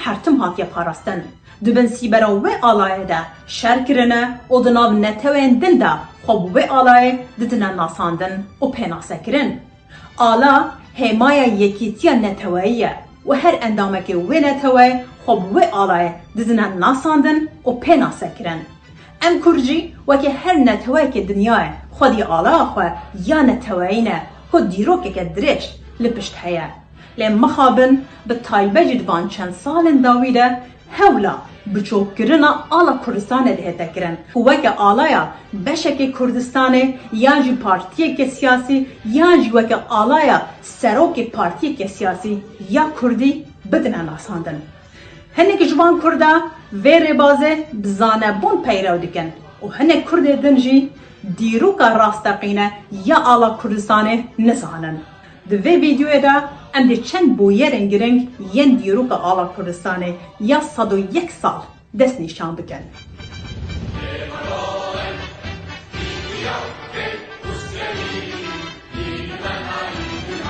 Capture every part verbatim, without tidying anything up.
her tim hatiye parastin. Di bin sîbera wê alayê de şer kirine û di nav neteweyên din de xwe bi wê alayê didine nasandin û pênasekirin. Ala hêmaya yekîtiya neteweyî ye û her endamekê wê neteweyê xwe bi wê alayê didine nasandin û pênasekirin. Em Kurd jî weke her neteweyekê dinyayê xwedî alaya xwe ya neteweyî ne ku dîrokeke dirêj li pişt heye. Lê mixabin bi taybet jî di van çend salên dawî de hewla biçûkkirina ala Kurdistanê dihête kirin ku weke alaya beşekê Kurdistanê yan jî partiyeke siyasî yan jî weke alaya serokê partiyeke siyasî ya Kurdî bidine nasandin. Hinek ji van Kurda vê rêbazê bi zanebûn peyrew dikin û hinek Kurdê din jî dîroka rasteqîne ya ala Kurdistanê nizanin. Di vê vîdeoyê de em dê çend bûyerên giring yên dîroka ala Kurdistanê ya sed û yek sal destnîşan bikin.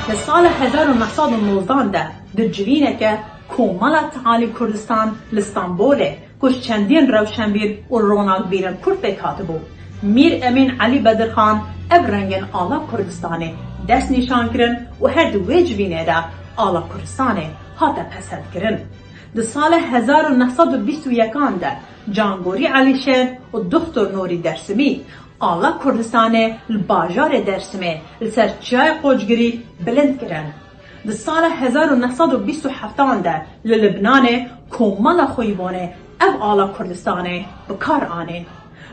Li sala hezar û neh sed û nozdan de di civîneke Komela Tealî Kurdistan li Stenbolê ku ji çendîn rewşenbîr û ronakbîrên Kurd pêk hatibû, Mîr Emîn Elî Bedirxan ev rengên ala Kurdistanê dest nîşan kirin û her di wê civînê de ala Kurdistanê hate pesendkirin. Di sala hezar û neh sed û bîst û yekan de Cangorî Elîşêr û Doktor Nûrî Dersimî ala Kurdistanê li bajarê Dersimê li ser Çiyayê Qocgirî bilind kirin. Di sala hezar û neh sed û bîst û heftan de li Libnanê Komela Xuyvonê ev ala Kurdistanê bi kar anîn.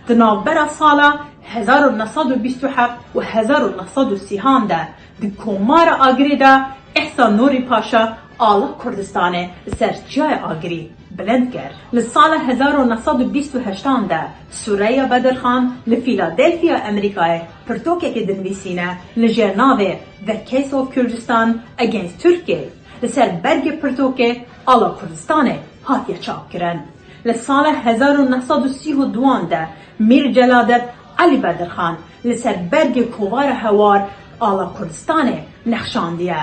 Di navbera sala hezar û neh sed û bîst û heft û hezar û neh sed û sîhan de di Komara Agirî de Îhsan Nûrî Paşa ala Kurdistanê li ser Çiyayê Agirî bilind kir. Li sala hezar û neh sed û bîst û heştan de Sureya Bedirxan li Fîladelfya Amerîkayê pirtûkekê dinivîsîne, li jêr navê The Case of Kurdistan Against Turkey. Li ser bergê pirtûkê ala Kurdistanê hatiye çapkirin. Li sala hezar û neh sed û sî û duan de Mîr Celadet Elî Bedirxan li ser bergê kovara Hewar ala Kurdistanê nexşandiye.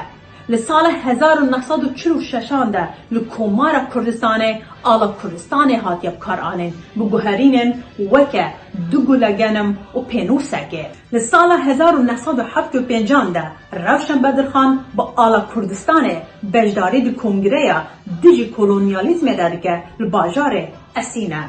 Li sala hezar û neh sed û çil û şeşan de li Komara Kurdistanê ala Kurdistanê hatiye bikaranîn, bi guherînên weke du gule genim û pênûsekê. Li sala hezar û neh sed û heft û pêncan de Rewşen Bedirxan bi ala Kurdistanê beşdarî di kongreya dijî kolonyalîzmê de dike li bajarê Esîne.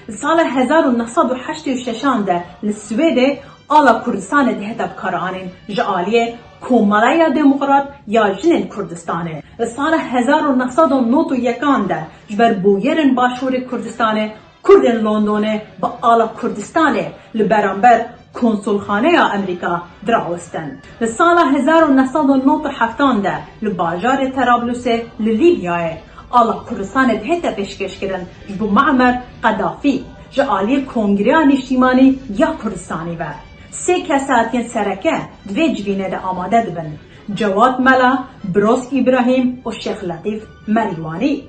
Li sala hezar û neh sed û heştê û şeşan de li Swêdê ala Kurdistanê dihête bikaranîn ji aliyê Komeleya Demokrat ya Jinên Kurdistanê. Li sala hezar û neh sed û nod û yekan de ji ber bûyerên Başûrê Kurdistanê Kurdên Londonê bi ala Kurdistanê li beramber Konsulxaneya Amerîka dirawestin. Li sala hezar û neh sed û nod û heftan de li bajarê Terablusê li Lîbyayê ala Kurdistanê dihête pêşkêşkirin ji bo Muammer Qedafî ji aliyê Kongreya Niştîmanî ya Kurdistanî ve. Sê kesatiyên sereke di vê civînê de amade dibin, Cewad Mela, Biroz Îbrahîm û Şêx Letîf Merîwanî.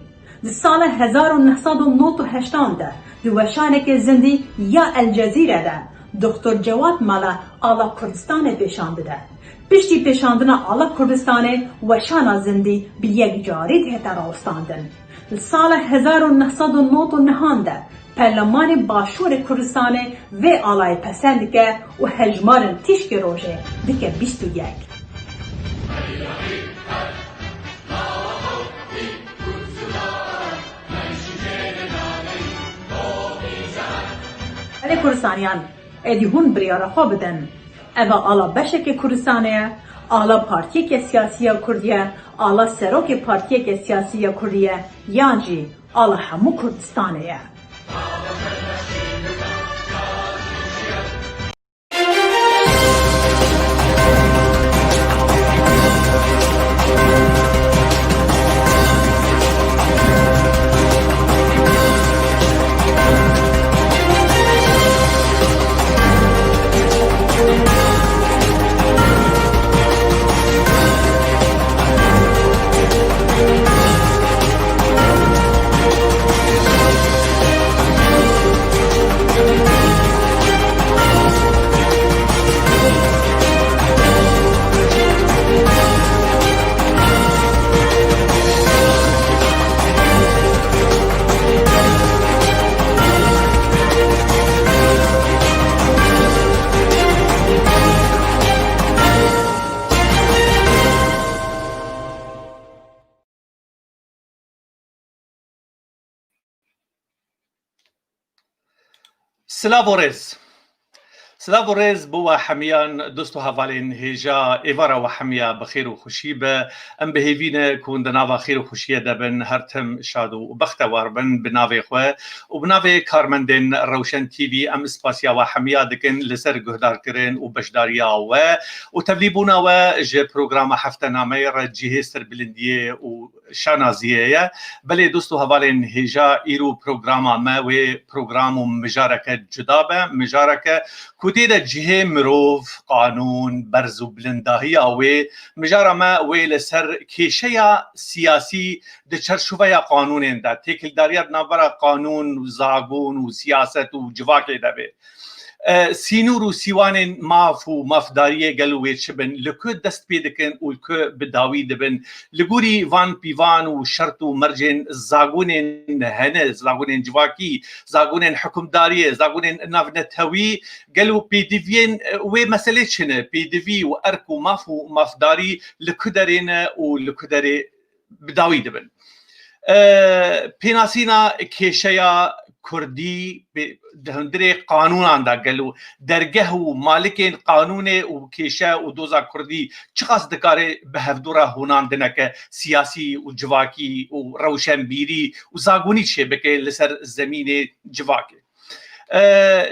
Di sala hezar û neh sed û nod û heştan de di weşaneke zindî ya El Cezîre de Doktor Cewad Mela ala Kurdistanê pêşan dide. Piştî pêşandina ala Kurdistanê weşana zindî bi yekcarî dihête rawestandin. Li sala hezar û neh sed û nod û nehan de Perlemanê Başûrê Kurdistanê vê alayê pesend dike û hejmarên tîşkê rojê dike bîst û yek. Belê Kurdistaniyan, êdî hûn biryara xwe bidin. Eva ala beşekê Kurdistanê ye, ala partiyeke siyasî ya Kurdî ye, ala serokê partiyeke siyasî ya Kurdî ye, yan jî ala hemû Kurdistanê ye. Silav û rêz. Silav û rêz bo we hemiyan, dost û hevalên hêja, êvara we hemiya bi xêr û xweşî be. Em bi hêvî ne ku hûn di nava xêr û xweşiyê de bin, her tim şad û bextewar bin bi navê xwe û bi navê karmendên Rewşen T V em spasiya we hemiya dikin li ser guhdarkirin û beşdariya we û tevlîbûna we ji programa heftenameyê re cihê serbilindiyê û şanaziyê ye. Belê dost û hevalên hêja, îro programa me wê program û mijareke cuda be, mijareke ku tê de cihê mirov, qanûn, berz û bilindahiya wê, mijara me wê li ser kêşeya siyasî di çarçoveya qanûnên de, têkildariya di navbera qanûn û zagon û siyaset û civakê de bê. E, sînor û sîwanên maf û mafdariyê gelo wê çi bin, li ku dest pê dikin û li ku bi dawî dibin? Li gorî van pîvan û şert û mercên zagonên hene, zagonên civakî, zagonên hukimdariyê, zagonên navnetewî, gelo pêdiviyên, e, wê meselê çi ne? Pêdivî û erk û maf û mafdarî li ku derê ne û li ku derê bi dawî dibin. E, pênasîna kêşeya kurdî bi, di hundirê qanûnan de gelo dergeh û malikên qanûnê û kêşe û doza kurdî çiqas dikare bi hevdû re hûnandineke siyasî û civakî û rewşenbîrî û zagonî çêbike li ser zemînê civakê? E,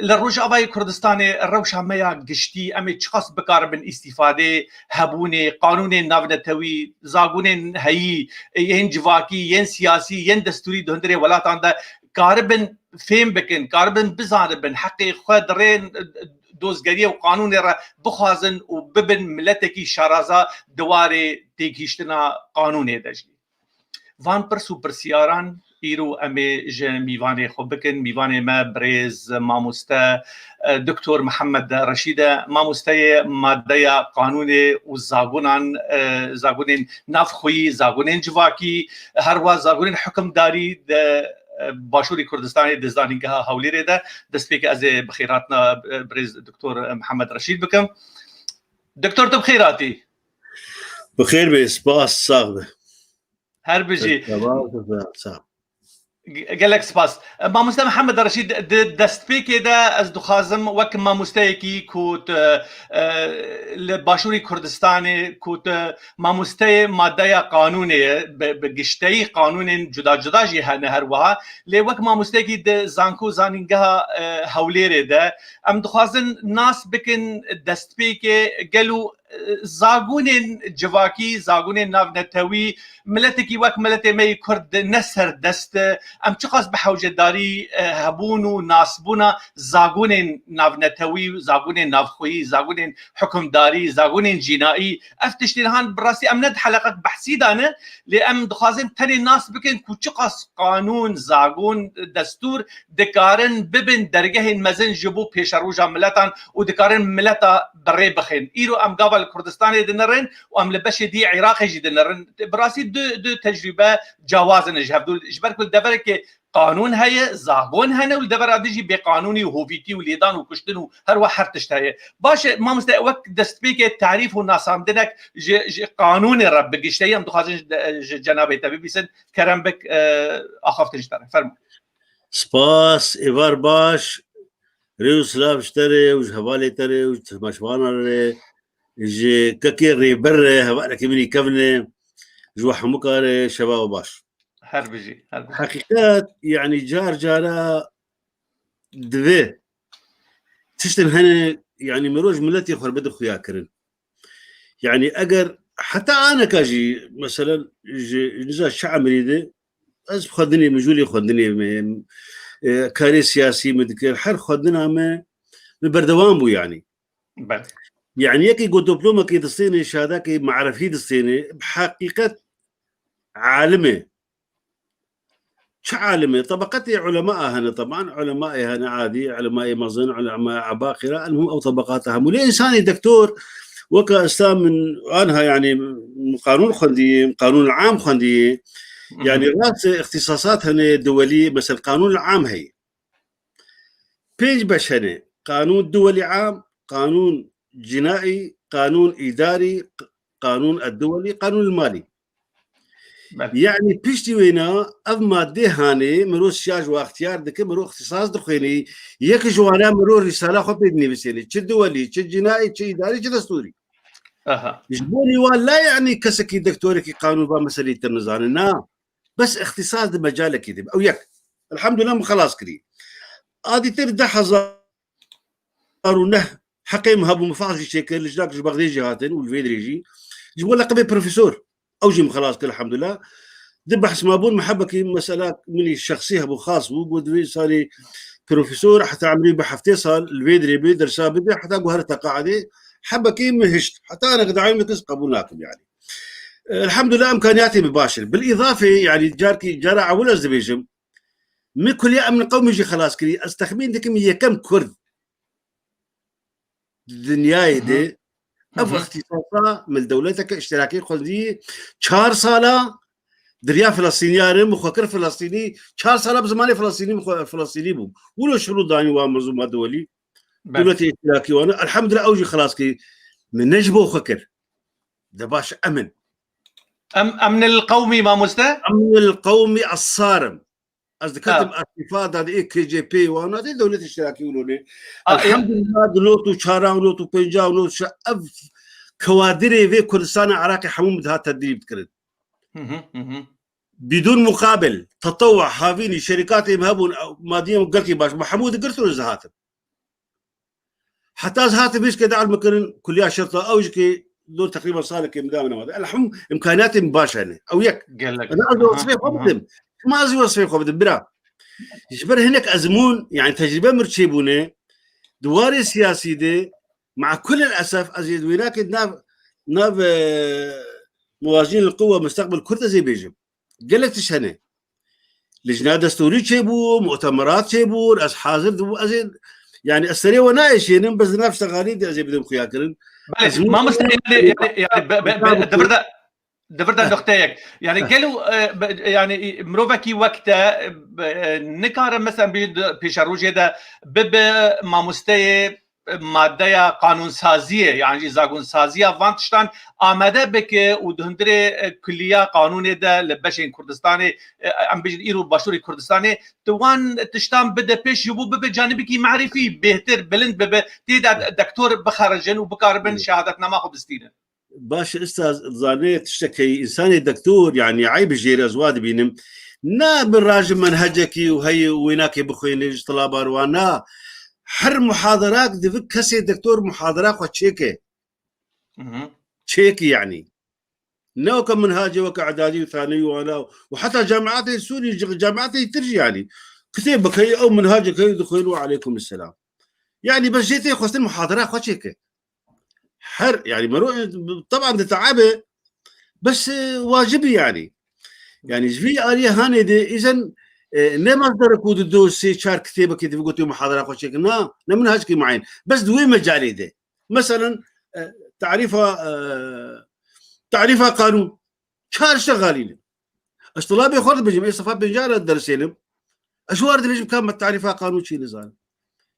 li Rojavayê Kurdistanê rewşa me ya giştî, em ê çiqas bikaribin îstîfadê hebûnê qanûnên navnetewî, zagonên heyî, yên civakî, yên siyasî, yên destûrî di hundirê welatan de karibin fêm bikin, karibin bizanibin, heqê xwe di rê dozgeriyê û qanûnê re bixwazin û bibin miletekî şaraza di warê têgihîştina qanûnê de jî. Van pirs û pirsyaran îro em ê ji mîvanê xwe bikin. Mîvanê me birêz mamoste, e, Doktor Mihemed Reşîd e. Mamosteyê madeya qanûnê û zagonan, e, zagonên navxweyî, zagonên civakî, her wiha zagonên hukimdarî di, e, Başûrê Kurdistanê di Zanîngeha Hewlêrê de. Destpêkê ez ê bi xêrhatina, e, birêz Doktor Mihemed Reşîd bikim. Doktor, tu bi xêr hatî. Bi xêr be, spas, sax be. Her bijî. Sağ ol. Ge-, gelek spas. E, Mamoste Mihemed Reşîd, di destpêkê de ez dixwazim wek mamosteyekî ku tu, e, li Başûrê Kurdistanê ku tu mamosteyê madeya qanûnê ye, bi, bi gişteyî qanûnên cuda cuda jî hene her wiha. Lê wek mamosteyekî di zanko zanîngeha, e, Hewlêrê de, em dixwazin nas bikin destpêkê gelo zagonên civakî, zagonên navnetewî, miletekî wek miletê me yê Kurd ne serdest e. Em çiqas bi hewcedarî, e, hebûn û nasbûna zagonên navnetewî, zagonên navxweyî, zagonên hukimdarî, zagonên cînaî, ev tiştên han bi rastî em ne di heleqek behsî de ne, lê em dixwazin tenê nas bikin ku çiqas qanûn, zagon, destûr dikarin bibin dergehên mezin ji bo pêşeroja miletan û dikarin mileta bi rê bixin. Îro em gava li Kurdistanê dinirin û em li beşê dî Iraqê jî dinirin. Bi rastî du, du tecrûbe cawaz in ji hevdû. Ji ber ku li deverekê qanûn heye, zagon hene û li devera din jî bêqanûnî û hovîtî û lêdan û kuştin û her wiha her tişt heye. Baş e, mamoste, wek destpêkê tarîf û nasandinek ji, ji qanûnê re bi gişteyî em dixwazin ji, ji cenabê te bibîsin. Kerem bik, e, axaftin ji te re. Fermo. Spas, êvar baş. Rê û silav ji te re û ji hevalê te re û ji temaşevanan re, ji kekê rêber re, hevalekî min î kevin e, ji we hemûka re şeva we baş. Her bijî, her bijî. Heqîqet, yanî car cara divê tiştin hene, yanî mirov ji miletê xwe re bide xuyakirin. Yanî eger heta aneka jî, mesela, ji, ji nizam çi emirî de, ez xwendinê, mijûlê xwendinê me, e, karê siyasî me dikir, her xwendina me, me berdewam bû yanî. Belê. Yanî yekî ku diplomekê distêne, şadekê marifî distêne, bi heqîqet alim e. Çi alim e? Tabaqetê ulema hene, teban ulema hene adî, ulema mezin, ulema ebaqira, elmû ew tabaqata hemû. Lê insanê doktor, weka Îslam min anha, yanî qanûn xwendiye, qanûn am xwendiye. Hı hı. Yanî rast e, îxtîsasat hene, duwelî, mesela qanûn am heye. Pênc beş hene. Qanûn duwelî am, qanûn cînaî, qanûn îdarî, q-, qanûn edduwelî, qanûn malî. Belê. Yanî piştî wêna ev madê hanê miro siyaj û extiyar dike, miro ixtisas dixwênî. Yek ji wana miro rîsala xwe pê dinivîsênî. Çi diwelî, çi cinayî, çi îdarî, çi destûrî. Aha. Ji bo nî wan la yanî kesekî doktorekî qanûn va meseleyî te nizane. Na. Bes ixtisas di mecalekî de. Ew yek. Elhamdulillah min xelas kirî. A dîtir du hezar û neh heqê min hebû, min faz jî çêkir, li jinak ji Bexdê jî hatin û li vê dirê jî. Ji bo leqebê profesor. Ew jî min xelas kir, elhamdulillah. Di behs ma bûn, min hebekî mesela min î şexsî hebû, xas bû, got, divê însanî profesor heta emrî bi heftê sal li vê dirê bê, dersa bide, heta ku here teqaedê, hebekî min hişt. Heta anek dawî min kes qebûl nakim, yanî. Elhamdulillah, imkaniyatê min baş in. Bil îzafê, yanî, carkî, cara ewil ez dibêjim, min kuliya emn qewmî jî xelas kirî. Ez texmîn dikim yekem Kurd di dinyayê Hı hı. de ev Hı hı. ixtîsasa min li dewleteke îştirakî xwendî çar sala, diriya Filistîniyan e, min xwe kir Filistînî, çar sala bi zimanê Filistînî min xwe Filistînî bûm. Wilo şirû danî wan mezûma dewelî. Belê. Dewletê îştirakî wan e. Elhamdulillah ew jî xelas kirî. Min ne ji bo xwe kir. De baş emin. Em, emnil qewmî mamoste? Emnil qewmî esarim. Ez diketim Ha. Îtîfada de ê K C P wana de dewlet îştirakî wilo ne. A, e- Elhamdulillah di not û çaran û not û pêncan û not şe ev kewadirê vê Kurdistanê Iraqê hemû min dihat tedrîb dikirin. Hı hı, hı hı. Bidûn muqabil, tetewa, havînî, şerîkatê em hebûn, madiyê em gelkî baş. Me hemû digirtin ez dihatim. Heta ez hatim vê şikê de ilm kirin, kuliya şerta, ew jikê dor teqrîben salekê min da min nemade. Elham, imkaniyatê min baş hene. Ew yek. Gelek. Ana ez Aha, wesfê xwe aha. bidim. Çima ez wesfê xwe bidim, bira? Ji ber hinek ezmûn, yani tecrübe mir çêbûne, di warê siyasî de, ma kul el esef, ez ê di wênakê nav, nav, e, muwazîn li quwe mustaqbil Kurd ez ê bêjim. Gelek tişt hene. Lijna destûrî çêbû, mutemerat çêbû, ez hazir dibû, ez ê, yani ez serê we naêşênim, bes di nav ştegalî de ez ê bidim xuya kirin. Belê, Ez mamoste, yani, yani, yani, be, be, be, Tabii. di vir de, di vir de Heh. nuqteyek. Yani, Heh. gelo, e, be, yani, mirovekî wek te, e, be, e, nikare, mesela, bir de, pêşerojê de bibe mamosteyê, maddeya qanûnsaziyê, yan jî zagonsaziya van tiştan amade bike û di hundirê, e, kulliya qanûnê de li beşên Kurdistanê, e, em bêjin îro Başûrê Kurdistanê, tu wan tiştan bide pêş, ji bo bibe canibekî merîfî bêhtir, bilind bibe, tê de dektor bixerijin û bikaribin Evet. şehadetnama xwe bistînin. Baş e, ustaz, zanê tiştek heye, însanê dektor, yani eyb jêr ez wa dibînim. Na bi rajin menhecekî û heye û wênakê bixwêne ji tilabar wan, na. Her muhadarak divê kesê dektor muhadara xwe çêke. Hı hı. Çêke yani. Ne weke minhacê weke edadî û thanewî wana û heta camiatê Sûrî, camiatê tir jî yani. Kitêbek heye, ew minhacek heye dixwêne û aleykum selam. Yani bes jê tê xwestin muhadara xwe çêke. Her, yani mero, taban di teabe, bes, e, wacibî yani. Yani ji vî aliyê hanê de îzen, e, ne masdere ku di do sê çar kitêbekê divê gotê muhadara xwe çêkin. Na, ne minhacekî muayen. Bes di wê mecalê de. Meselen, e, tarîfa, e, tarîfa qanûn. Çar ştegalî ne. Ez tulabê xwe dibêjim, ê sefa pênca re dersênim. Ez ji war dibêjim ka me tarîfa qanûn çî nizanim.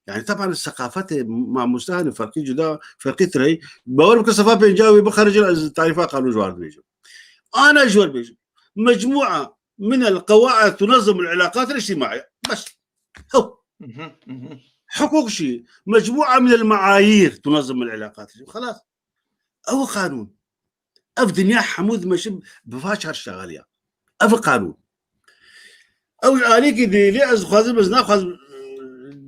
Yani taban seqafetê mamoste hani ferqî cuda, ferqî tirey. Bawer bike sefa pênca wê bixerijin ez tarîfa qanûn ji war dibêjim. Ana ji war dibêjim. Mecmua min el qewaid tunazim el ilaqat el ictimaiye. Bes. Hew. Mhm, mhm. Hukuk jî. Mecmua min el meayir tunazim el ilaqat. Xelas. Ew qanûn. Ev dinya hemû dimeşin bi va çar ştexaliya. Ev qanûn. Ew ji alîkî dê, lê ez dixwazim, ez naxwazim,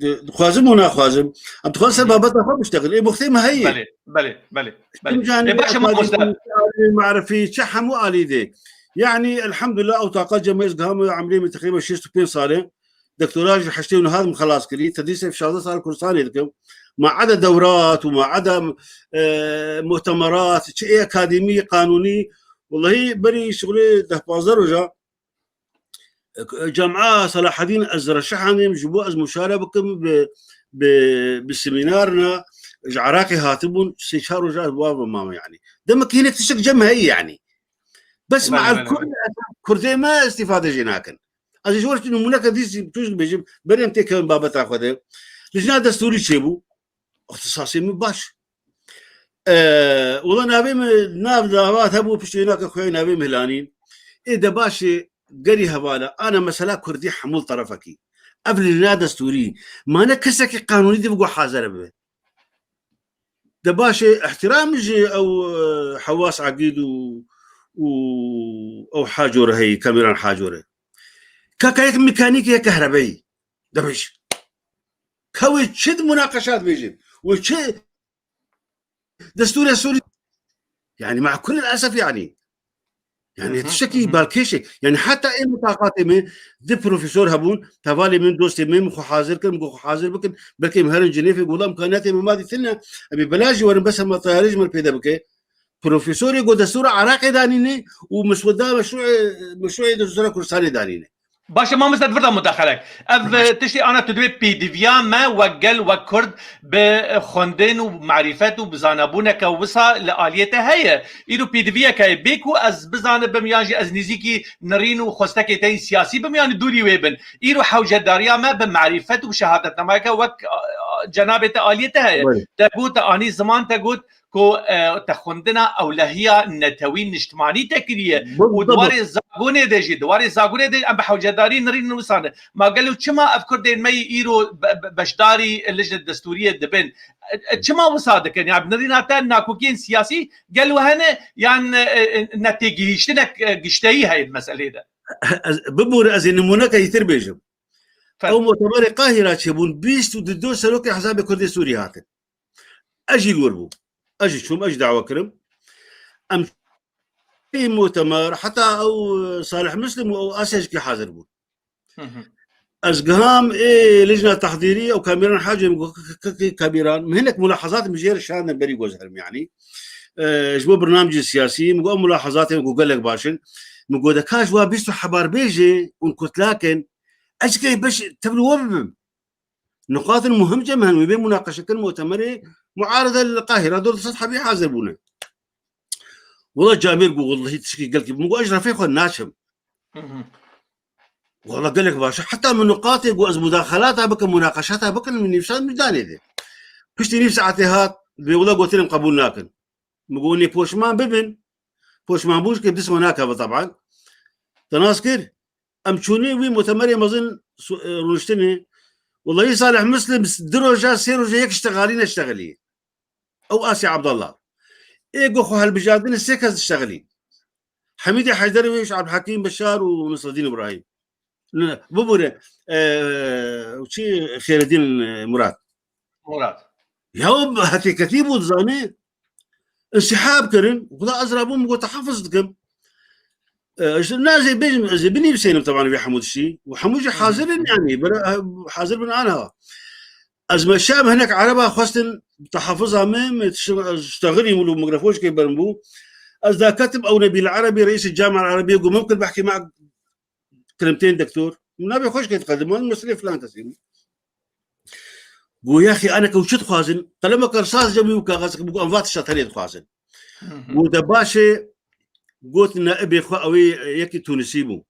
di-, dixwazim û naxwazim. Em dixwazin ser Hı hı. babeta xwe biştexin. Ê muxtê me heye. Belê, belê, belê, belê. Hemcan Ê, baş e, akademî, mamoste. Alî, marifî, çi hemû alî dê. Yani, elhamdulillah, ew taqa cem ez giham emrê min teqrîben şêst û pênc sal e. Doktora ji heştê û neh min xelas kirî. Tedrîsê şazdeh sal Kurdistanê dikim. Ma eda dewrat û ma eda, e, mutemerat, çi ê akademî, qanûnî. Wellahî berî şixulê deh pazdeh roja, e, Cema Selahedîn ez reşihanîm ji bo ez muşare bikim bi, bi, bi semînarina ji Iraqê hatibûn, sê çar roja ez wa ve mame yani. Demek hinek tiştek cem heye yani. Bes Belê, ma belê, Kurd, belê. Kurdê me îstîfade jê nakin. Ez ê ji we re nimûneke dî jî tişt bêjim, berê em têkevin babeta xwe de. Lijna destûrî çêbû. Îxtisasê min baş. Ee, wela navê min, nav davat hebû, piştî wênake xwe navê min hilanîn. Ê de baş e, gerî hevala, ana mesela kurdî hemû terefekî. Ev li na destûrî. Ma ne kesekî qanûnî dibe ku hazir bibe. De baş e, ihtiram ji ew, e, Hewas Agîd û, û ew Hacor heyî, Kamîran Hacor e. Kaka yek mekanîk, yek kehrebeyî. De bêj. Ka wê çi di munaqeşat bêjin? Wê çi destûrê Sûrî? Yani, ma kul esef yani. Yani, tiştekî balkêş e. Yani, heta ê mitaqatê min di profesor hebûn, hevalê min, dostê min, min xwe hazir kir, min xwe hazir bikin, belkî em herin Cinêfê, gola imkaniyatê min ma dîtin ne, em ê bela jî werin, bes hema tayarê ji min pêde bike. Profesorê got destûra Iraqê danîne û misweda meşrûê, meşrûê destûra Kurdistanê danîne. Baş e, mamoste, di vir de mudaxelek. Ev, e, tiştê ana tu divê pêdiviya me wek gel, wek Kurd bi, e, xwendin û marîfet û bi zanebûneke wisa li aliyê te heye. Îro pêdiviyeke heye. Bê ku ez bizanibim yan jî ez nêzîkî nirîn û xwestekê te yî siyasî bim yan dûrî wê bin. Îro hewcedariya me bi marîfet û bi şehadetnameyeke wek, e, cenabê te aliyê te heye. Belê. Te got, te anî ziman, te got, ku, e, te xwendina ewlehiya netewî niştimanî te kiriye û di warê zagonê de jî, di warê zagonê de em bi hewcedarî nirîn nivîsane. Ma gelo çima ev Kurdên me yî îro be-, be-, beşdarî lijne destûriyê dibin? E, e, çima wisa dikin? Ya bi nirîna te nakokiyên siyasî gelo hene yan, e, e, netêgihîştinek, e, gişteyî heye di meselê de? Ez, bibûre ez ê nimûneke îtir bêjim. Fermo. Ew mutemerê Qahira çêbûn, bîst û du serokê Hizabê Kurdê Sûrî hatin. Ez jî li wir bûm. Ez jî çûm, ez jî dawa kirim. Em ê mutemer, heta ew Salih Muslim û ew Asya jî hazir bûn. Hı hı. Ez giham ê lijna tehdîrî ew Kamîran Hacê, min got, k-, k-, k-, Kamîran, min hinek mulahazat min jê re şandin berî ku ez herim, yanî. E, ji bo bernamecê siyasî, min got, ew mulahazatê min got gelek baş in. Min got, de ka ji wa bîst û hebar bêjê hûn kutlak in, ez jî kê beş tevlî we bibim. Niqatin muhim cem hene, wê bê munaqeşekirin mutemerê muarede li Qahira, dor sed hebî hazir bûne. Wela Camêr got, wellahî tişkî gelkî, min got, ez ji refê xwe naçim. Hı hı. Wela gelek baş e. Heta min niqatê got, ez mudaxelata bikim, munaqeşata bikin, min nivîsand, min danê de. Piştî nîv saetê hat, bê wela gotinim qebûl nakin. Min got, nê poşman bibin. Poşman bûn jî kê dest me nakeve teban. Te nas kir? Em çûnê wî mutemerê mezin su-, e, rûniştinê. Wellahî Salih Muslim s-, du roja, sê roja yek ştexalî neştexilî. Ew Asya Abdallah. Ê ku xwe hilbijardinê sê kes diştexilî. Hemîdê Heyder û Abdulhekîm Beşar û Nisredîn Îbrahîm. Ne, ne, bibûre, e, çi Xêredîn, e, Murat. Murat. Ya, hetêketî bû, dizanî. Însihab kirin, xuda ez rabûm, got, tehafiz dikim. E, ji, na, ez ê bêjim, ez ê binivîsênim, teban, vê hemû tiştî. Û hemû jî hazir in, yanî, bira, e, hazir bin aniha. Ez me şam hinek Ereba xwestin, tehafiza me, me tişt-, ez ştexilîm û mikrofon jî kê berin bû. Ez daketim, ew Nebîl Erebî, reîsê Camia Erebiyê, got, mumkin behkî me Kilimtên doktor, min navê xwe jî kê diqedim, wan meselê filan kesî bû. Got, yaxî, aneke û çi dixwazin? Qelemek risas cem wî û kaxezek bû, em va tişta tenê dixwazin. Hı hı. Got, de baş e, got, naibê xwe, ew ê yekî Tunisî bû.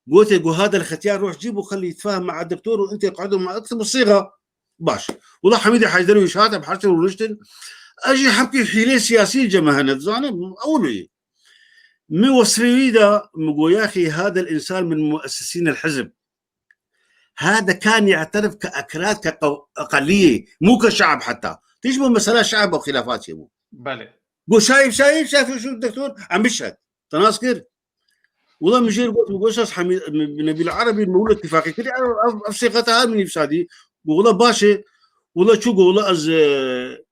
Gote, got, hada el-xetiyar ruh cîb û xelî yitfaham mea doktor û intê qedu ma iktib û sîga. Baş. Wela Hemîdê Heyder û Îşhat em her tim rûniştin. Ez jî hebkî hîlê siyasî cem me hene, dizanim, ew lûyê. Min wesfê wî da, min got, yaxî, hada el-însan min muessisîn el-hizb. Hada kan ya'terif ke ekrad, ke qew-, eqeliyê, mû ke şe'b heta. Tîj bû mesela şe'b û xilafat çêbû. Belê. Got, şayîf, şayîf, şayîf, şu doktor, em bişek. Te nas kir? Wela min jê re got, min got, Şaş Hemî-, min, min Nebîl Erebî, min wilo îtîfaqî kirî, ev, ev, ev sêqeta ha min nivîsandî. Got, wela baş e. Wela çû, got, wela ez, e,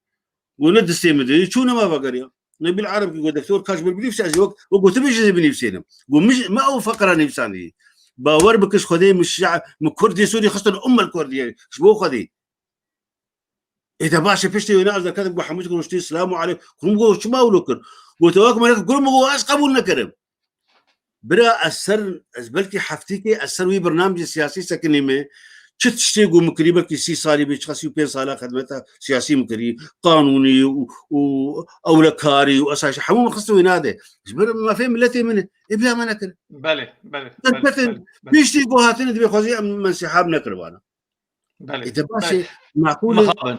got, ne distê min de. Çû nema vegeriya. Nebîl Ereb ki got, doktor, ka ji min binivîse, ez ê wek, wek gotibê jî ez ê binivîsênim. Got, min, min ew feqira nivîsandî. Bawer bike ji Xwedê, min şa-, min Kurdê Sûrî xistin ummel Kurdiyê. Ji bo Xwedê. Ê de baş e, piştê wêna ez derketim, got, Hemû ji rûniştî, selamu aleykum. Kurim got, çima wilo kir? Got, wek me neke, kurim got, ez qebûl nekirim. Bira, ez ser, ez belkî heftîkê, ez ser wî bernamecê siyasî sekinîme. Çi tiştê ku min kirî, belkî sî salî bê, çiqa sî û pênc sala xidmeta siyasî min kirî. Qanûnî û, û ewlekarî û esasî hemû min xiste wêna de. Ji ber mafê miletê min e. Ê, biya me nekir. Belê, belê, Te belê, ketin, belê, belê. Piştî ku hatine divê xwezî em mensihab nekiribana. Belê, Ê, te baş e, belê. Maqûl e. Mixabin.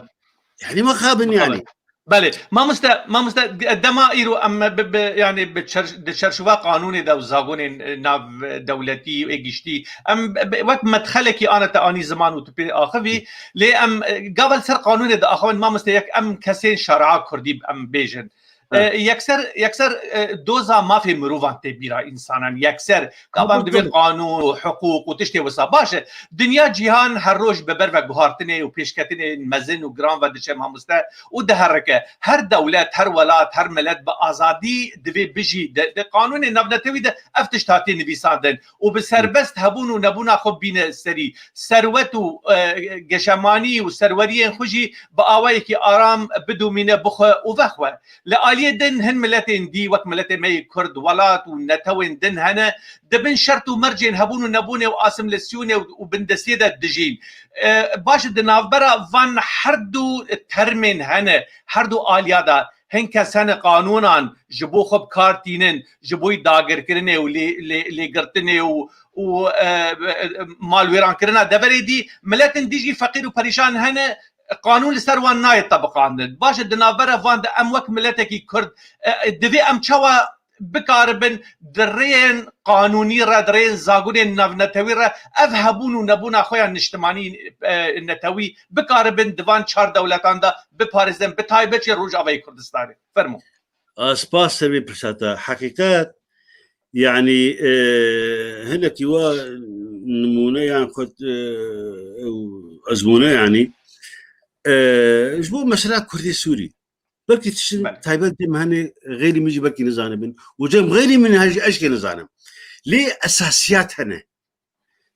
Yani mixabin yani. Mixabin. Belê. Mamoste, mamoste, dema îro em bi, bi, yani bi çer-, di çerçova qanûnê de û zagonên, e, nav dewletî û ê giştî, em bi, bi, wek medxelekî ana te anî ziman û tu pê axivî, lê em, e, gava li ser qanûnê de axivin, mamoste, yek em kesên şare'a kurdî em bêjin. E, Evet. yekser, yekser, e, doza mafê mirovan tê bîra însanan, yekser. Gava em Tabii, dibê tabii. qanûn û hiqûq û tiştê wisa. Baş e, dinya cîhan her roj bi ber ve guhartinê û pêşketinên mezin û giran ve diçe, mamoste, û diherike. Her dewlet, her welat, her milet bi azadî divê bijî. Di, di qanûnê navnetewî de ev tişt hatiye nivîsandin û bi serbest hebûn û nebûna xwe bîne serî. Serwet û, e, geşemanî û serweriyên xwe jî bi awayekî aram bidomîne bixwe û vexwe. Li aliyê din hin miletên dî wek miletê me yê Kurd, welat û netewên din hene, di bin şert û mercên hebûn û nebûnê û asîmîlasyonê û, û bindestiyê de dijîn. E, baş e, di navbera van her du termên hene, her du aliya de hin kes hene qanûnan ji bo xwe bi kar tînin, ji bo dagirkirinê û lê, lê, lêgirtinê û, û, e, e, malwêrankirina deverê dî, miletên dî jî feqîr û perîşan hene, qanûn li ser wan nayê tebiqandin. Baş e, di navbera van de em wek miletekî Kurd, e, e, divê em çawa bikaribin di rêyên qanûnî re, di rêyên zagonên navnetewî re ev hebûn û nebûna xwe ya niştimanî, e, netewî bikaribin di van çar dewletan de biparêzin, bi taybet jî Rojavayê Kurdistanê. Fermo. A, spas ser vê pirsa te. Heqîqet, yanî, e, hinekî wa nimûne yan xwe, e, ew ezmûne yanî, e, ji bo mesela Kurdê Sûrî. Belkî tiştin Belê. taybet dê me hene, xeyrî min jî belkî nizanibin. Û cem xeyrî min hej-, eşkê nizanim. Lê esasiyat hene.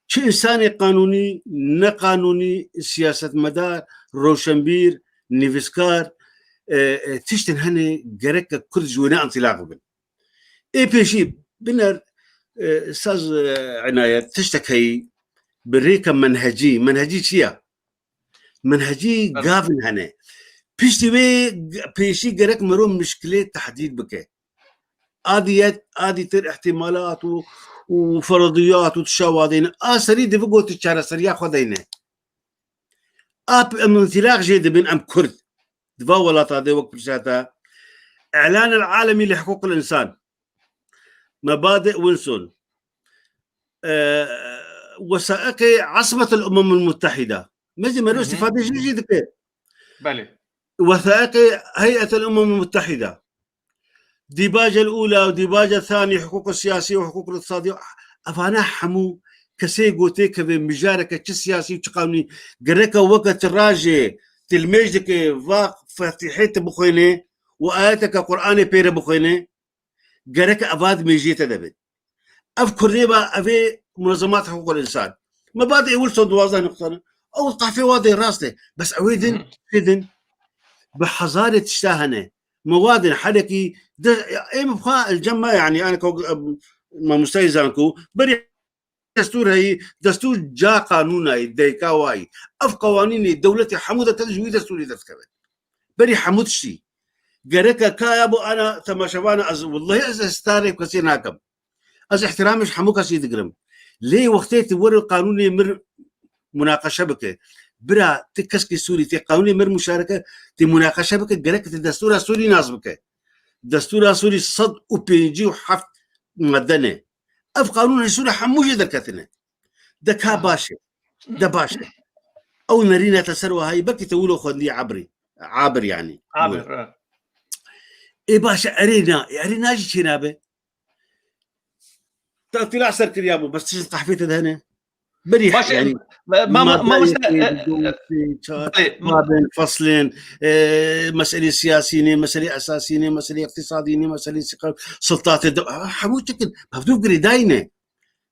Çi însanê qanûnî, neqanûnî, siyasetmedar, rewşenbîr, nivîskar, e, e, tiştin hene gereke Kurd ji wê ne întilaq bibin. Ê pêşî biner, e, saz, e, Enayet, tiştek heyî bi rêke menhecî. Menhecî çi ye? Menhecî Evet. gavin hene. Piştî wê g-, pêşî gerek mero mişkilê tehdîd bike. Adiyet, adîtir ihtimalat û, û ferediyat û tişa wadeyne. A serî divi gotî çareseriya xwe deyne. A p-, em întilaq jê dibin em Kurd. Di va welata de wek pirsata. Îlan el alemî li hiqûq el însan. Mebadi Wilson. E, wesaiqê Asbet el Umem el Muttehida. Mezî mero Hı hı. îstîfade jî jî dike. Belê. Wesaiqê Heyet el Umem el Muttehida. Dîbac el Ula û Dîbac el Thani, hiqûq siyasî û hiqûq îqtisadî. Evana hemû kesê gotê kevê mijareke çi siyasî û çi qanûnî gereke weke ti rajê tilmêj dike va Fatîhê ti bixwêne û ayeteke Qur'anê pê re bixwêne. Gerek eva di mêjiyê te de be. Ev kurdê be, ev ê munezemat hiqûqul însan. Me ba de êwil son duwazdeh nuqtane. Ew qehfê wa de rast e. Bes ew ê din, Hı. ê din. Bi hezarê tişta hene. Me wa din helekî de, ê min xwe el cem me, yanî, yani, mamostayê zanku, berî destûr heyî, destûr ca qanûna yî, deyka wa yî. Ev qewanînê dewletê hemû de tevî ji wî destûrî derdikeve. Berî hemû tiştî. Gereke kaya bo ana temaşevana ez, wellahî ez, ez starê kesê nakim. Ez îhtîramê ji hemû kesî digirim. Lê wextê tu were qanûnê mir munaqeşe bike. Bira, tu keskî Sûrî, tê qanûnê mir muşareke, tê munaqeşe bike, gerek tu destûra Sûrî nas bike. Destûra Sûrî sed û pêncî û heft madde ne. Ev qanûn li Sûrî hemû jê derketine. De ka baş e. De baş e. Ew nerîne te ser wahayî, belkî te wilo xwendî Abrî. Abir yani. Abir, Wilo. evet. Ê baş e, erê na, ê erê na jî çênabe. Te îtîla ser kiriya bû, bes tişt qehfê te de hene. Berî Baş e, yani, ma-, ma-, madde mamoste, yekê, e, du, e, sê, çar, belê, ma-, mabên, feslên, e, meselê siyasî ne, meselê esasî ne, meselê îqtîsadî ne, meselê sika-, siltatê de, ha, hemû çekin, hevdû girêdayî ne.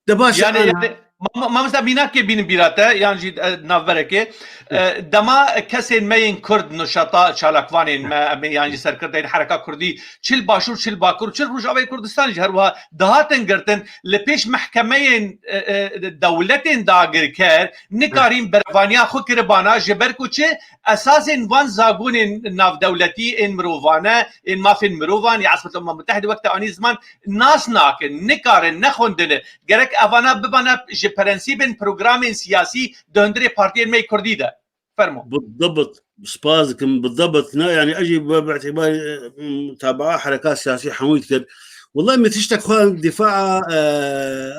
De baş e, Yani, ana. yani, ma-, ma-, mamoste mînakê bînin bîra te, yan jî, e, navberekê. E, dema kesên me yên Kurd, nuşata, çalakvanên me, em ê yan jî serkirdeyên Hereka Kurdî, çi li Başûr, çi li Bakur, çi li Rojavayê Kurdistan jî her wiha dihatin girtin, li pêş mehkemeyên, e, e, dewletên dagirker nikarîn berevaniya xwe kiribana, ji ber ku çi esasên van zagonên navdewletî, ên mirovane, ên mafên mirovan, ya Esbet Umem Mutehide wek te anî ziman, nas nakin, nikarin, nexwendine. Gerek evana bibane ji prensîbên programên siyasî di hundirê partiyên me yê Kurdî de. Fermo. Bi dibt, spas dikim, bi dibt, ne, yani, ez jî bi, bi îtîbarî, e, mutabaa hereka siyasî hemû dikir. Wellahî min tiştek xwe difa'a, e,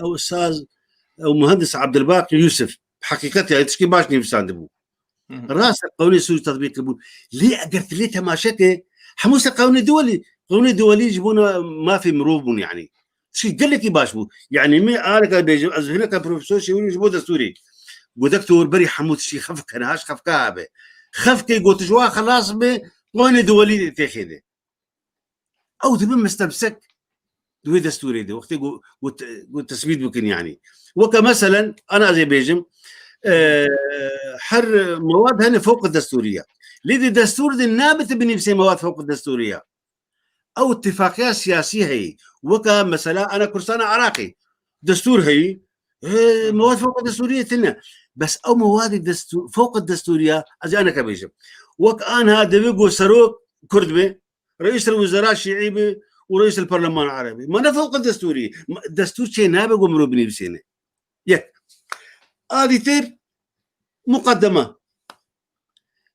ew saz, ew muhendis Abdulbaqî Yusuf. Heqîqet, yani, tişkî baş nivîsandibû. Hı hı. Rast e, qanûnê Sûrî tetbîq kiribû. Lê eger tu lê temaşe ke, hemû ser qanûnê duwelî, qanûnê duwelî ji bona mafê mirov bûn, yani. Tişkî gelekî baş bû. Yani, min areka bêjim, ez hineka profesor şêwirî ji bo destûrê. Got, doktor, berî hemû tiştî xefk hene, haş xefka habe. Xefkê got, ji wa xelas be, qanûnê duwelî têxê de. Ew dibin mistemsek di wê destûrê de. Wextê got, got, got tesbît bikin, yani. Weke meselen, ana ez ê bêjim, e, her mewad hene fewq destûrî ya. Lê di destûr de nabe tu binivîsê mewad fewq destûrî ya. Ew îtifaqiya siyasî heyî. Weke mesela ana Kurdistana Iraqê. Destûr heyî. E, mewad fewq destûrî tine. Bes ew mewadê destûr, fewq destûrî ya, ez ê aneke bêjim. Wek anha divê ku serok Kurd be, reîs el wizara şîî be û reîs el perleman Ereb be. Ma ne fewq destûrî. Ma, destûr çê nabe ku mirov binivîsêne. Yek. A dîtir muqeddeme.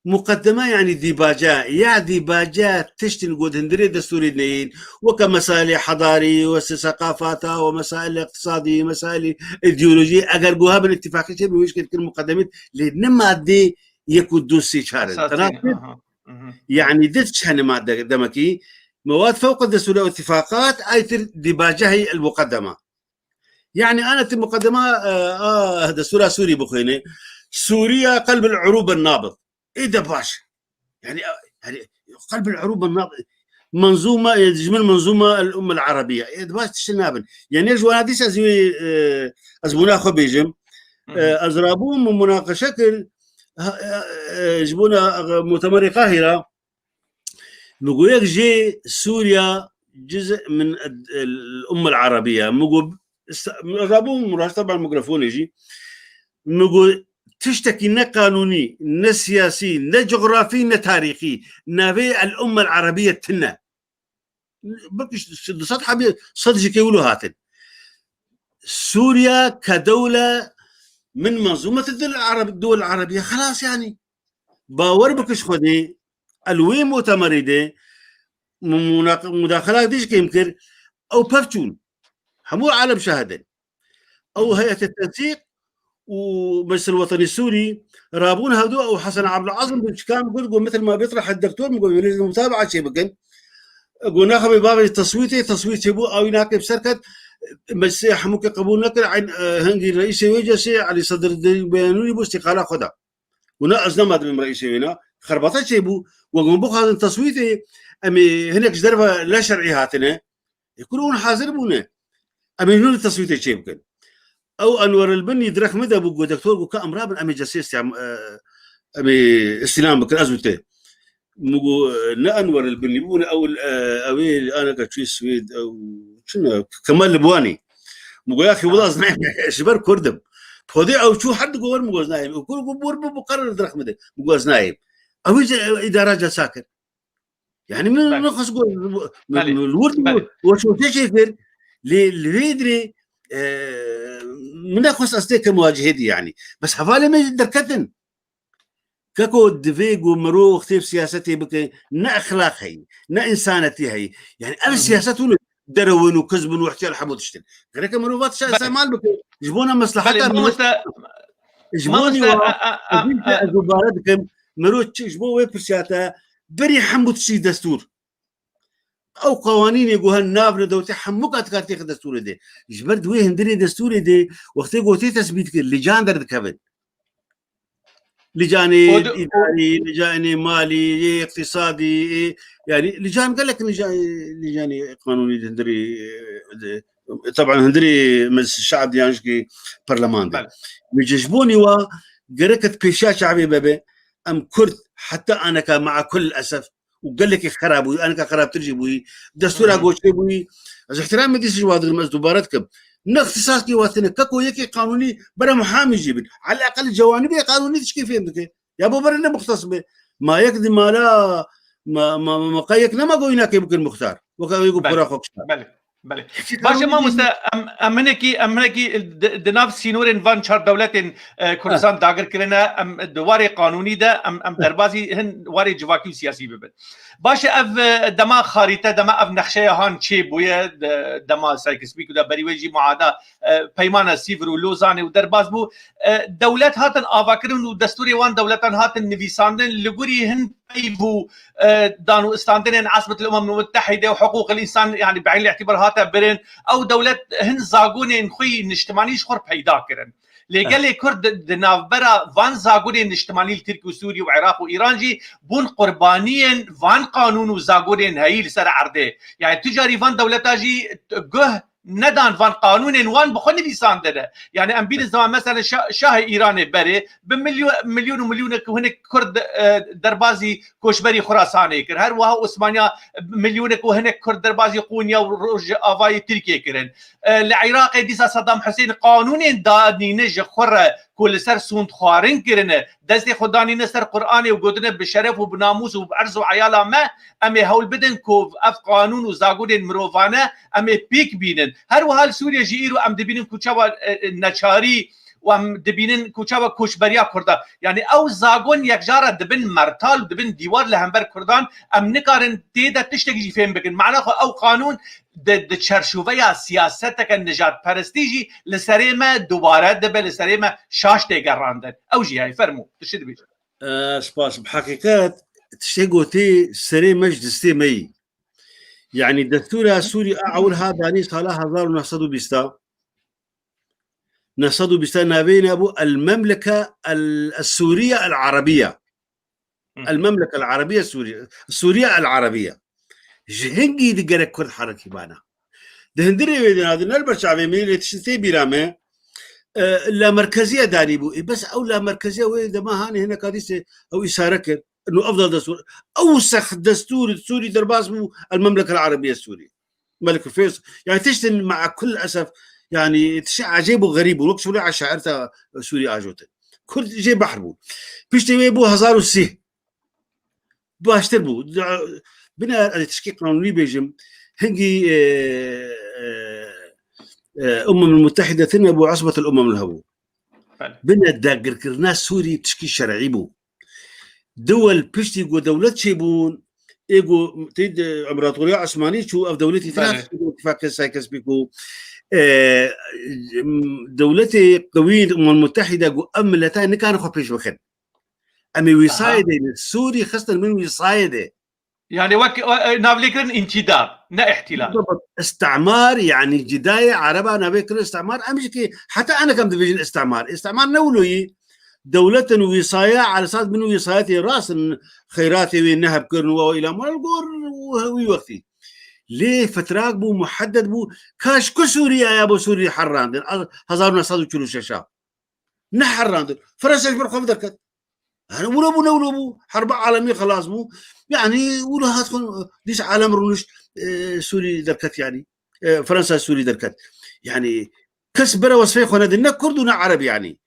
Muqeddeme yani dîbace. Ya dîbace tiştên ku di hundirê destûrê de yên. Weke mesailê hedarî, weke seqafata, we mesailê iqtisadî, mesailê îdeolojî. Eger ku hebin îtîfaqî çê bi wê şikil dikin muqeddemê. Lê ne madde yek û du sê çar in. Esasî, aha. Mhm. Yani di çend madde demekî. Mewad fewq destûrî û îtîfaqat, ay tir dîbace hey el muqeddeme. Yani ana ti muqeddema, e, a, destûra Sûrî bixwîne. Sûriya qelb el urûb el nabid. Ê de baş. Yani, yani qelb el urûb el nabid. Menzûma, e, ji min menzûma el umme el arabiye. Ê de baş tiştin nabin. Yani ji wana dîsa ez wê, e, ez bûna xwe bêjim. Hı hı. E, ez rabûm û munaqeşe kir, ha, e, e, ji bona, e, mutemerê Qahira. Min got yek jê Sûriya ciz min el umme el arabiye. Min got, rabûm, min raşta ber mikrofonê jî. Min got tiştekî ne qanûnî, ne siyasî, ne cografî, ne tarîxî navê el umme el arabiye tine. Belkî du sed hebî, sed jî kê wilo hatin. Sûriya ke dewle min menzûmet dil Arab, dul Arabiye, xelas yani. Bawer bikiş Xwedê, el wê mutemerî de mu-, munaq-, mudaxela dî jî kêm kir, ew pev çûn. Hemû alem şahid in. Ew heyetê tensîq û Meclis el Wetenî Sûrî rabûn hevdu ew Hesen Abdulazim bin çikan got, got, mitil ma bêt rehet doktor, min got, wênê mutabaa çê bikin. Got, naxwe bê bavê teswîtê, teswît çêbû, awî nake bi ser ket, meclisê hemû ke qebûl nekir, eyn, e, hingî reîsê wê celsê, Elî Sedir Beyanûnî bû, îstîqala xwe da. Got, na ez nema dibim reîsê wê na. Xerbata çêbû, we got, bixwazin teswîtê, em ê hinek ji derve ne şerî hatine. Ê, kur hûn hazir bûne. Em ê nû teswîtê çê bikin. Ew Enwer el Binî direk min de bû, got, doktor, got, ka em rabin, em ê celsê îstîam-, e, em ê îstîlam bikin, ez û te. Min got, ne Enwer el Binî bûne, ew, e, ew ê aneka çûyê Swêd, ew çi ne, Kemal Libwanî. Min got, yaxî, wila ez nayêm, ji ber Kurd im. Podê ew çû her digo wer, min got, ez nayêm. Kur got, bûr bû, bû qerar direk min de. Min got, ez nayêm. Ew îdara celsa kir. Yani min, belê, nexwest got, min, belê, min li wir, belê, weşweşê çêkir. Lê li vê dirê, e, min nexwest ez têkim wacihê dî yani. Bes hevalê me derketin. Keko divê ku mirov wextê bi siyasetê bike, ne exlaq heyî, ne însanetî heyî. Yani ev, hı hı, siyaset hûn derewin û kiz bin û ihtiyar hemû tiştin. Gereke mirov va tişa, belê, îstemal bike. Ji bona, belê, mesleheta mirov. Mamoste, ji bo mamoste, nî wa, a, a, a, ez, a, ez dubare dikim. Mirov çi ji bo wê pirsiyate berî hemû tiştî destûr. Ew qewanînê ku hen nav ne dewletê hemû katikar têxe destûrê de. Ji ber di wê hundirê destûrê de wextê ku tê tesbît kir, lican derdikevin. Licanê, o de, o, îdarî, licanê malî, yê îqtîsadî, yê, yani lican gelek lica-, licanê qanûnî di hundirê, e, de, teban hundirê Meclis Şe'b yan jî ki perleman de. Belê. Ji bo nî wa gerek et pêşiya çavê bebe, em Kurd heta aneka maa kul esef û gelekî xerab bûyî, aneka xerabtir jî bûyî, destûra, hı hı, goçê bûyî. Ez îhtiramê dîsa ji wa digirim, ez dubare dikim. Ne îxtisas kî watine, keko yekê qanûnî bere muhamî jî bin. Eleqel cewanîbê qanûnî tişkî fêm dike. Ya bo bere ne muxtes be. Ma yek di mala, ma, ma, ma, ma qey yek nema goyînakê bikir muxtar. Weke wê ku, belê, pira xwe kişta. Belê. Belê. Baş e mamoste, em, em hinekî, em hinekî di, di nav sînorên van çar dewletên, e, Kurdistan dagir kirine, em di warê qanûnî de, em, em derbazî hin warê civakî û siyasî bibin. Baş e ev, e, dema xarîte, dema ev nexşeya han çê bûye, de, dema Sykes-Picot de berî wê jî muada, e, peymana Sîvir û Lozanê û derbas bû. E, dewlet hatin avakirin û destûrê wan dewletan hatin nivîsandin, li gorî hin peyv û, e, dan û istandinên Esbetil Umem Mutehîde û Hiqûqil Însan, yanî bi eynî îtîbar hate birin. Ew dewlet hin zagonên xwe yî niştimanî ji xwe re peyda kirin. Lê gelê Kurd di, di navbera van zagonên niştimanî li Tirk û Sûrî û Iraq û Îran jî bûn qurbaniyên van qanûn û zagonên heyî li ser erdê. Yanî tu carî van dewleta jî guh nedan van qanûnên wan bi xwe nivîsandine. Yanî em bînin zaman mesela şa-, şahê Îranê berê bi milyo-, milyon û milyonek û hinek Kurd, e, derbazî koçberî Xurasanê kir. Her wiha Osmaniya milyonek û hinek Kurd derbazî Qonya û Rojavayê Tirkiyê kirin. E, li Iraqê dîsa Saddam Hussein qanûnên danîne ji xwe re ku li ser sûndxwarin kirine, destê xwe danîne ser Qur'anê û gotine bi şeref û bi namûs û bi erz û eyala me, em ê hewl bidin ku ev qanûn û zagonên mirovane em ê pêk bînin. Her wiha li Sûriyê jî îro em dibînin ku çawa, e, e, neçarî û em dibînin ku çawa koçberiya Kurda. Yanî ew zagon yekjara dibin mertal û dibin dîwar li hember Kurdan, em nikarin tê de tiştek jî fêm bikin. Mana xwe ew qanûn di, di çerçoveya siyaseteke nijadperestî jî li serê me dubare dibe, li serê me şaş tê gerandin. Ew jî heye, fermû, tu çi dibêjî? E, spas. Bi heqîqet tiştê gotî serê me ji destê me yî. Yanî destûra Sûrî a ewil ha danî sala hezar û neh sed û bîst a. Neh sed û bîst a navê ne bû El Memleke El, El Sûriye El Arabiye. Hı. El Memleke El Arabiye Sûriye. Sûriye El Arabiye. Ji hingî di gerek Kurd herekî bana. Di hindirê wê de ne li ber çavê min lê tiştê tê bîra me. E, lamerkeziye danî bû. E, bes ew lamerkeziye wê dema hanê hineka dîsê ew îsare kir. Ino ev da destûr. Ew sex destûr Sûrî derbas bû, El Memleke El Arabiye Sûrî. Melik Fês. Yani tiştin mea kul esef, yani tiştê ecêb û xerîb bû. Wek şûlê eşairta Sûrî ajotin. Kurd jê behr bû. Piştê wê bû hezar û sî. Baştir bû. Bine ez tişkî qanûnî bêjim. Hingî, e, e, e, Umemul Mutehîde tine bû, Isbetul Umem hebû. Belê. Bine dagirkirina Sûrî tişkî şer'î bû. Dewel piştî ku dewlet çêbûn, ê ku tê de Împaratoriya Osmanî çû, ev dewletî tira Belê. Îtîfaqê Sykes-Picot, e, dewletê qewî Umemul Mutehîde ku ev mileta nikarin xwe pêş bixin. Em ê wîsayê Aha. de, Sûrî xistin bin wîsayê de. Yani wek, e, e, navlêkirin întîdar, ne îhtîlal. Bizibt. Îstimar, yani cidayê Ereba navê kirin îstimar, em jî ki heta enek em dibêjin îstimar. Îstimar ne wilo yî? Dewletin wîsaya, ersat bin wîsayetê rast in, xeyratê wê neheb kirin û îla mal gor û wî wextî. Lê fitrak bû, muhedded bû, kaş ku Sûriye ya bo Sûrî herrandin, hezar û neh sed û çil û şeş a. Neherrandin. Fransa ji ber xwe derket. Yani wilo bû, ne wilo bû. Herba alemî xelas bû. Yani wilo hat xwe dîs alem rûnişt, e, Sûrî derket yani. E, Fransa Sûrî derket. Yani kes bere wesfê xwe nedin. Ne Kurd û ne Ereb yani.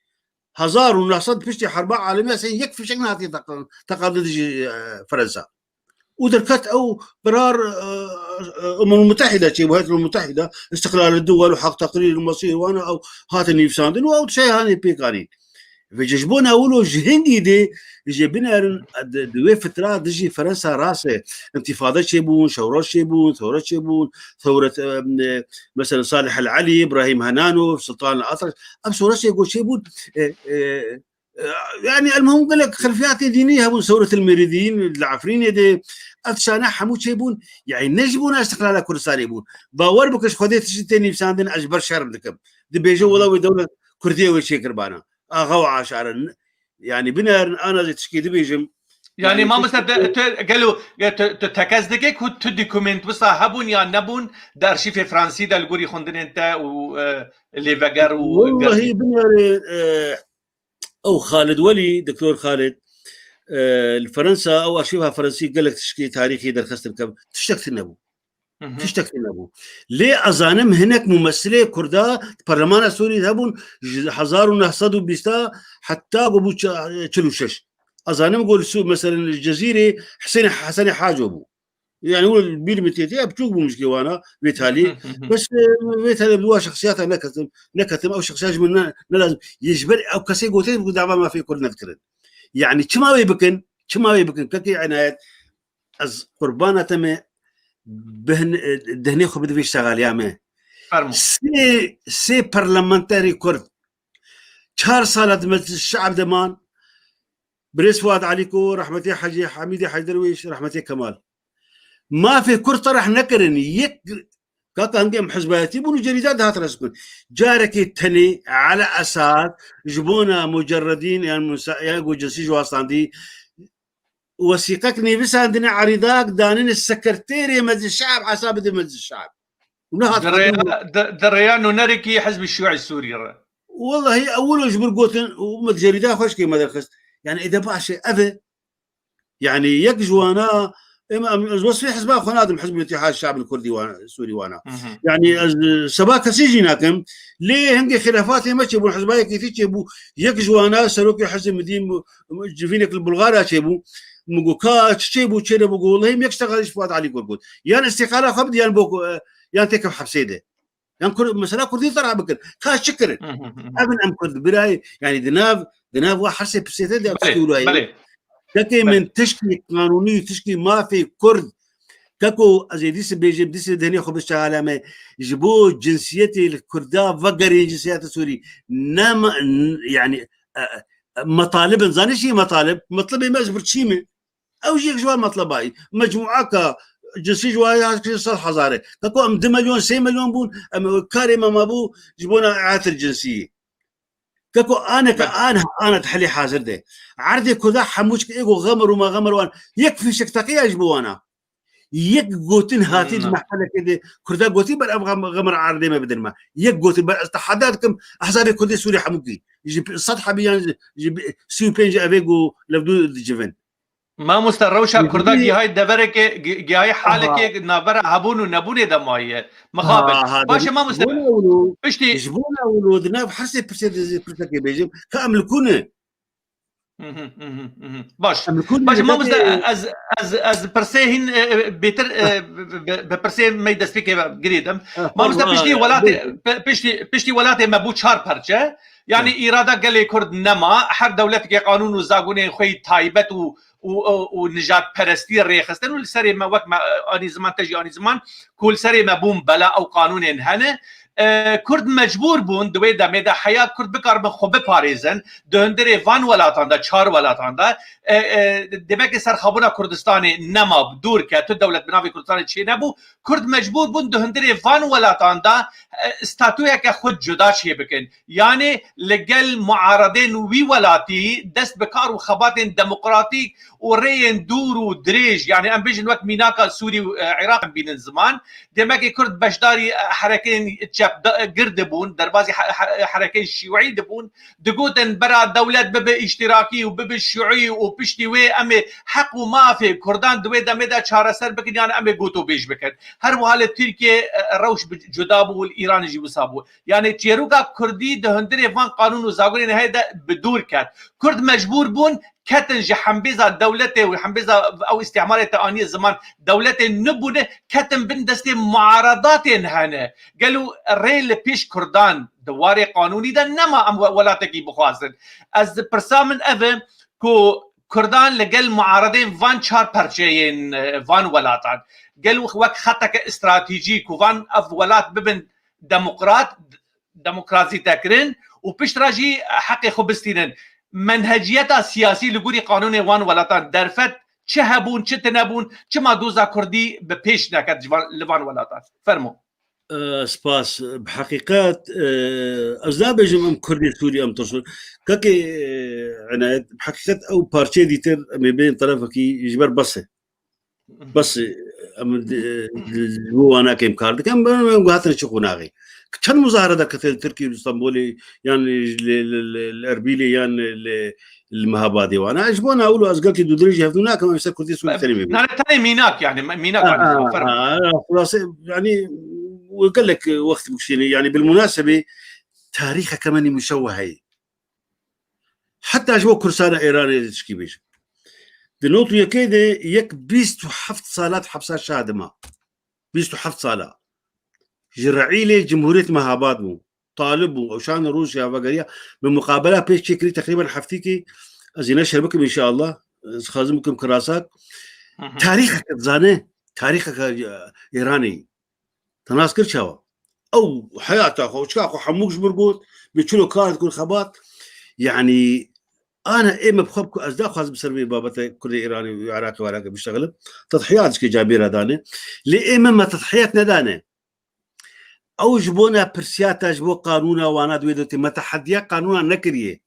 Hezar û neh sed piştî herba alemî sen yek fişek nehatiye teqan-, teqandin dijî, e, Fransa. û derket ew qerar, e, e, Umemul Mutehîde çêbû, Heyet Umemul Mutehîde, îstiqlal ed-dewel û heq teqrîr û mesîr wan ew hatin nivîsandin û ew tiştê hanê pêk anîn. Vêce ji bona wilo ji hingî dê jê binerin, di, di wê fitra dijî Fransa rast e. Întîfade çêbûn, şewreş çêbûn, thewre çêbûn, thewret, e, e, mesela Salih El Elî, Îbrahîm Henano, Sultan El Atraş, ev şewreşê ku çêbûn, e, e, E, yani, elmuhim gelek xilfiyatê dînî hebûn, Sewretil Mêridîn li Efrînê de, ev tiştane hemû çêbûn, yani, ne ji bona îstiqlala Kurdistanê bûn. Bawer bike, ji Xwedê tiştî tê nivîsandin, ez ji ber şerm dikim. Dibêje, Hı hı. wela wê dewlet Kurdiyê wê çêkir bana. Axa û aşarin. Yani, binerin, ana zê tişkî dibêjim. Yani, Yani, mamoste, tiştî tu, tu gelo, tu, tu tekez dike ku tu dokument wisa hebûn ya nebûn, di arşîvê Fransî de li gorî xwendinên te û, e, lêveger û Wellahî, gerçek- binerin, e, Ew Xalid Welî, Doktor Xalid, e, li Fransa, ew arşîva Fransî gelek tişkê tarîxî derxistin ke tiştek tune bû. Hı hı. Tiştek tune bû. Lê ez zanim hinek mumessilê Kurda di Parlemana Sûrî de hebûn, ji hezar û neh sed û bîst heta ku bû çi-, çil û şeş. Ez zanim ku li Sû-, meselen li Cezîrê Hesên, Hesenê Haco bû. Yani wilo bîr min tê tê, ev çûk bû mişkê wana, vê talî. Bes, e, vê talî bi wa şexsiyata neketim, neketim, ew şexsiyat ji min ne, ne lazim. Yê ji ber ew kesê gotin ku dava mafê Kurd nedikirin. Yani çima wê bikin? Çima wê bikin? Kekê Enayet, ez qurbana te me, bihn-, e, dehnê xwe bide vê şexaliya me. Fermo. Sê, sê parlamenterê Kurd çar sala di Meclis Şe'b de man, Birêz Fuad Alîko, rehmetê Hecî Hemîdê Hecî Derwêş, rehmetê Kemal. Mafê Kurd tereh nekirin. Yek kaka hingê em hizbayetî bûn û cerîda dihat reskin. Carekê tenê ala esas ji bona mucerredîn yan musa-, ya ku cinsî ji wastandî wesîqek nivîsandine, erîdak danine sekreterê Meclis Şe'b, hesabê de Meclis Şe'b. Û nehat Di rêya, di, di rêya nûnerikî Hizbî Şiûî Sûrî re. Wellahî ewilo ji bir gotin û me cerîda xweşkê me derxist. Yani êde baş e, ev e. Yani yek ji wana, em, em, ez wesfê hizba xwe nadim, Hizb Îtîhad Şe'b Kurdî wana, Sûrî wana. Hı hı. Yani ez, e, seba kesî jî nakim. Lê hingê xilafatê me çêbûn, hizba yekîtî çêbû. Yek ji wana serokê hizb Midî, civînek li Bulgarya çêbû. Min got, ka çi çêbû, çêne bû, got, wellahî min yek ştexalî ji Fuat Alî Kur got. Yan îstîqala xwe bide, yan bo, e, yan têkeve hepsê de. Yan Kur-, mesela Kurdî tera bikin. Ka çi kirin? Hı hı hı hı. Evin em Kurd birayê, yani di nav, di nav wa hersê pirsê de Belê, tişkî wilo ye. Belê. Kekê Belê. min tişkî qanûnî, tişkî mafê Kurd. Keko ez ê dîsê bêjim, dîsê denê xwe bişte aleme. Ji bo cinsiyetê li Kurda vegerên cinsiyeta Sûrî. Ne ma-, n-, yani, e, e, metalibin. Zanî çi ye metalib? Metlibê me ji bir çî me. Ew jî yek ji wan metleba ye. Mecmuaka cinsî ji wan ya sed hezar e. Keko em du milyon, sê milyon bûn, em karê me mabû ji bona etir cinsî. Keko aneke Bes. an, ana di helê hazir de. Erdê Kurda hemû çik êgo xemir û ma xemir wan. Yek fîşek teqiya ji bo wana. Yek gotin hatî di Hmm. mehfelekê de Kurda gotî ber ev xem-, xemir erdê me bidin me. Yek gotin ber ez tehada dikim, hesabê Kurdê Sûrî hemû kî. Ji p-, sed hebî yan ji, ji b-, sî û pênc evê go levdû dicivin. Mamoste, rewşa Kurda Yekî- gihayî deverekê, gi-, gihayî Aha. halekê navbera hebûn û nebûnê de maye. Mixabin. Ha, ha, Baş e, de-, mamoste, bona wilo, piştî ji bona wilo di nav hersê pirsê de ez ê pirsekê bêjim, ka em li ku ne? Mhm, mhm, mhm. Baş. Em li ku ne? Baş, mamoste, Peki ez, ez, ez pirsê hîn, e, e, bêtir, e, Heh. bi, bi, bi pirsê me destpêkê girêdim. Heh, Mamoste, Allah, piştî welatê, bêjim. Pi-, piştî, piştî welatê me bû çar parçe. Yani Heh. îrada gelê Kurd nema. Her dewletekê qanûn û zagonên xwe yî taybet û û, û, û nijadperestî rêxistin û li serê me wek me, e, anî ziman, te jî anî ziman, ku li serê me bûn bela ew qanûnên hene. E, Kurd mecbûr bûn di wê demê de heya Kurd bikaribin xwe biparêzin, di hundirê van welatan de, çar welatan de, e, e, demekê serxabûna Kurdistanê nema, bi dûr ket, tu dewlet bi navê Kurdistanê çê nebû, Kurd mecbûr bûn di hundirê van welatan de, e, statuyeke xwe cuda çê bikin. Yanî li gel muaredên wî welatî dest bi kar û xebatên demokratîk û rêyên dûr û dirêj, yanî em bêjin wek mînaka Sûrî û, e, Iraq em bînin ziman. Demekê Kurd beşdarî, e, herekeyên çep de, e, gir dibûn, derbazî he-, he-, herekeyên şîûî dibûn. Digotin bera dewlet bibe îştirakî û bibe şîûî û piştî wê em ê heq û mafê Kurdan di wê demê de çareser bikin, yan em ê gotobêj bikin. Her wiha li Tirkiye, e, rewş bi cuda bû û li Îranê jî wisa bû. Yanî çêroka Kurdî di hundirê van qanûn û zagonên heye de bi dûr ket. Kurd mecbûr bûn ketin ji hembêza dewletê û hembêza ew îstîmarê te aniye ziman dewletên nû bûne, ketin bin destê muaredatên hene. Gelo rê li pêş Kurdan di warê qanûnî de nema em we-, welatekî bixwazin. Ez pirsa min ev e ku Kurdan li gel muaredên van çar perçeyên, e, van welatan, gelo wek xeteke stratejî ku van ev welat bibin demokrat, demokrasî te kirin û piştre jî heqê xwe bistînin. Menheciyeta siyasî li gorî qanûnê wan welatan derfet çi hebûn, çi tine bûn, çima doza Kurdî bi pêş neket ji van, li van welatan? Fermo. E, spas. Bi heqîqet, e, ez nabêjim em Kurdê Sûrî em tirsin. Kekê, e, Enayet, bi heqîqet ew parçeyê dîtir em ê bên terefekî ji ber bes e. Bes, e, em di, di, di bo wana em kar dikin, em, em hatine çi qonaxê. Çend muzahara derkete li Tirkiye, li Stenbolê, yan li, li, li, li Erbîlê, yan li, li Mehabadê wana. Ji bo na wilo ez gelkî dûdirêjî hevdû nakim, em ser Kurdê Sûrî tenê mê. Nane tenê mînak yani, mînak Ha, anî ha, ziman, fermo. ha, ha, xulase, yani, gelek wext bikişîne. Yani, bilmunasebê tarîxeke me nî muşewwe heye. Heta ji bo Kurdistana Îranê de tişkî bêjim. Di not û yekê de yek bîst û heft sala di hepsa şa de ma. Bîst û heft sala. Ji reîlê Cumhuriyet Mehabad bû. Talib bû, ew şan Rûsya vegeriya. Bi muqabela pêş çêkirî teqrîben heftîkî, ez ê neşer bikim înşallah. Ez xwazim bikim kirasak. Hı hı. Tarîxeke dizane, tarîxeke, e, Îranê. Te nas kir çawa? Ew heyata xwe, çika xwe hemû ji mir got, bi çilo kar dikir xebat. Yanî, ana ê me bi xwe biku, ez daxwazim ser vê babete Kurdê Îranê û Iraqê warake biştexilim. Tedhiyat dike camêra dane. Lê ê me, me tedhiyat nedane. Ew ji bona pirsiyata, ji bo qanûna wana di wê de tê, me tehediya qanûna nekiriye.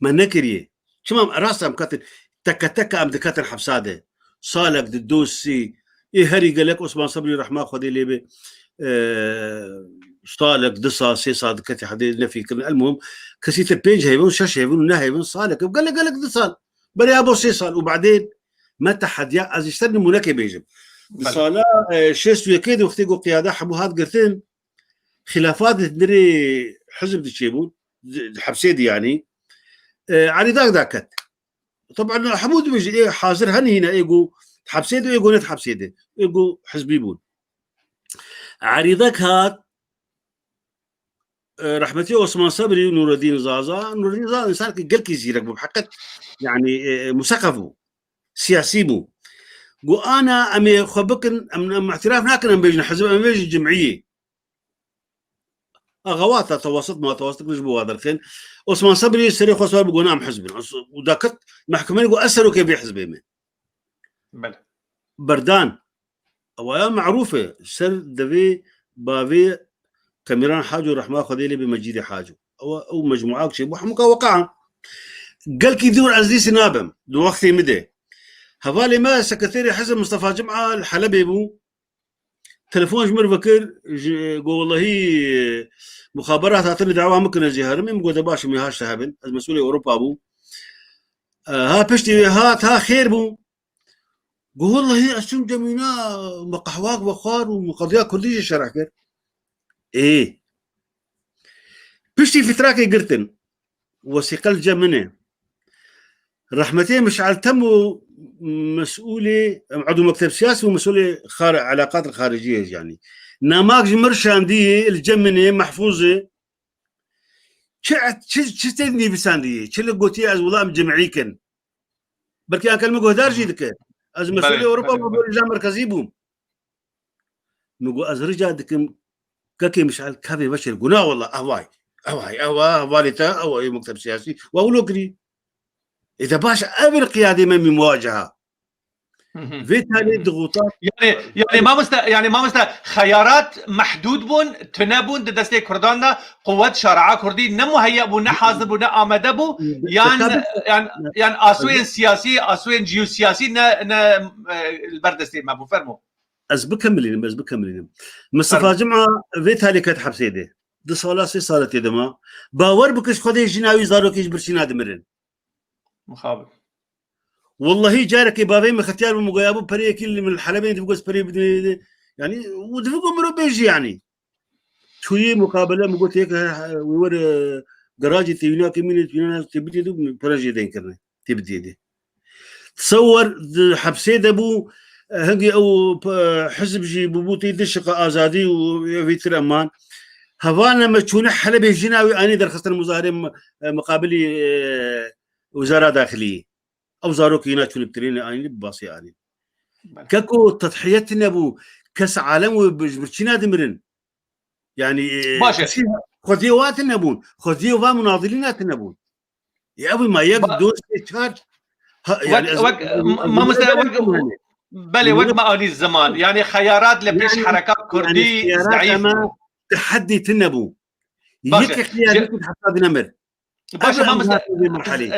Me nekiriye. Çima em rast em ketin, teke teke em diketin hepsa de. Salek di dosî, ê herî gelek Osman Sebrî rehma Xwedê lê be, e, salek, du sal, sê sal diketî hedê nefî kirin. El muhim, kesî te pênc heyvin, şeş heyvin û neh heyvin, salek, gelek gelek du sal. Berê bo sê sal û badên me tehediya, ez ji ser nimûnekê bêjim. Di Belê. sala, e, şêst û yekê de wextê ku qiyade hemû hat girtin, xilafat di nirê hizb diçêbûn, di, di hepsê de yanî. E, Erîdak daket. Taban hemû dibêjin, ê hazir henî hîne, ê ku hepsê de, ê ku ne hepsê de. Ê ku hizbî bûn. Erîdak hat, e, rehmetî Osman Sebrî û Nureddîn Zaza. Nureddîn Zaza însanekî gelkî zîrek bû, bi heqet, yanî, e, e, museqef bû, siyasî bû. Got, ana em ê xwe bikin, em, em îtiraf nakin, em bêjin hizb, em bêjin cimiyê. Axewata tewasut ma tewasut ji bo wa derxên. Osman Sebrî serê xwe sar bû, got, na em hizb in. Û daket mehkemeyê, got, ez serokê vê hizbê me. Belê. Berdan. Ewa ya merûf e, ser devê bavê Kemiran Haco rehma Xwedê lê be Mecîdê Haco. Ewa ew mecmûa çêbû hemûka weqan. Gelkî dûr ez dîsî nabim. Di wextê min de. Hevalê me sekreterê hizb Mistefa Cima li Helebê bû. Telefon ji min re vekir, ji, got, wellehî, muxaberat hatine dawa min kir ez ê herim. Min got, de baş e, min haşte hebin. Ez mesûlê Ewropa bûm. E, ha piştî wê hat, ha xêr bû. Got, wellehî ez çûm cemîna, me qehwak vexwar û min qediya kurdî jî şerh kir. Ê. Piştî fîtrakê girtin, wesîqe li cem min e. Rehmetê Mişal Temo, mesûlê, em, edû mekteb siyasî û mesûlê xar-, eleqat xaricî ye, yanî. Namak ji min şandiyê, li cem min e, mehfûz e. Çi, çi, çi tê nivîsandiyê? Çi li gotiye ez wila em cimî kin? Belkî Akel min guhdar jî dike. Ez mesûlê Ewropa bûm, belê. Rêja merkezî bûm. Min got, ez rica dikim, kekê Mişal kevê veşêr guna wela, evay. Evay, ewa, hevalê te, ewa, ê mekteb siyasî. Wa wilo kirî. Ê de baş, ev in qiyadê me mî muwaceha. Hı hı. Vê talê dixuta. Yani, yani mamoste, yani mamoste, xeyarat mehdûd bûn, tune bûn di destê Kurdan de, quwet şaraa Kurdî ne muheyya bû, ne hazir bû, ne amade bû. Yan, yan, yan asoyên siyasî, asoyên ciyosiyasî ne, ne, e, li ber destê me bû. Fermo. Ez bikemilînim, ez bikemilînim. Mistefa Cima vê talê ket hepsê de. Du sala, sê sala tê de ma. Bawer bike ji Xwedê jina wî, zarokê ji birçîna dimirin. Mixabin. Wellahî carekê bavê min xetiyar bû, min goya bû pereyekî li min Helebê dibigos perê bidê. Yani, û divigo mirov bêjî yani. Çûyî muqabele min got yek, he, he, wî were garajê têwînakê mîne, têwîna tê bidê de, pere jê deyn kirine. Tê bidê de. Tesewer di hepsê de bû, e, hingê ew, e, hizb jî bûbû tê di şiqa azadî û vîtir eman. Hevalne me çûne Helebê jina wî anî derxistin muzahirê mi-, e, muqabilî, e, Wizara Daxilî. Ew zarokê yîna çûne bi trênê anî bi basê anî. Belê. Keko tedhiyet nebû. Kes alem û bi, ji birçîna dimirin. Yani, e, Baş e. kesî xwediyê wa tine bûn. Xwediyê wa munadilîna tine bûn. Ya ev ma yek, Ba- dostê çar. Ha, Wek, yani, ez, wek, ez, ma-, ez, mamoste, ez, wek, ez, belê, wek ez, me anî ziman. Yani, xeyarat li pêş yani, hereka yani, kurdî xeyarat zayîf ama bû. Teheddî tine bû. Baş e. Yek xeyarat heta dinemir. Baş e, Ev mamoste, em hatin vê merhalê.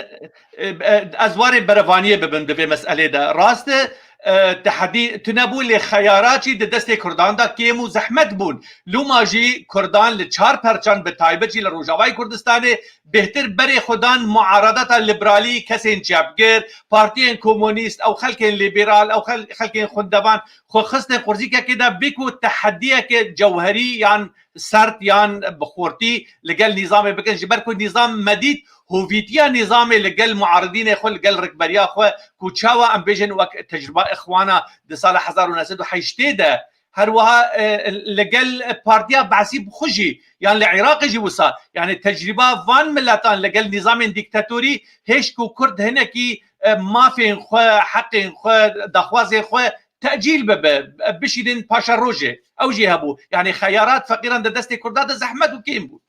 e, e, e, ez warê berevaniyê bibim di vê meselê de. Rast e, e, tehedî tune bû, lê xeyarat jî di destê Kurdan de kêm û zehmet bûn. Loma jî Kurdan li çar perçan, bi taybet jî li Rojavayê Kurdistanê, bêhtir berê xwe dan muaredeta liberalî, kesên çepgir, partiyên komunîst, ew xelkên lîberal, ew xel-, xelkên xwendevan xwe xistên qurzîkekê de bê ku tehediyeke cewherî yan sert yan bi xortî li gel nîzamê bikin. Ji ber ku nîzam me dît, hovîtiya nîzamê li gel muaridînê xwe, li gel rikberiya xwe, ku çawa em bêjin wek tecrûba Îxwana di sala hezar û neh sed û heştê de, her wiha, e, li gel Partiya Be'sî bi xwe jî, yan li Iraqê jî wisa, yanî tecrûba van miletan li gel nîzamên dîktatorî hêşt ku Kurd hinekî, e, mafên xwe, heqên xwe, daxwazên xwe tecîl bibe, bişînin paşerojê. Ew jî hebû. Yanî xeyarat feqîran di destê Kurda de zehmet û kêm bû.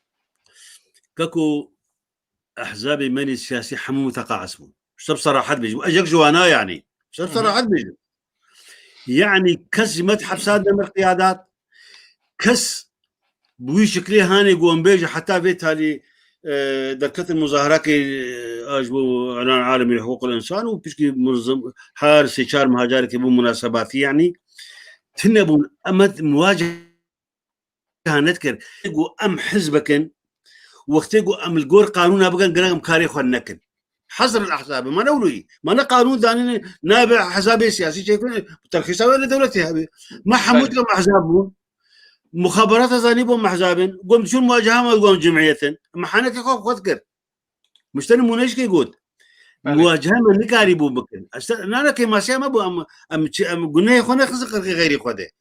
Keko, ehzabê me nê siyasî hemû mutaqaes bûn. Ji te bi serahet bêjim. Ez yek ji wana, yanî. Ji te bi Hı hı. serahet bêjim. Yanî kes ji me di hepsa de nemir qiyadat. Kes bi wî şiklê hanê ku em bêje heta vê talî, e, derketin muzaherakê, e, a ji bo Îlan Alemî li Hiqûqil Însan û pişkî munzim her sê çar meha carekê bû munasebatî, yanî tune bûn. Em muwaceha nedikir. Ku em hizbek in, wextê ku em li gor qanûna bikin, gerek em karê xwe nekin. Hezr el ehzab. Ma ne wilo yî. Ma ne qanûn danîne, nabe hezabê siyasî çêkirin, terxîsa wê li dewletê hebe. Ma hemû Belê. dikim ehzab bûn. Muxaberata zanî bûn mehzabin. Gom çûn muwaceha me gom cemiyet in. Em hanekê xwe xwe dikir. Mişte nimûne ji kê got. Belê. Muwaceha me nikarî bû bikin. Esta, nana kêmasiya me bû, em, em çi, em gunehê xwe nexizin qirxê xeyrî xwe de.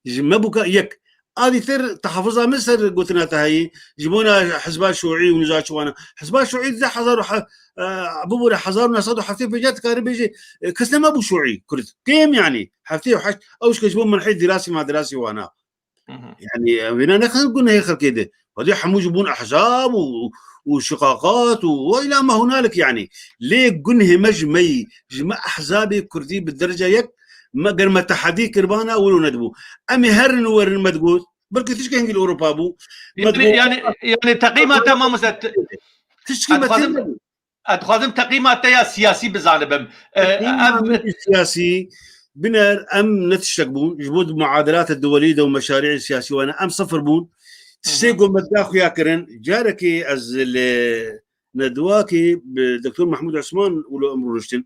Ji me bûka yek. A dîtir tehafuza min ser gotina te heyî, ji bona hizba şûî û nîza çiwana. Hizba şûî di hezar û he-, e, bibûre hezar û neh sed û heftê û pênc dikare bêje, e, kes nema bû şûî, Kurd. Kêm yanî, heftê û heşt, ew ji ke ji bo min heyî dirasî ma dirasî wana. Hı hı. Yanî, em vêna nexin gunehê xelkê de. Xwedî hemû ji bûn ehzab û, û şiqaqat û, û îla me hunalik yanî. Lê gunhê me ji me yî, ji me ehzabê Kurdî bi derece yek, me ger me tehedî kiribana wilo nedibû. Em ê herin û werin me digot. Belkî tişkê hingî li Ewropa bû. Me Yanî, digot, yanî, yanî teqîma te mamoste, te-, tişkî ez me dixwazim, tê nebû. ez dixwazim teqîma te ya siyasî bizanibim. E, Teqîma ev min siyasî, biner em ne tiştek bûn. Ji bo muadelata duwelî de û meşarî siyasî wana em sifir bûn. Tiştê Hı hı. ku me diga xuya kirin, carekê ez li nedwakê bi Doktor Mahmûd Osman wilo em rûniştin.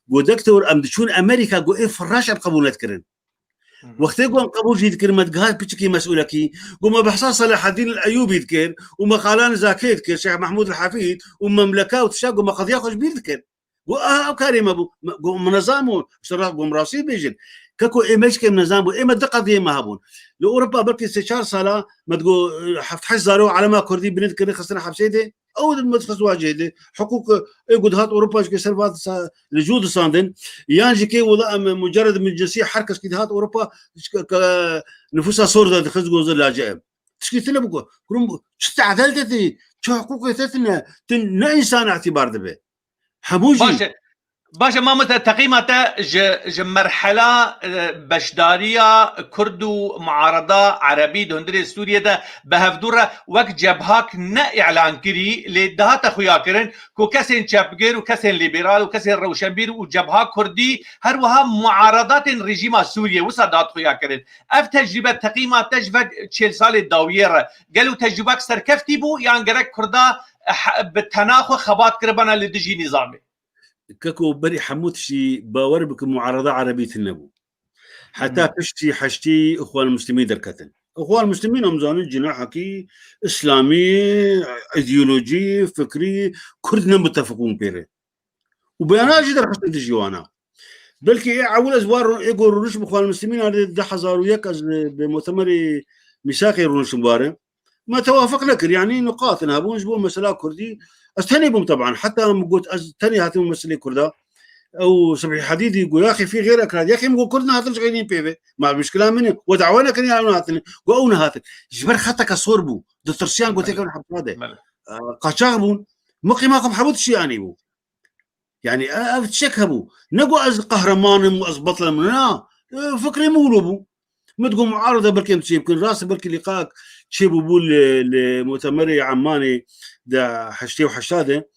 Got, Doktor, em diçûn Amerîka, got, ê firraş em qebûl nedikirin. Hı hı. Wextê ku em qebûl jî dikir, me digihat piçikî mesûlekî, ku me behsa Selahaddîn el Eyûbî dikir û me Xalan Zakê dikir, Şêx Mehmûd el Hefîd û memleka û tişta ku me qediya xwe ji bîr dikir. Got, aha, ew karê me bû. Me, got, me nezan bû, ji te re, got, me rastî bêjin. Keko ê me ji kêm nezan bû, ê me di qediyê me hebûn. Li Ewropa belkî sê çar sala me digot, heft heşt zaro elema Kurdî binê dikirin, xistin hepsê de. Ew di me dixist wacihê de. Hiqûq, ê ku dihat Ewropa ji ke ser va disa-, li cû disandin. Yan jî kê wila em mucerred min cinsî her kes kî dihat Ewropa ji ke, ke nifûsa sor de dixist goze lace em. Tişkî tine bû ku. Kurum, çi te edelte tê, çi hiqûqê te tine, tu ne însan îtîbar dibe. Hemû jî. Baş e. Baş e, mamoste, teqîma te ji, ji merhela, e, beşdariya Kurd û muarada Erebî di hundirê Sûriyê de bi hevdû re wek cebhak ne îlan kirî, lê dihate xuya kirin ku kesên çepgir û kesên lîberal û kesên rewşenbîr û cebha Kurdî her wiha muaradatên rejîma Sûriyê wisa dihat xuya kirin. Ev tecrûbe teqîma te ji vek çêl salê dawiyê re gelo tecrûbek serkeftî bû yan gerek Kurda, eh, bi tena xwe xebat kiribana li dijî nîzamê? Keko, berî hemû tiştî bawer bike, muarada Erebî tune bû. Heta Hı. piştî heştî Îxwan Muslimîn derketin. Îxwan Muslimîn em zanin cinahekî îslamî, îdeolojî, fikrî, Kurd ne mutefik bûn pê re. Û beyana jî derxistin dijî wana. Belkî ê ewil ez war ê ku rûniş bi Îxwan Muslimîn, yanî di hezar û yek ez bi, bi mutemerê Mîsaqê rûniştim ware. Me tewafuk nekir, yanî nuqatin hebûn ji bo mesela Kurdî. Ez tenê bûm teban. Heta min got ez tenê hatim meselê Kurda. Ew Subhî Hedîdî got, "Yaxî fî xêr ekrat." Yaxî min got, "Kurd nehatin ji xêrîn pê ve." Ma muşkila min e. We dawa nekirin ya ew nehatin. Got, "Ew nehatin." Ji ber xeteke sor bû. Ditirsiyan got, Belê. "Têkevin hepsa de." Belê. E, qaçax bûn. Min qîma xwe bi hemû tiştî anî bû. Yani, e, ev tiştek hebû. Ne got ez qehreman im, ez betil im, na. E, fikrê min wilo bû. Min digot muarada belkî em çê bikin. Rast e, belkî lîqak çêbûbû li, li mutemerê Emmanê de heştê û heşta de,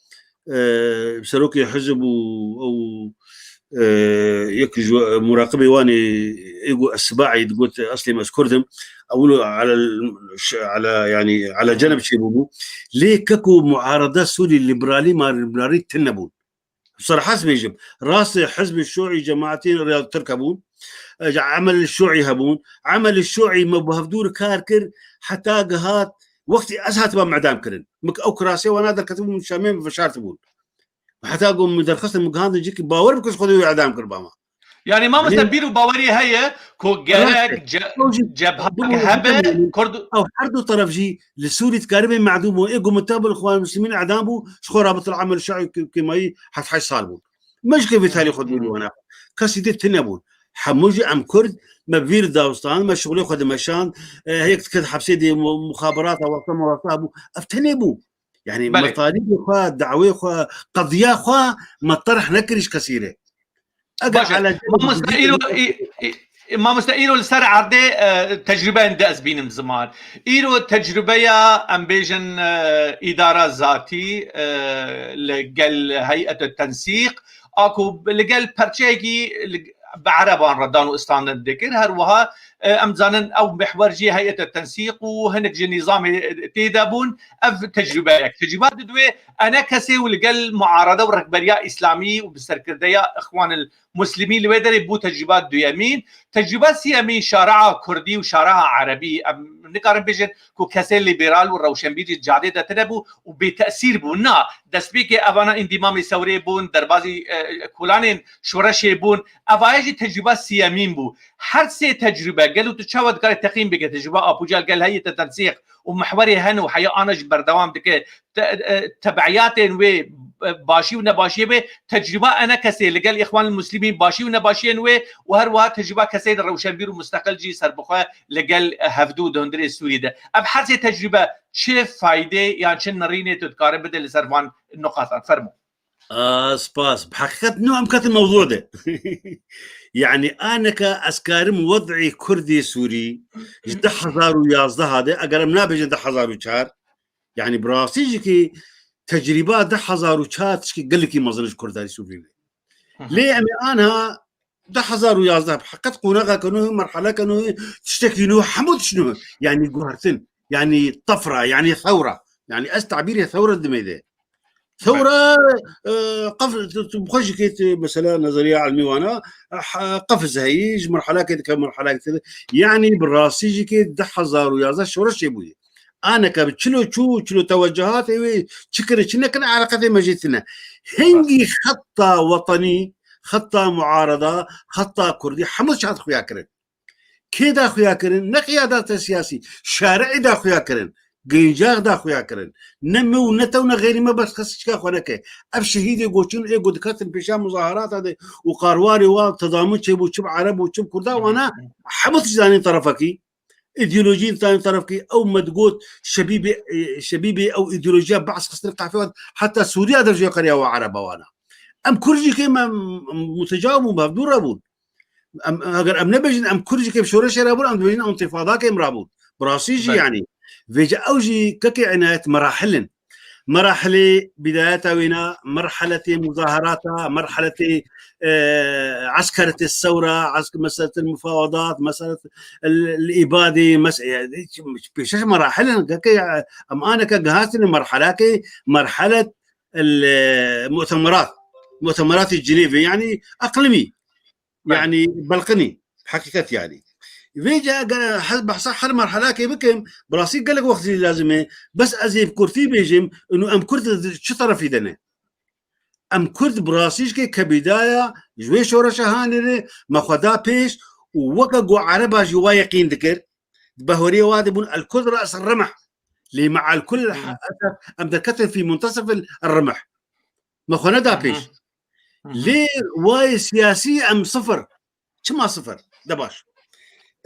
e, serokê hizb û ew, e, yek ji muraqibê wan ê, ê got ez sibaî, digot eslê min ez kurd im. Ewilo ala, ala, yani, ala ceneb çêbûbû. Lê keko muarada Sûrî, liberalî, ma liberalî tune bûn. Serhas bêjim. Rastê hizbê şûî cemaetên rêya Tirk hebûn. Eca Emel Şuî hebûn. Emel Şuî me bi hevdû re kar kir, heta gihat wextî ez hatibam idam kirin. Min ew kirasê wana derketibû, min şamê min veşartibûn. Heta ku min derxistin, min gihandin cîkî, bawer bike, ji Xwedê wê idam kiribama. Yani mamoste, bîr û bawerî heye ku gerek ce-, cebhak hebe, Kurd. Ew her du teref jî li Sûrî dikaribê mehdu bû. Ê ku min te bil Xwan Muslimîn idam bû, ji xwe rabitil Emel Şuî kêmayî heft heşt sal bûn. Me ji kevê tarîx xwe dûrî wana. Kesî dê tune bûn. Hemû jî em Kurd, me vîr dawstan, me şixulê xwe dimeşand, e, heyek diket hepsê dê mu-, muxaberata wexta me wexta bû. Ev tenê bû. Yani Belê. Metalîbê xwe, dawê xwe, qediya xwe me terh nekirî ji kesî re. Eger Baş e. Mamoste îro, î-, î-, mamoste îro li ser erdê, e, tecrûbeyên di ez bînim ziman. Îro tecrûbeya, em bêjin, e, îdara zatî, e, li gel heyet tensîq, a ku li gel perçeyekî li, bi ereban re dan û istandin dikir. Her wiha, e, em zanin ew mihwer jî heyet tensîq û hinek ji nîzamê tê de bûn. Ev tecrûbeyek. Tecrûba di duê ene kesê û li gel muarede û rehberiya îslamî û bi serkirdeya Îxwanil Muslimî li wê derê bû tecrûba duyemîn. Tecrûba siyemîn şare'a kurdî û şare'a erebî. Em nikarin bêjin ku kesê lîberal û rewşenbîr ji cadê de tine bû û bêtesîr bû. Na, destpêkê evana îndîmamê sewrê bûn, derbazî, e, kolanên şoreşê bûn. Evaya jî tecrûba siyemîn bû. Her sê tecrûbe, gelo tu çawa dikarî teqîm bike? Tecrûba Apo Cehil gel heyî te tensîq û mihwerê hene û heya ana jî berdewam dike. Te-, e, tebeiyatên wê, e, başî û nebaşiyê wê, tecrûba ene kesê li gel Îxwanil Muslimîn, başî û nebaşiyên wê û her wiha tecrûba kesên rewşenbîr û musteqil jî serbixwe li gel, e, hevdû di hundirê Sûrî de. Ev her sê tecrûbe çi faydê yan çi nirînê tu dikare bide li ser van nuqatan? Fermo. A, spas. Bi heqîqet nû em ketin mewzû de. Yani aneke ez karim wed'ê Kurdê Sûrî ji du hezar û yazdeh de, eger em nabêjin du hezar û çar, yani bi rastî jî kî tecrîba du hezar û çar tişkî gelekî mezin ji Kurdarî Sûrî be. Hı hı. Lê em ê anha du hezar û yazdeh bi heqet qonaxeke nû, merheleke nû, tiştekî nû, hemû tişt nû. Yani guhertin, yani tefra, yani thewra. Yani ez tabîrê thewra dimê de. Thewra, e, qef-, tu, tu bi xwe jî kê tu mesela nezeriya ilmî wana, e, ha, qefz heyî, ji merhelakê dike merhelakê dike. Yani bi rastî jî kê du hezar û yazdeh şoreşê bûye. Aneke bi çilo çû, çilo tewecuhatê wê, çi kire, çi nekire, eleqetê me jê tine. Hingî xetta wetenî, xetta muarada, xetta kurdî, hemû çi hat xuya kirin. Kê da xuya kirin? Ne qiyadata siyasî, şari'î da xuya kirin. Gencî da xuya kirin. Ne me û ne te û ne xeyrî me bes kes çika xwe neke. Ev şehîdê goçin ê ku diketin pêşa muzaherata de û qarwarê wa tedamin çêbû, çi bi Ereb û çi bi Kurda, wana hemû tişt danên terefekî. Îdeolojî danên terefekî. Ew me digot şebîbê, e, şebîbê ew îdeolojiya Be's xistin qafê wan heta Sûriya de jê qeriya wa Ereba wana. Em Kurd jî kê me, em, mutecawib bûn, bi hevdû re bûn. Em, eger em nebêjin, em Kurd jî kê bi şoreşê re bûn, em dibêjin, em întifadakê em rabûn. Bi rastî jî, belê, yanî. Vêce ew jî kekê Înayet merahil in. Merahilê bidayeta wêna, merheletê muzaherata, merheletê, e, eskeretê sewra, esk-, meseletil mufawadat, meselet el, el îbadê, mes-, e, pêşeş merahil in. Kekê, e, em aneke gihastin merhelakê, merhelet el, e, mu'temerat. Mu'temeratê Cinêvê, yanî eqlimî. Belê. Yanî belqinî, heqîqet yanî. Vêce eger hez-, behsa her merhelakê bikim, bi rastî gelek wext jî lazim e. Bes ez ê bi kurtî bêjim, û em Kurd di çi terefî de ne? Em Kurd bi rastî jî kê kebîdaya ji wê şoreşa hanê ne, me xwe da pêş û weke ku Ereba jî wa yeqîn dikir, di bahoriyê wa de bûn el Kurd re's remh. Lê me'al kul, hmm, esef, em derketin fî muntesif el remh. Me xwe neda pêş. Hı hı. Hı hı. Lê wayê siyasî em sifir. Çima sifir? De baş.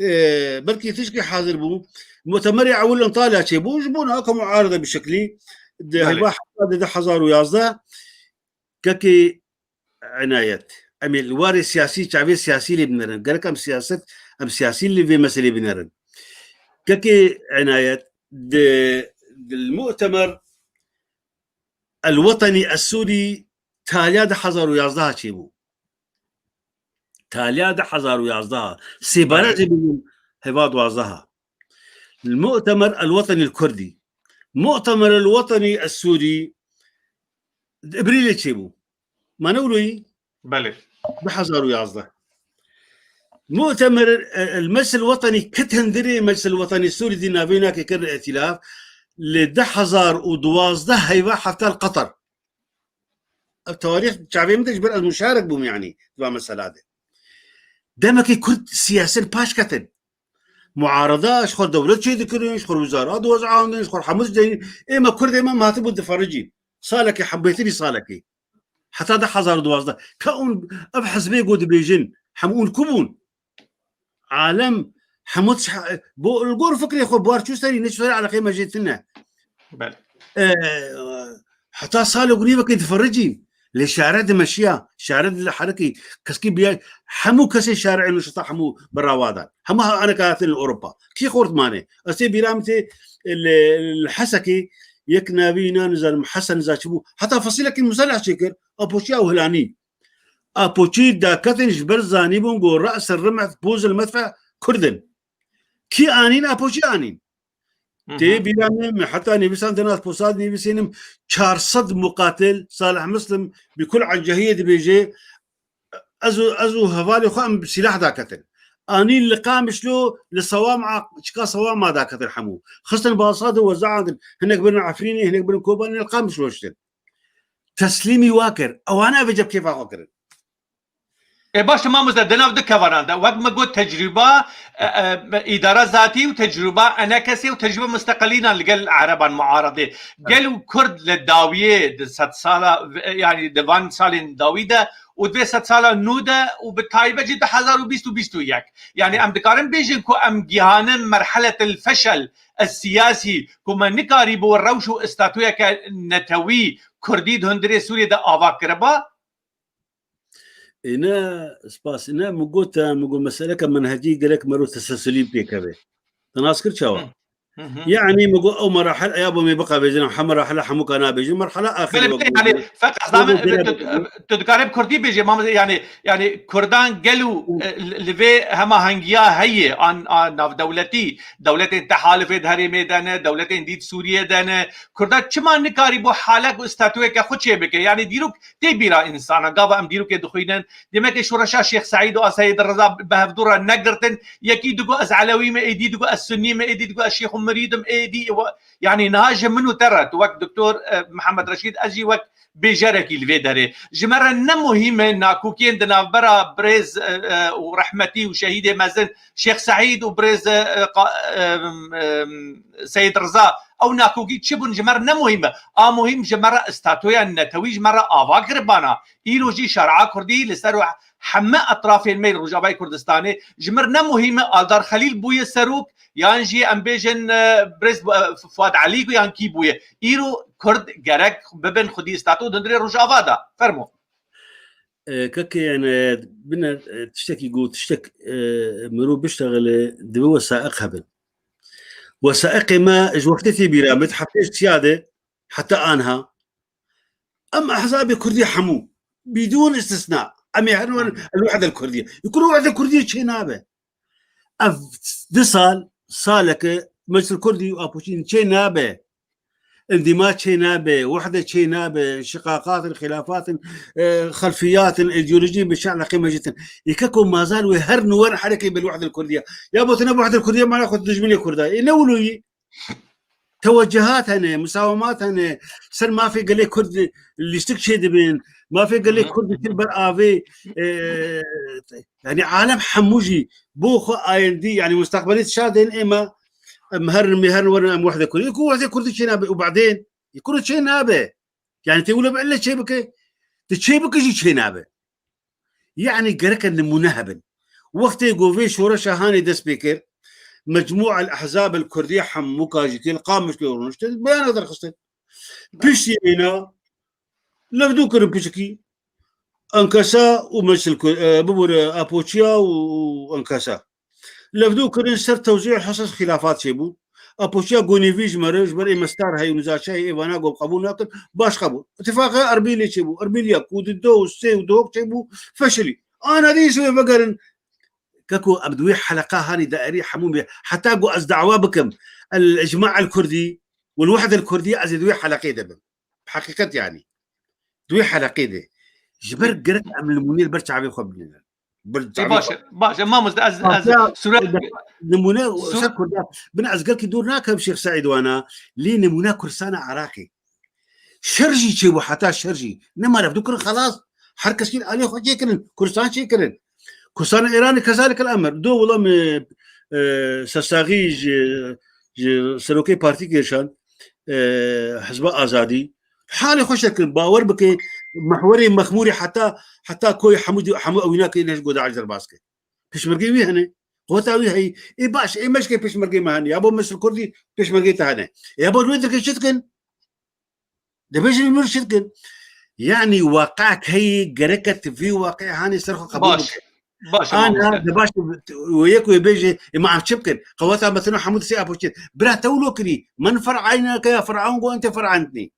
Ee, belkî tişkî hazir bû. Mutemerê ewil Antalya çêbû. Ji bo naka muarede bi şeklî. Di, belê, heyva heyva de du hezar û yazdeh. Kekê Enayet. Em ê li warê siyasî, çavê siyasî lê binerin. Gerek em siyaset, em siyasî li vê meselê binerin. Kekê Enayet, di, di Mu'temer El Wetenî Es Sûrî taliya du hezar û yazdeh çêbû. Taliya du hezar û yazdeh. Sêbara, evet, jê bû heva duwazdeh. Mu'temer El Wetenî El Kurdî. Mu'temer El Wetenî Es Sûrî di Îbrîlê çêbû. Ma ne wilo yî? Belê. Du hezar û yazdeh. Mu'temer, e, el-Meclis el-Wetenî ket hundirê, Meclis el-Wetenî Sûrî dî navê nakê kir îtîlaf, li du hezar û duwazdeh heyva hefta li Qeter. Ev tarîx çavê min de ji ber ez muşarek bûm, yanî, di va mesela de. Demekê Kurd siyasî paş ketin. Muarada, ji xwe dewlet çêdikirin, ji xwe wizara diwezandin, ji xwe hemû tişt deyîn. Ê me Kurdê me, me hatibû difericîn. Salekê, hebêtirî salekê. Heta du hezar û duwazdeh. Ka hûn ev hizbê ku dibêjin, hemû hûn ku bûn? Alem, hemû tişt, bo, li gor fikrê xwe, bar çû serî, neçû serî, eleqeyê me jê tune. Belê. E, heta salek û nîvekê difericîn. Lê şare dimeşiya, şare diherekî, keskî biya, hemû kesê şare ên şita hemû berawa dan. Hemû ha-, aneka hatin li Ewropa. Kî xort mane? Ez tê bîra min tê li, li Hesekê yek navî înan nizanim, Hesen niza çi bû. Heta fesilekî museleh çêkir, Apoçiya û Hilanî. Apoçî daketin ji ber zanîbûn ku re'sir rimh poz il medfe Kurd in. Kî anîn? Apoçî anîn. Hı hı. Tê bîra min, min heta nivîsandina posta nivîsînim çar sed muqatil Salih Muslim bi kul encehiyê dibêje, ez û, ez û hevalê xwe em bi sîlah daketin. Anîn li Qamişlo li Sewama, çika Sewama daketin hemû. Xistin Balsadê wezandin. Hinek birin Efrînê, hinek birin Kobanê, li Qamişlo ştin. Teslîmî wa kir. Ewana vêca bi kêfa xwe kirin. Ê baş e mamoste, di nav du kevanan de, wek me got, tecrûba, e, e, îdara zatî û tecrûba enekesê û tecrûba musteqilînan li gel ereban muaredê. Gel û Kurd li dawiyê di sedsala, e, yanî di van salên dawî de û di vê sedsala nû de û bi taybet jî du hezar û bîst û bîst û yek. Yanî em dikarin bêjin ku em gihanin merheletil feşel siyasî ku me nikarîbû rewş û statuyeke netewî Kurdî di hundirê Sûriyê de ava kiriba? Ê ne, spas. Ne, min got, min got, meseleke menhecî gerek mero tesesilî pêkeve. Te nas kir çawa? Hı. Hı hı. Yanî min got, ew merahil, eya bo me biqevêjin, hem merahila hemûka nabêjin, merhala axirî Belê, wek belê, yanî, gotin. Feqet Min zame, got, tu, gerek tu, tu dikarî bi kurdî bêjî, mamoste, yanî, yanî Kurdan gel û, Hı. e, li, li vê hemahengiya heye, an, an navdewletî, dewletên tehalifê di herêmê de ne, dewletên dî di Sûriyê de ne. Kurda çima nikarîbû halek û statuyeke xwe çêbike? Yanî dîrok tê bîra însana, gava em dîrokê dixwînin, demekê şoreşa Şêx Seîd û a Seyîd Reza bi hevdû re negirtin, yekî digo ez elewî me, êdî digo ez sunnî me, êdî digo ez şêx û mirîd im, êdî we-, yanî niha ji min û te re, tu wek Doktor, e, Mihemed Reşîd, ez jî wek bêjerekî li vê derê. Ji me re ne muhîm e nakokiyên di navbera birêz, e, e, û rehmetî û şehîdê mezin Şêx Seîd û birêz, e, e, qa-, e, e, Seyîd Riza, ew nakokî çi bûn ji me re ne muhîm e. A muhîm ji me re statuya netewî ji me re ava kiribana. Îro jî şer'a kurdî li ser heme etrafên me li Rojavayê Kurdistanê ji me re ne muhîm e Aldar Xelîl bûye serok, yan jî em bêjin, e, birêz, e, Fuad Elî yan kî bûye. Îro Kurd gerek bibin xwedî statu di hundirê Rojava de. Fermo. E, kekê, yani, bine, e, tiştekî got, tiştek, e, mirov biştexile, divê wesaîq hebin. Wesaîqê me ji wextê tê bîra min, heftê çiya de, heta anha, em ehzabê kurdî hemû, bidûn istisna, em ê herin werin Hı. el-Wehde el-Kurdîye. Yekûn el-Wehde el-Kurdîye çê nabe. Ev du sal, saleke Meclis Kurdî û Apoçîn çê nabe. Endîma çê nabe, wehde çê nabe, şiqaqatin, xilafatin, e, xelfiyatin, îdeolojî bi şe'leqê mecîtin. Yeke ku mazal wê her nuwer herekê bil wehde Kurdî ya. Ya bo tu ne wehde Kurdî ya, mana xwe tu dijminê Kurda. Ê ne wilo yî? Tewecihat hene, musawemat hene, ser mafê gelê Kurd lîstik çê dibin, mafê gelê Hı hı. Kurd dikin ber avê, e, yanî alem hemû jî bo xwe ayendî, yanî mustaqbelî dişa dên ême, em her, em her werin em wehde Kurdî. Ku wehde Kurdî çê nabe û badên, ku çê nabe. Yanî tê wilo bi elle çê bike, tu çê bike jî çê nabe. Yanî gereke nimûne hebin. Wextê ku vê şoreşa hanê dest pê kir, Mecmûa el-Ehzab el-Kurdiye hemû kajî tê li Qamişlo rûniştin, beyanek derxistin. Piştî êna levdû kirin piçikî. Enkesa û Meclis el-Kur-, e, bibûre Apoçiya û, û Enkesa. Levdû kirin ser tewzî hesas xilafat çêbû. Apoçiya gonîvî ji me re, ji ber ê me star heye û nizaçe heye, ê vana got qebûl nakin, baş qebûl. Îtifaqa Erbîlê çêbû. Erbîl yek û du, du û sê û duhok çêbû, feşilî. Ana dî ji wê vegerin. Keko em di wê heleqa hanî daîrî hemû bê. Heta ku ez dawa bikim, el-îcma el-Kurdî, wel-wehde el-Kurdî, ez ê di wê heleqê de bim. Bi heqîqet yanî. Di wê heleqê de. Ji ber gerek em nimûnê li ber çavê xwe bibînin. Bir Ê, baş e, baş e. Mamoste, ez, ez Partiya sûret, nimûne Sûr- ser Kurda. Bin ez gelkî dûr nakim Şêx Seîd wana. Lê nimûne Kurdistana Iraqê. Şer jî çêbû, heta şer jî. Ne mare, du kirin xelas. Her kes kî aliyê xwe çêkirin. Kurdistan çêkirin. Kurdistana Îranê kezalik el emr. Do wila me, e, sersaxî ji, ji serokê partî kêşan, e, Hizba Azadî. Halê xwe şer kirin. Bawer bike, mehwerê mexmûrê heta, heta koyê hemû di-, hemû ewîna kê ne ji go Daîş derbas kir. Pêşmergê wî hene. Qota wî heyî. Ê baş, ê meşkê pêşmergê me hene. Ya bo meşr Kurdî pêşmergê te hene. Ya bo wê dirkê çi dikin? Dibêjin min çi dikin? Yanî waqek heyî, gereke tu vî waqê hanê ser xwe qebûl Baş. bike. Baş e, Ana, mamoste. de baş, wê yek wê bêje, ê ma em çi bikin? Qeweta me tino hemû disê apoçê. Bira te wilo kirî. Men fer'ayna ke ya Fer'awn go ente fer'antnî.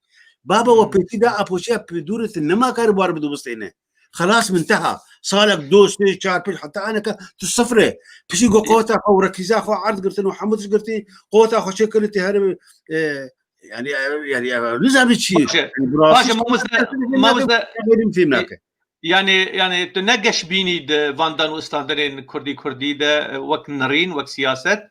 Baba we Hmm. pêtî da apoçeya pidûrê tu nema kar bar bidubistêne. Xelas min teha. Salek do, sê, çar, pênc, heta aneke tu sifre. Pişî go qeweta xwe û rekîza xwe erd girtin û hemû tişt girtî. Qeweta xwe çê kirin tê herê, e, yani, e, yani, e, nizanî çi. Baş e. Yani, burası Baş e, mamoste, mamoste. Benim film nake. Yani, yani, tu ne geş bînî di van dan û standerên Kurdî, Kurdî de, e, wek nirîn, wek siyaset.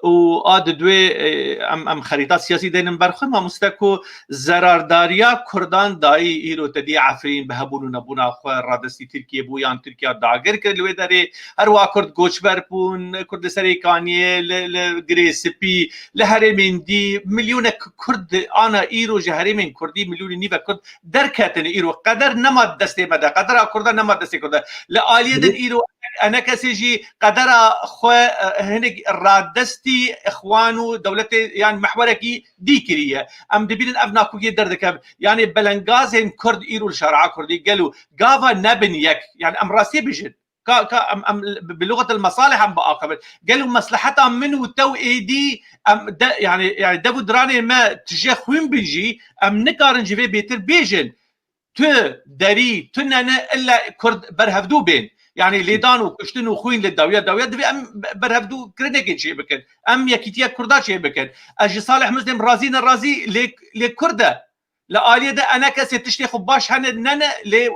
Û a di duê, e, em, em xerîta siyasî deynin ber xwe, mamoste, ku zerardariya Kurdan dayî îro te dî Efrîn bi hebûn û nebûna xwe radestî Tirkiye bû yan Tirkiya dagir kir li wê derê. Her wiha Kurd koçber bûn, Kurd li Serê Kaniyê, li, li Girê Spî, li herêmên dî milyonek Kurd ana îro ji herêmên Kurdî, milyonê nîve Kurd derketine îro. Qeder nema destê me de, qedera Kurda nema destê Kurda. Li aliyê din Hı. îro enekesê jî qedera xwe, e, hinek radestî Îxwan û dewletê, yan mehwerekî dî kiriye. Em dibînin ev nakokiyê derdikeve. Yani belengazên Kurd îro li şare'a Kurdî gelo gava nebin yek. Yani em rastiyê bijin. Ka, ka em, em bi, bi luxetil mesalih em biaxivin. Gelo mesleheta min û te û êdî em de, yani, yani dev û diranê me tije xwîn bin jî em nikarin ji vê bêtir bêjin. Tu derî, tu nene, illa Kurd berhevdû bên. Yani lêdan û kuştin û xwîn li dawiya dawiya divê em be-, berhevdû kirinekê çê bikin. Em yekîtiya Kurda çê bikin. Ez ji Salih Muslim razî ne razî lê, lê Kurd e. Li aliyê de enekesê tiştê xwe baş hene nene lê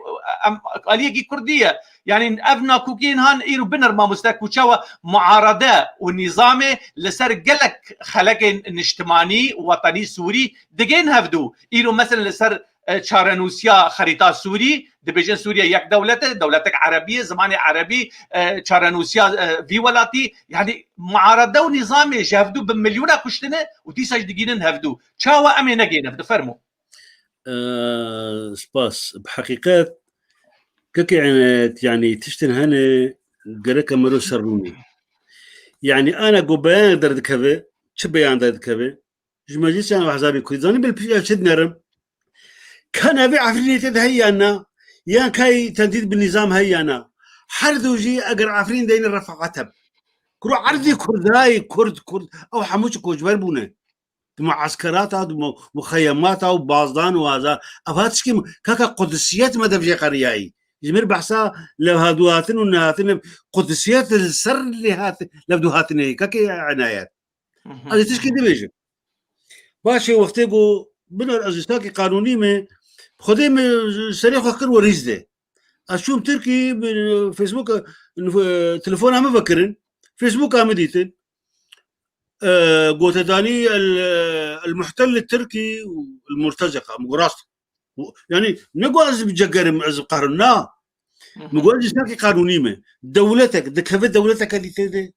em aliyekî Kurdî ye. Yani ev nakokiyên han îro binir mamoste ku çawa muarede û nîzamê li ser gelek xelekên niştimanî, wetenî, sûrî digên hevdû. Îro mesela li ser e, çarenûsiya xerîta Sûrî, dibêjin Sûriye yek dewlet e, dewletek erebî ye, zimanê erebî, e, çarenûsiya, e, vî welatî, yani muarede û nîzamê ji hevdû bi milyona kuştine û dîsa jî digînin hevdû. Çawa em ê negihînin hevdû? Fermo. Ee, spas. Bi heqîqet, kekê Enayet, yani tiştin hene gereke mero ser rûnê. Yani ana ku beyan derdikeve, çi beyan derdikeve? Ji meclîsa Ehzabê Kurdî zanî bil pişt çi dinerim? Ka navê Efrînê tê de heye ya na, yan kayî tendîd bi nîzam heye ya na. Her du jî eger Efrîn deyne refaat heb. Kuro erdî Kurdayê, Kurd, Kurd, ew hemû çi koçber bûne. Di mueskerata, di mu-, muxeyemata û bazdan û azar. Ev ha tişkî mu-, kaka qudisiyet me dev jê qeriyayî. Ji mir behsa levhaduhatin û nehatin qudisiyet li ser lê hat-, levduhatinê. Kake Enayet. Mhm. Ez ê tişkî dibêjim. Baş e, wextê ku binêr ez îstakî qanûnî me, Xwedê min serê xwe kir werîzdê. Ez çûm Tirkî, bi Facebook, e, telefona min vekirin. Facebooka min dîtin. E, gotedanî el, el muhtel li Tirkî û el murteziqa. Min got rast. Yani ne got ez bi cegerim, ez bi qehrim, na. Mhm. Min got ez îstakî qanûnî me. Dewletek, dikeve dewleteke dî tê de.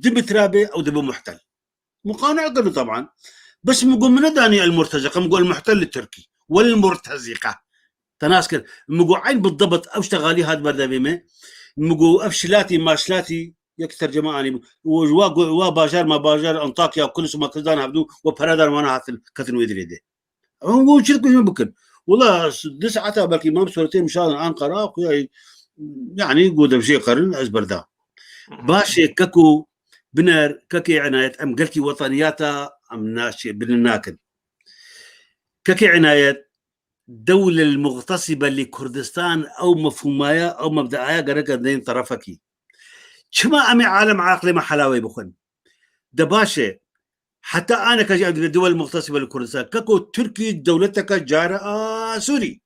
Di mitra bê ew dibe muhtel. Muqana kirin teban. Bes min got min nedanî el murteziqa, min got el muhtel li Tirkî. Wel murteziqa. Te nas kir. Min got eyn bidibt ew ştegalî hat berdevê me. Min got ev şilatî, maşlatî, yek tercüme anî bû. Û ji wa go-, wa bajar ma bajar Antakya, Kilis ma Kirdan hevdû, we pere dan wana hatin, ketin wê dirê de. Em got çi dikin bikin. Wela s-, du saeta belkî mam suretê mişan Ankara, xuya, yani go devjê qerin ez berda. Hı hı. Baş e, keko biner, kekê Enayet, em gelkî wetaniyata em naşê binin nakin. Kekê Enayet, dewle muxtesibe li Kurdistan, ew mefhûmaya, ew mebdeaya gereke deyên terefekî. Çima em ê alem aqlê me helawê bixwin? De baş e. Heta aneke jî ev dibe dewle muxtesibe li Kurdistan. Keko Tirkî dewleteke care a Sûrî.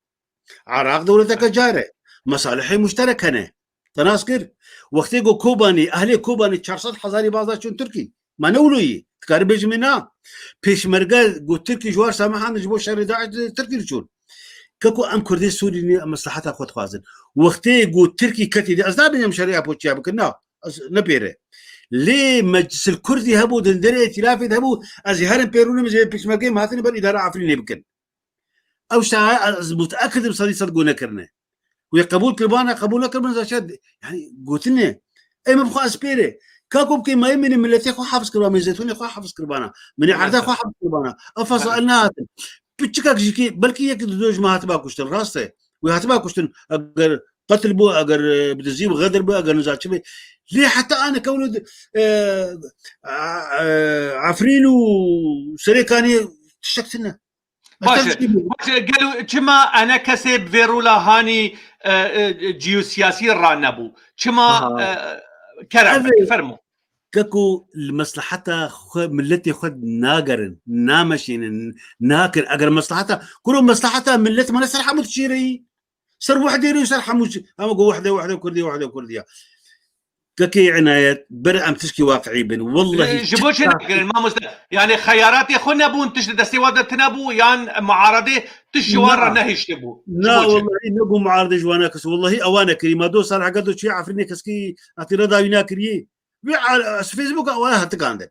Iraq dewleteke care. Mesalihê muşterek hene. Te nas kir. Wextê ku Kobanî, ehlê Kobanî çar sed hezarî baz da çûn Tirkî. Ma ne wilo yî? Dikare bêjime na. Pêşmerge ku Tirkî ji war samehan ji bo şerê DAIŞ Tirkî diçûn. Keko em Kurdê Sûrî ne, em mesleheta xwe dixwazin. Wextê ku Tirkî ketî de, ez nabêjim şerê Apoçiya bikin, na. Ez ne pêre. Lê Meclisil Kurdî hebû, di derê îtîlafê de hebû, ez ê herin pêrûnim, ji pêşmergeyê min hatine ber îdara Efrînê bikin. Ew şaha ez muteekid im sedî sed ku nekirine. Wê qebûl kiribana, qebûl nekiribin, zaşa, yani, gotine. Ey, min xwe ez pêre. Ka ku bikê mayê min ê milletê xwe hafiz kiribana, min ê zeytûnê xwe hafiz kiribana. Min ê erda xwe hafiz kiribana. Ev fasa el nehatin. Piçikek jî kê, belkî yek di do ji me hatiba kuştin, rast e. Wê hatiba kuştin, eger qetil bû, eger, e, bi dizî bi xedir bû, eger niza çi bê. Lê heta aneke wilo, e, a, e, Efrîn û Serêkaniyê tiştek tune. Baş e, baş e. Gelo çima ene kesê bi vê rola hanî, e, e, ciyosiyasî ranebû? Çima, e, kerem, fermo. Keko li mesleheta xwe, miletê xwe nagerin, nameşînin, nakin. Eger mesleheta, kuro mesleheta milet mane ser hemû çîreyî. Ser wehdê re, ser hemû çî. Ama go wehde, wehde Kurdî, wehde Kurdî ya. Kekê Inayet, ber em tişkî waqiî bin. Wellahî, ji bo çi nakirin, mamoste? Yani xeyaratê xwe nebûn, tişt di destê wan de tine bû, yan muaredê tişt ji wan re nehiştibû? Na, wellahî, ne ku muaredê ji wan nekirî. Wellahî, ewa nekirî. Ma do sal hega do çûye Efrînê keskî îtîrada wî nakirî. Wî a-, ez Facebook ewa hetikandin.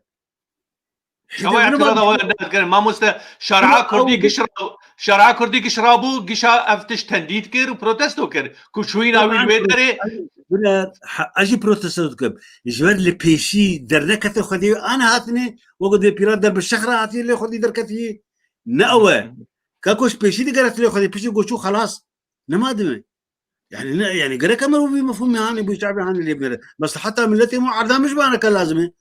Ewa îtîrada wan nedikirin. Mamoste, şer'a Kurdî giş ra-, şer'a Kurdî giş rabû, gişa ev tişt tendît kir û protesto kir. Ku çûyîna wî li wê derê. Bira, ha, ez jî protesto dikim. Ji ber li pêşî dernekete Xwedê ana hatine, wekî dê pîra der bi şexra hatiye lê Xwedî derketiye. Ne ew e. Ka ku ji pêşî digere lê Xwedê, piştî ku çû xelas. Nema dime. Yani ne, yani gerek em û vî mefhûmê hanê, bu çavê hanê lê binere. Mesleheta milletê me erda min ji aneke lazim e.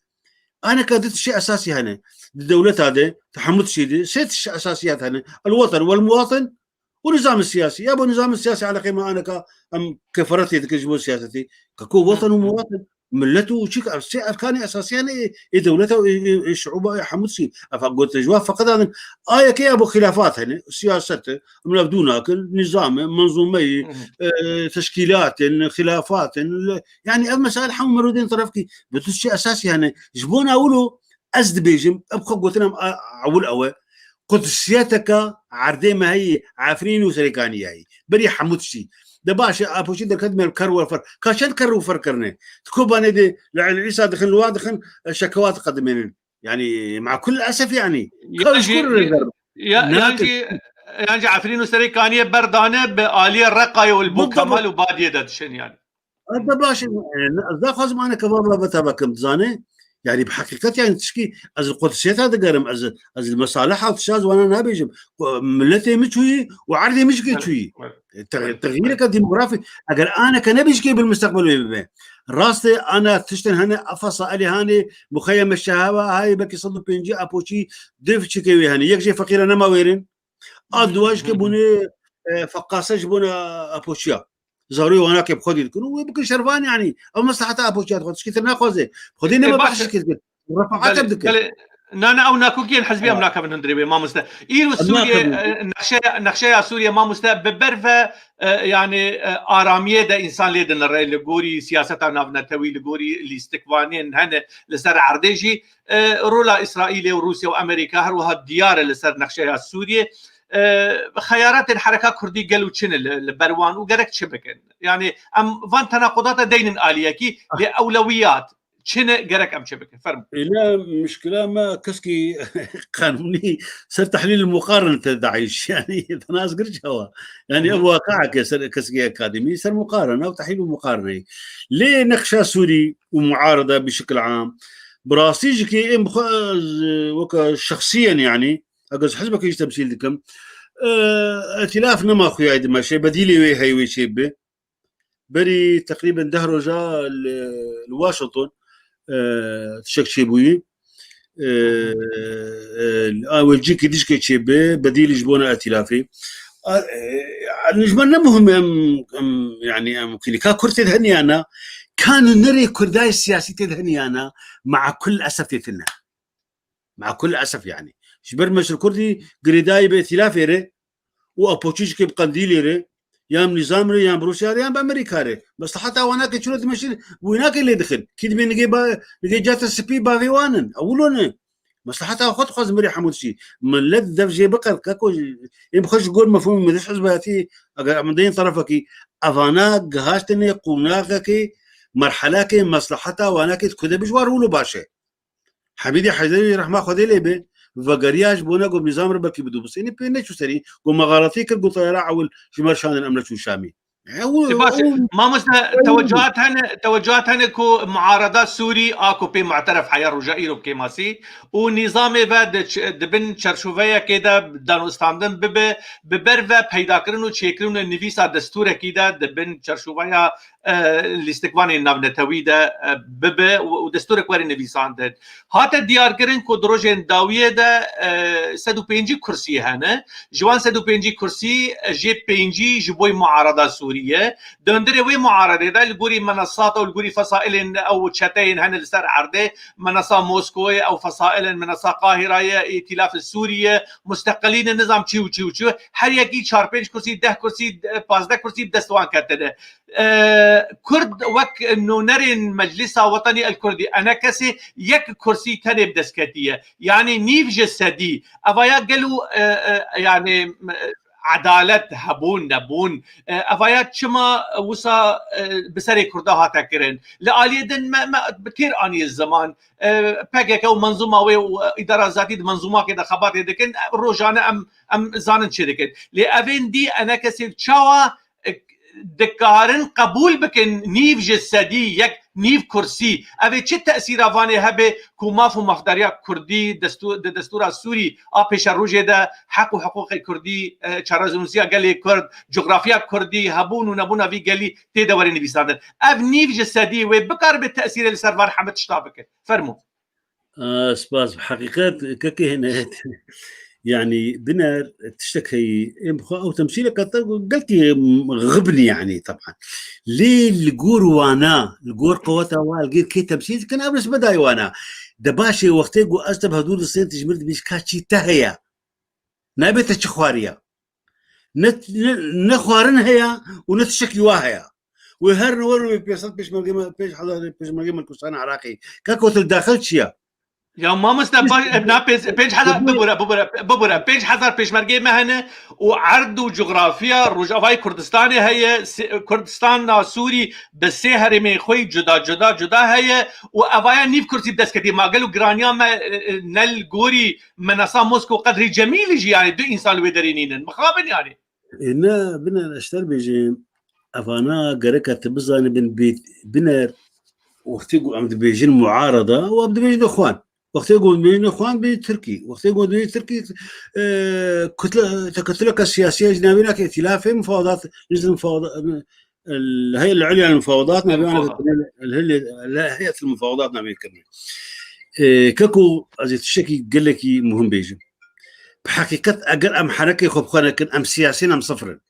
Aneke du tiştê esasî hene. Di dewleta de, di hemû tiştê de, sê tişt esasiyat hene. El weten, wel muwatin û nizam siyasî. Ya bo nizam siyasî eleqê me aneka em keferetê dikin ji bo siyasetê. Keko weten û muwatin. Millet û çik ev sê erkanê esasî hene ê, ê dewleta û ê, ê, ê şiûba ê hemû tiştî. Ev gotin ji wan feqet dadin. A yekê ya bo xilafat hene, siyaset e, em levdû nakin, nizam e, menzûme ye, e, teşkîlat in, xilafat in, le-, yani ev mesail hemû merûdên terefkî bi tiştê esasî hene. Ji bona wilo ez dibêjim, ev xwe gotin em a, ewil ew e. Qudsiyeteke erdê me heye, Efrîn û Serêkaniyê heye. Berî hemû tiştî. De baş e, Apoçî derket me ker û fer. Ka çend ker û fer kirine? Di Kobanê de li El Îsa dixin, li wa dixin, e, şekewat qedimênin. Yani, ma kul esef yani. Ka ji kur re ya, yan jî, yan jî Efrîn û Serêkaniyê berdane bi aliyê Reqayê û li bo Kemal û Badiyê de dişin yani. Ebe baş, e, ez daxwazim aneke va babeta vekim, dizane? Yani bi heqîqet yani tişkî ez li qudsiyeta digerim, ez, ez li mesaliha tişa ziwana nabêjim. Ku milletê min çûyî û erdê min jikê çûyî. E, te-, texyîreke demografî, eger aneke nebê jikê bil mustaqbel wê bibe. Rast e, ana tiştin hene, efasa elî hanê, muxeyeme şehewa hayê, belkî sed û pêncî apoçî div çikê wê hene. Yek jê feqîre nema wêrin. A duwa jikê bûne, e, feqase ji bona apoçiya. Zaroyê wana ke bi xwedî dikin û wê bikin şervan, yanî ew mesleheta apoçiya dixwe, tişkî tê naxwaze. Xwedî nema behs jikê dikin. Refaat em dikin. Belê, na, na, ew nakokiyên hizbî em nakevin hundirê wê, mamoste. Îro Sûriye, e, nexşeya, nexşeya Sûriye, mamoste, bi ber ve, e, yani, e, aramiyê de însan lê dinire, li gorî siyaseta navnetewî, li gorî lîstikvanên hene li ser erdê jî, e, rola Îsraîlê û Rûsya û Amerîka her wiha diyar e li ser nexşeya Sûriye. E, xeyaratên hereka Kurdî gelo çi ne li, li ber wan û gerek çi bikin? Yani em van tenaqudata deynin aliyekî, lê ewlewiyat çi ne, gerek em çi bikin? Fermo. Îne mişkila me keskî qanûnî ser tehlîl muqarin te DAIŞ. Yani te nas gir çawa? Yani ev waqiake ser keskî akademî ser muqarene û tehlîl û muqarene. Lê nexşa Sûrî û muarede bi şekil am, bi rastî jikê em bi xwe, ez, weke şexsiyen, yani, eger ez hizbekê jî temsîl dikim, e, îtîlaf nema xuya dimeşe, bedîlê wê heye wê çêbibe. Berî teqrîben deh roja li, li Washington, e, tiştek çêbûyî. E, e, a wê cîkî dijkê çêbibe, bedîlî ji bona îtîlafê. A, e, yani ji me ne muhim em, em, yani em klîka Kurd tê de hene ya na, ka nûnerê Kurdayê siyasî tê de hene ya na, maa kul esef tê tine. Maa kul esef yani. Ji ber Meşrûl Kurdî girêdayî bi îtîlafê re û apoçî jikê bi Qendîlê re, Yan bi nîzam re, yan bi Rûsya re, yan bi Amerîka re. Mesleheta wan nake, çilo dimeşin, wî nake lê dixin. Kî dibê nigê ba-, nigê cata spî bavê wan in. Ew wilo ne. Mesleheta xwe dixwazin berê hemû tiştî. Millet dev jê biqet, kako, êm xwe ji gor mefhûmê me diş hizbayetî, eger em deyên terefekî, evana gihaştine qûnaxekê, merhelekê mesleheta wanakê dikude bi ji war wilo baş e. Hemîdî Heyderî rehma Xwedê lê be, vegeriya ji bona ku bi nîzam re belkî bi dû bisênî pê neçû serî, ku me xeletî kir, ku teyara ewil ji me re şandin em neçûn Şamî. E, û, Sê baş e. û, Mamoste, û, tewecuhat hene, tewecuhat hene ku muarada Sûrî a ku pê mu'teref heya roja îro bi kêmasî û nîzamê ve di ç-, di bin çerçoveyekê de danûstandin bibe, bi ber ve peydakirin û çêkirin û nivîsa destûrekî de di bin çerçoveya e, lîstikvanên navnetewî de, e, bibe û, û destûrek were nivîsandin. Hate diyarkirin ku di rojên dawiyê de, e, sed û pêncî kursî hene. Ji wan sed û pêncî kursî, e, jê pêncî ji boy muarada Sûrî ye. Di hundirê wê muaradê de li gorî menasat û li gorî fesailên ew çeteyên hene li ser erdê, menasa Moskoyê, ew fesailên menasa Qahirayê, Îtîlaf Sûrî ye, musteqilîne nizam çi û çi û çi. Her yekî çar pênc kursî, deh kursî, pazdeh kursî bi dest wan ketine. E, Kurd wek nûnerên Meclisa Wetanî el Kurdî, ENKSê, yek kursî tenê bi dest ketiye. Yanî nîv ji sedî. Eva ya gelo, e, e, yanî, e, edalet hebûn, nebûn. E, eva ya çima wisa, e, bi serê Kurda hate kirin? Li aliyê din me, me bi têr aniye ziman. E, P K K û menzûma wê û, e, îdara zatî di menzûmakê de xebatê dikin. E, rojane em, em zanin çê dikin. Lê evên dî ENKSê çawa dikarin qebûl bikin nîv ji sedî, yek nîv kursî. Ev ê çi tesîra vanê hebe ku maf û mafdariya kurdî destû-, di destûra Sûrî a pêşerojê de heq û hiqûqê kurdî, e, çarezenûsiya gelê kurd, cografiya kurdî, hebûn û nebûna vî gelî tê de were nivîsandin. Ev nîv ji sedî wê bikaribe tesîrê li ser van heme tişta bike. Fermo. Aa, spas. Heqîqet, kekê Hinayet. Yanî, biner, tiştek heyî. Em xwe ew temsîleke te gelkî xibnî, yanî, teban. Lê li gor wana, li gor qeweta wa, li gêr kê temsîl dikin, ev nisbet dayê wana. De baş e, wextê ku ez te bi hevdû distên, tu ji min dibêj ka çî te heye. Nabê te çi xwariya. Ne, ne, ne xwarin heye û ne tiştekî wa heye. Wê her ne werin wê pênc sed pêşmergê me, pênc hezar pêşmergê me li Kurdistana Iraqê. Ka kotil daxil çi ye? Ya mamoste, baş, e, na pênc, pênc hezar, bibûre, bibûre, bibûre. Pênc hezar pêşmergê me hene û erd û cografiya Rojavayê Kurdistanê heye, sê-, Kurdistana Sûrî bi sê herêmên xwe yî cuda, cuda, cuda heye û evaya nîv kursî bi dest ketî. Ma gelo giraniya me, e, e, ne li gorî Menasa Mosko qedrî Cemîlî jî, yanî du însan li wê derê nînin. Mixabin yanî. Ê, ne, biner, ez te bêjim, evana gereka tu bizanibin bê-, biner, wextê ku em dibêjin muarada, û em dibêjin ixwan. Wextê ku dibêjin ixwan bê Tirkî. Wextê ku dibêjin Tirkî, e, kutle-, teketuleke siyasiye ji navê nake îtîlafê, mufawedat, lîst mufawedat, الهيئة العليا للمفاوضات ما بين الهيئة المفاوضات ما بين كلمة. Ee, keko, ez ê tiştekî gelekî muhim bêjim. Bi heqîqet, eger em herekê xwe bi xwe nekin, em siyasî ne, em sifir in.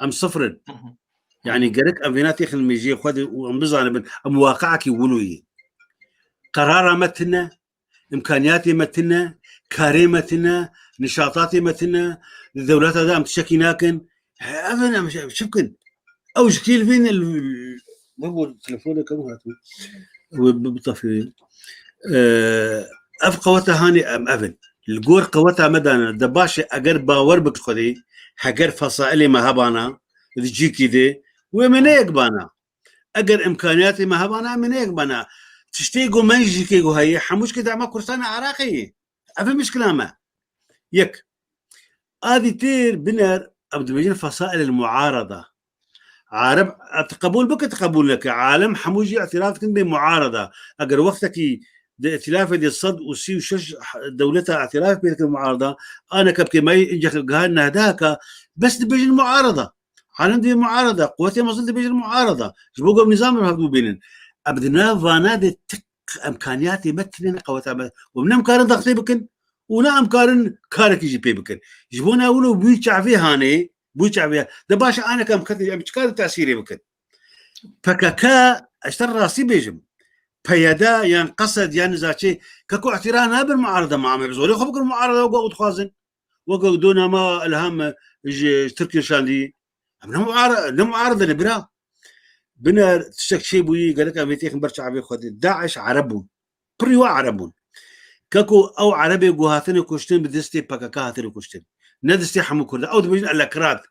Em sifir in. Hı hı. Yanî gerek em vêna têxin mêjiyê xwe de û em bizanibin, em waqiekî wilo yê. Qerara me tune, îmkaniyatê me tune, karê me tune, nişatatê me tune, di dewleta de em tiştekî nakin. He, ev in, em çi bikin? Ew ji kê li vê ne li, bibû telefoneke min hatibû. Wê bi-, bitefî. Ee, ev qeweta hanê em ev in. Li gor qeweta me dane. De baş e, eger bawer bik Xwedê, heger fesailê me hebana, di cîkî de, wê me neyek bana. Eger îmkaniyatê me hebana, em ê neyek bana. Tiştê ku me jî kê ku heye, hemû ji kê dema Kurdistana Iraqê ye. Ev e mişkila me. Yek. A dîtir biner, em dibêjin fesail el muarada. Arab, tu qebûl bike, tu qebûl neke. Alem hemû jî îtiraf dikin bê muarada. Eger wextekî di îtilafê de sed û sî û şeş dewleta îtiraf pê dikin muarada, aneke bi kêmayî ince gihan nehdeheka, bes dibêjin muarada. Alem dibê muarada, quwetê mezin dibêjin muarada. Ji bo ku em nîzam bi hevdû bînin. Em di nav vana de tik îmkaniyatê me tune ne qeweta me. Û ne em karin daxtê bikin û ne em karin karekî jî pê bikin. Ji bo ne wilo bûyî çavê hanê, bûyî çavê. De baş e, aneke em ketin, em çi karin tesîrê bikin? P K K, ez te rastî bêjim. P Y D yan Qesed yan nizaçê, keko îtira nabin muarada, ma em ê bi zorê xwe bikin muarada wek ku dixwazin. Wek dona me Ilham ji, ji Tirkiyê şandî. Em ne muara-, ne muaride ne bira. Biner tiştek çêbûyî, gerek em vê têxin ber çavê xwe de. DAIŞ Ereb bûn. Pirî wa Ereb bûn. Keko ew Erebê ku hatine kuştin bi destê P K K hatine kuştin. Ne destê hemû Kurda. Ew dibêjin elekrat.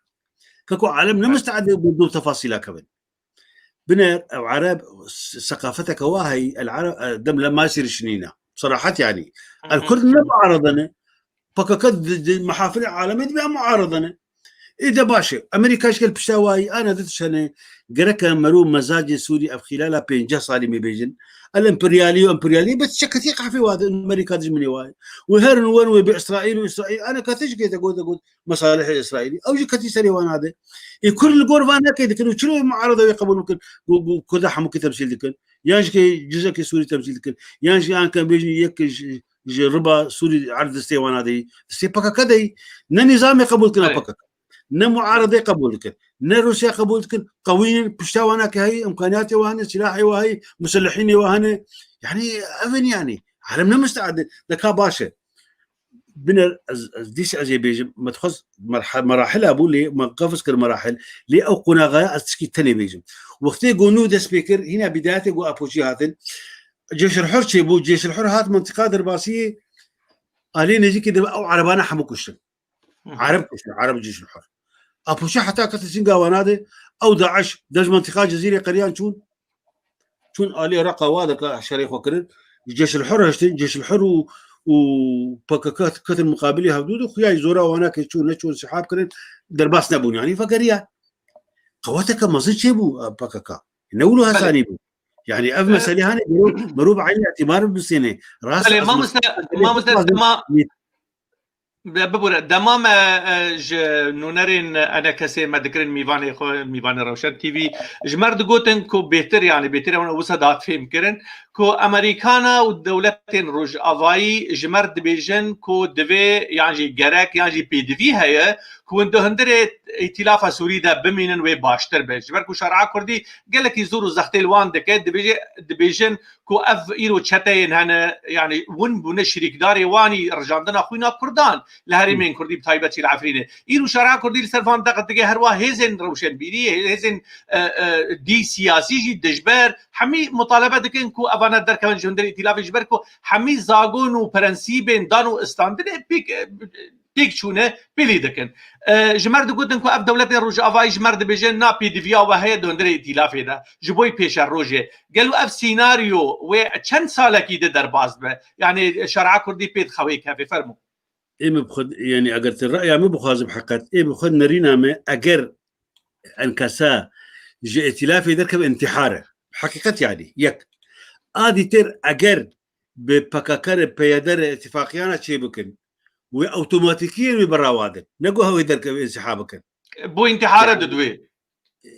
Keko alem ne Evet. musteed e bi du tefasîla kevin. Biner ew Ereb s-, seqafeteke wa heyî, el Ereb, e, dem le masî rişinîne. Serahet yani. Hı hı. El Kurd ne muarede ne. P K K di, di mehafilê alemê dibe muarede ne. Ê de baş e. Amerîka ji gel pişta wayî, ana di tişt hene, gereke mero mezacê Sûrî ev xîlala pênceh salî me bêjin. El emperyalî û emperyalî, bes çeketî qehfê wa de, Amerîka dijminê wa ye. Wê herin wen wê bi Îsraîl û Îsraîl, ana kete ji kê te got, te got, mesalihê Îsraîlî. Ew jî ketî serê wan nade. Ê Kurd li gor van neke dikin û çilo muarada wê qebûl bikin? Ku, ku Kurda hemûkî temsîl dikin. Yan jî ke cizekê Sûrî temsîl dikin. Yan jî an ke bêjin yek ji, ji riba Sûrî erd destê wan nade. Destê P K K de. Ne nîzamê qebûl dikine Belê. P K K. Ne muaredê qebûl dikin. Ne Rûsya qebûl dikin. Qewî in, pişta wan nake heyî, imkaniyatê wan hene, silahê wan heyî, muselihînê wan hene. Yani, ev in yani. Alem ne musteed e. Deka baş e. Biner, ez, ez dîs ez ê bêjim, me dixwest merhe-, merahila bû lê me qefz kir merahil, lê ew qonaxeya ez tişkî tenê bêjim. Wextê ku nû dest pê kir, hîna bidayetê ku Apoçî hatin, Cêşil Hur çêbû, Cêşil Hur hat mentiqa derbasiyê, aliyê nêzîkî de ew Erebane hemû kuştin. Hı hı. Ereb kuştin, Ereb Cêşil Hur. Apoçî heta kete sînga wana de, ew DAIŞ, dej mentiqa Cezîrê Qeriyan çûn, Çûn alî Iraqa wa dika şerê xwe kirin. Cêşil Hur hiştin, Cêşil Hur û, û P K K ketin muqabilê hevdû de, xuya zora wana ke çûn, neçûn, sihab kirin, derbas nebûn. Yani vegeriya. Qeweteke mezin çêbû, e, P K K. Ne wilo Belê. hesanî bû. Yani ev E, meselê hane, mero, mero bi eynî îtîbar bisêne. Rast Belê, ez mamoste, meselê mamoste, lazim dema, Bi-, bibûre, dema me, e, ji nûnerên enekesê me dikirin mîvanê xwe, mîvanê Rewşen T V, ji me re digotin ku bêtir, yani bêtir ew wisa dihat fêhm kirin, ku Amerîkana û dewletên Rojavayî ji me re dibêjin ku divê, yan jî gerek, yan jî pêdivî heye ku hûn di hundirê Îtîlafa Sûrî de bimînin wê baştir be. Ji ber ku şer'a Kurdî gelekî zor û zextê li wan dike, dibêje-, dibêjin ku ev îro çeteyên hene, yani win bûne şirîkdarê wanî rijandina xwîna Kurdan li herêmên Kurdî, bi taybet jî li Efrînê. Îro şer'a Kurdî li ser van deq dike, herwa hêzên rewşenbîrî, hêzên, e, e, dî siyasî jî dijber hemî mutalebe dikin ku evane derkevin ji hundirê îtîlafê, ji ber ku hemî zagon û prensîbên dan û istandinê pêk, e, têk çûne pêlî dikin. E, ji me re digotin ku ev dewletên Rojavayî ji me re dibêjin, na pêdiviya we heye di hundirê îtîlafê de, ji bo yî pêşerojê. Gelo ev sînaryo wê çend salekî de derbas be? Yani şer'a Kurdî pê dixe wê kevê, fermo. Ê min bi xwe, yani eger tu reya min bixwazim heqet, ê bi xwe nerîna me, eger enkesa ji îtîlafê derkeve, întîhar e. Heqîqet yani. Yek. A dîtir eger bi P K K re, P Y D re îtîfaqiyana çê bikin, wê otomatîkiyên wê berawa din. Ne ku hewê derkeve, însiha bikin. Bo întîhara Yani, didwê.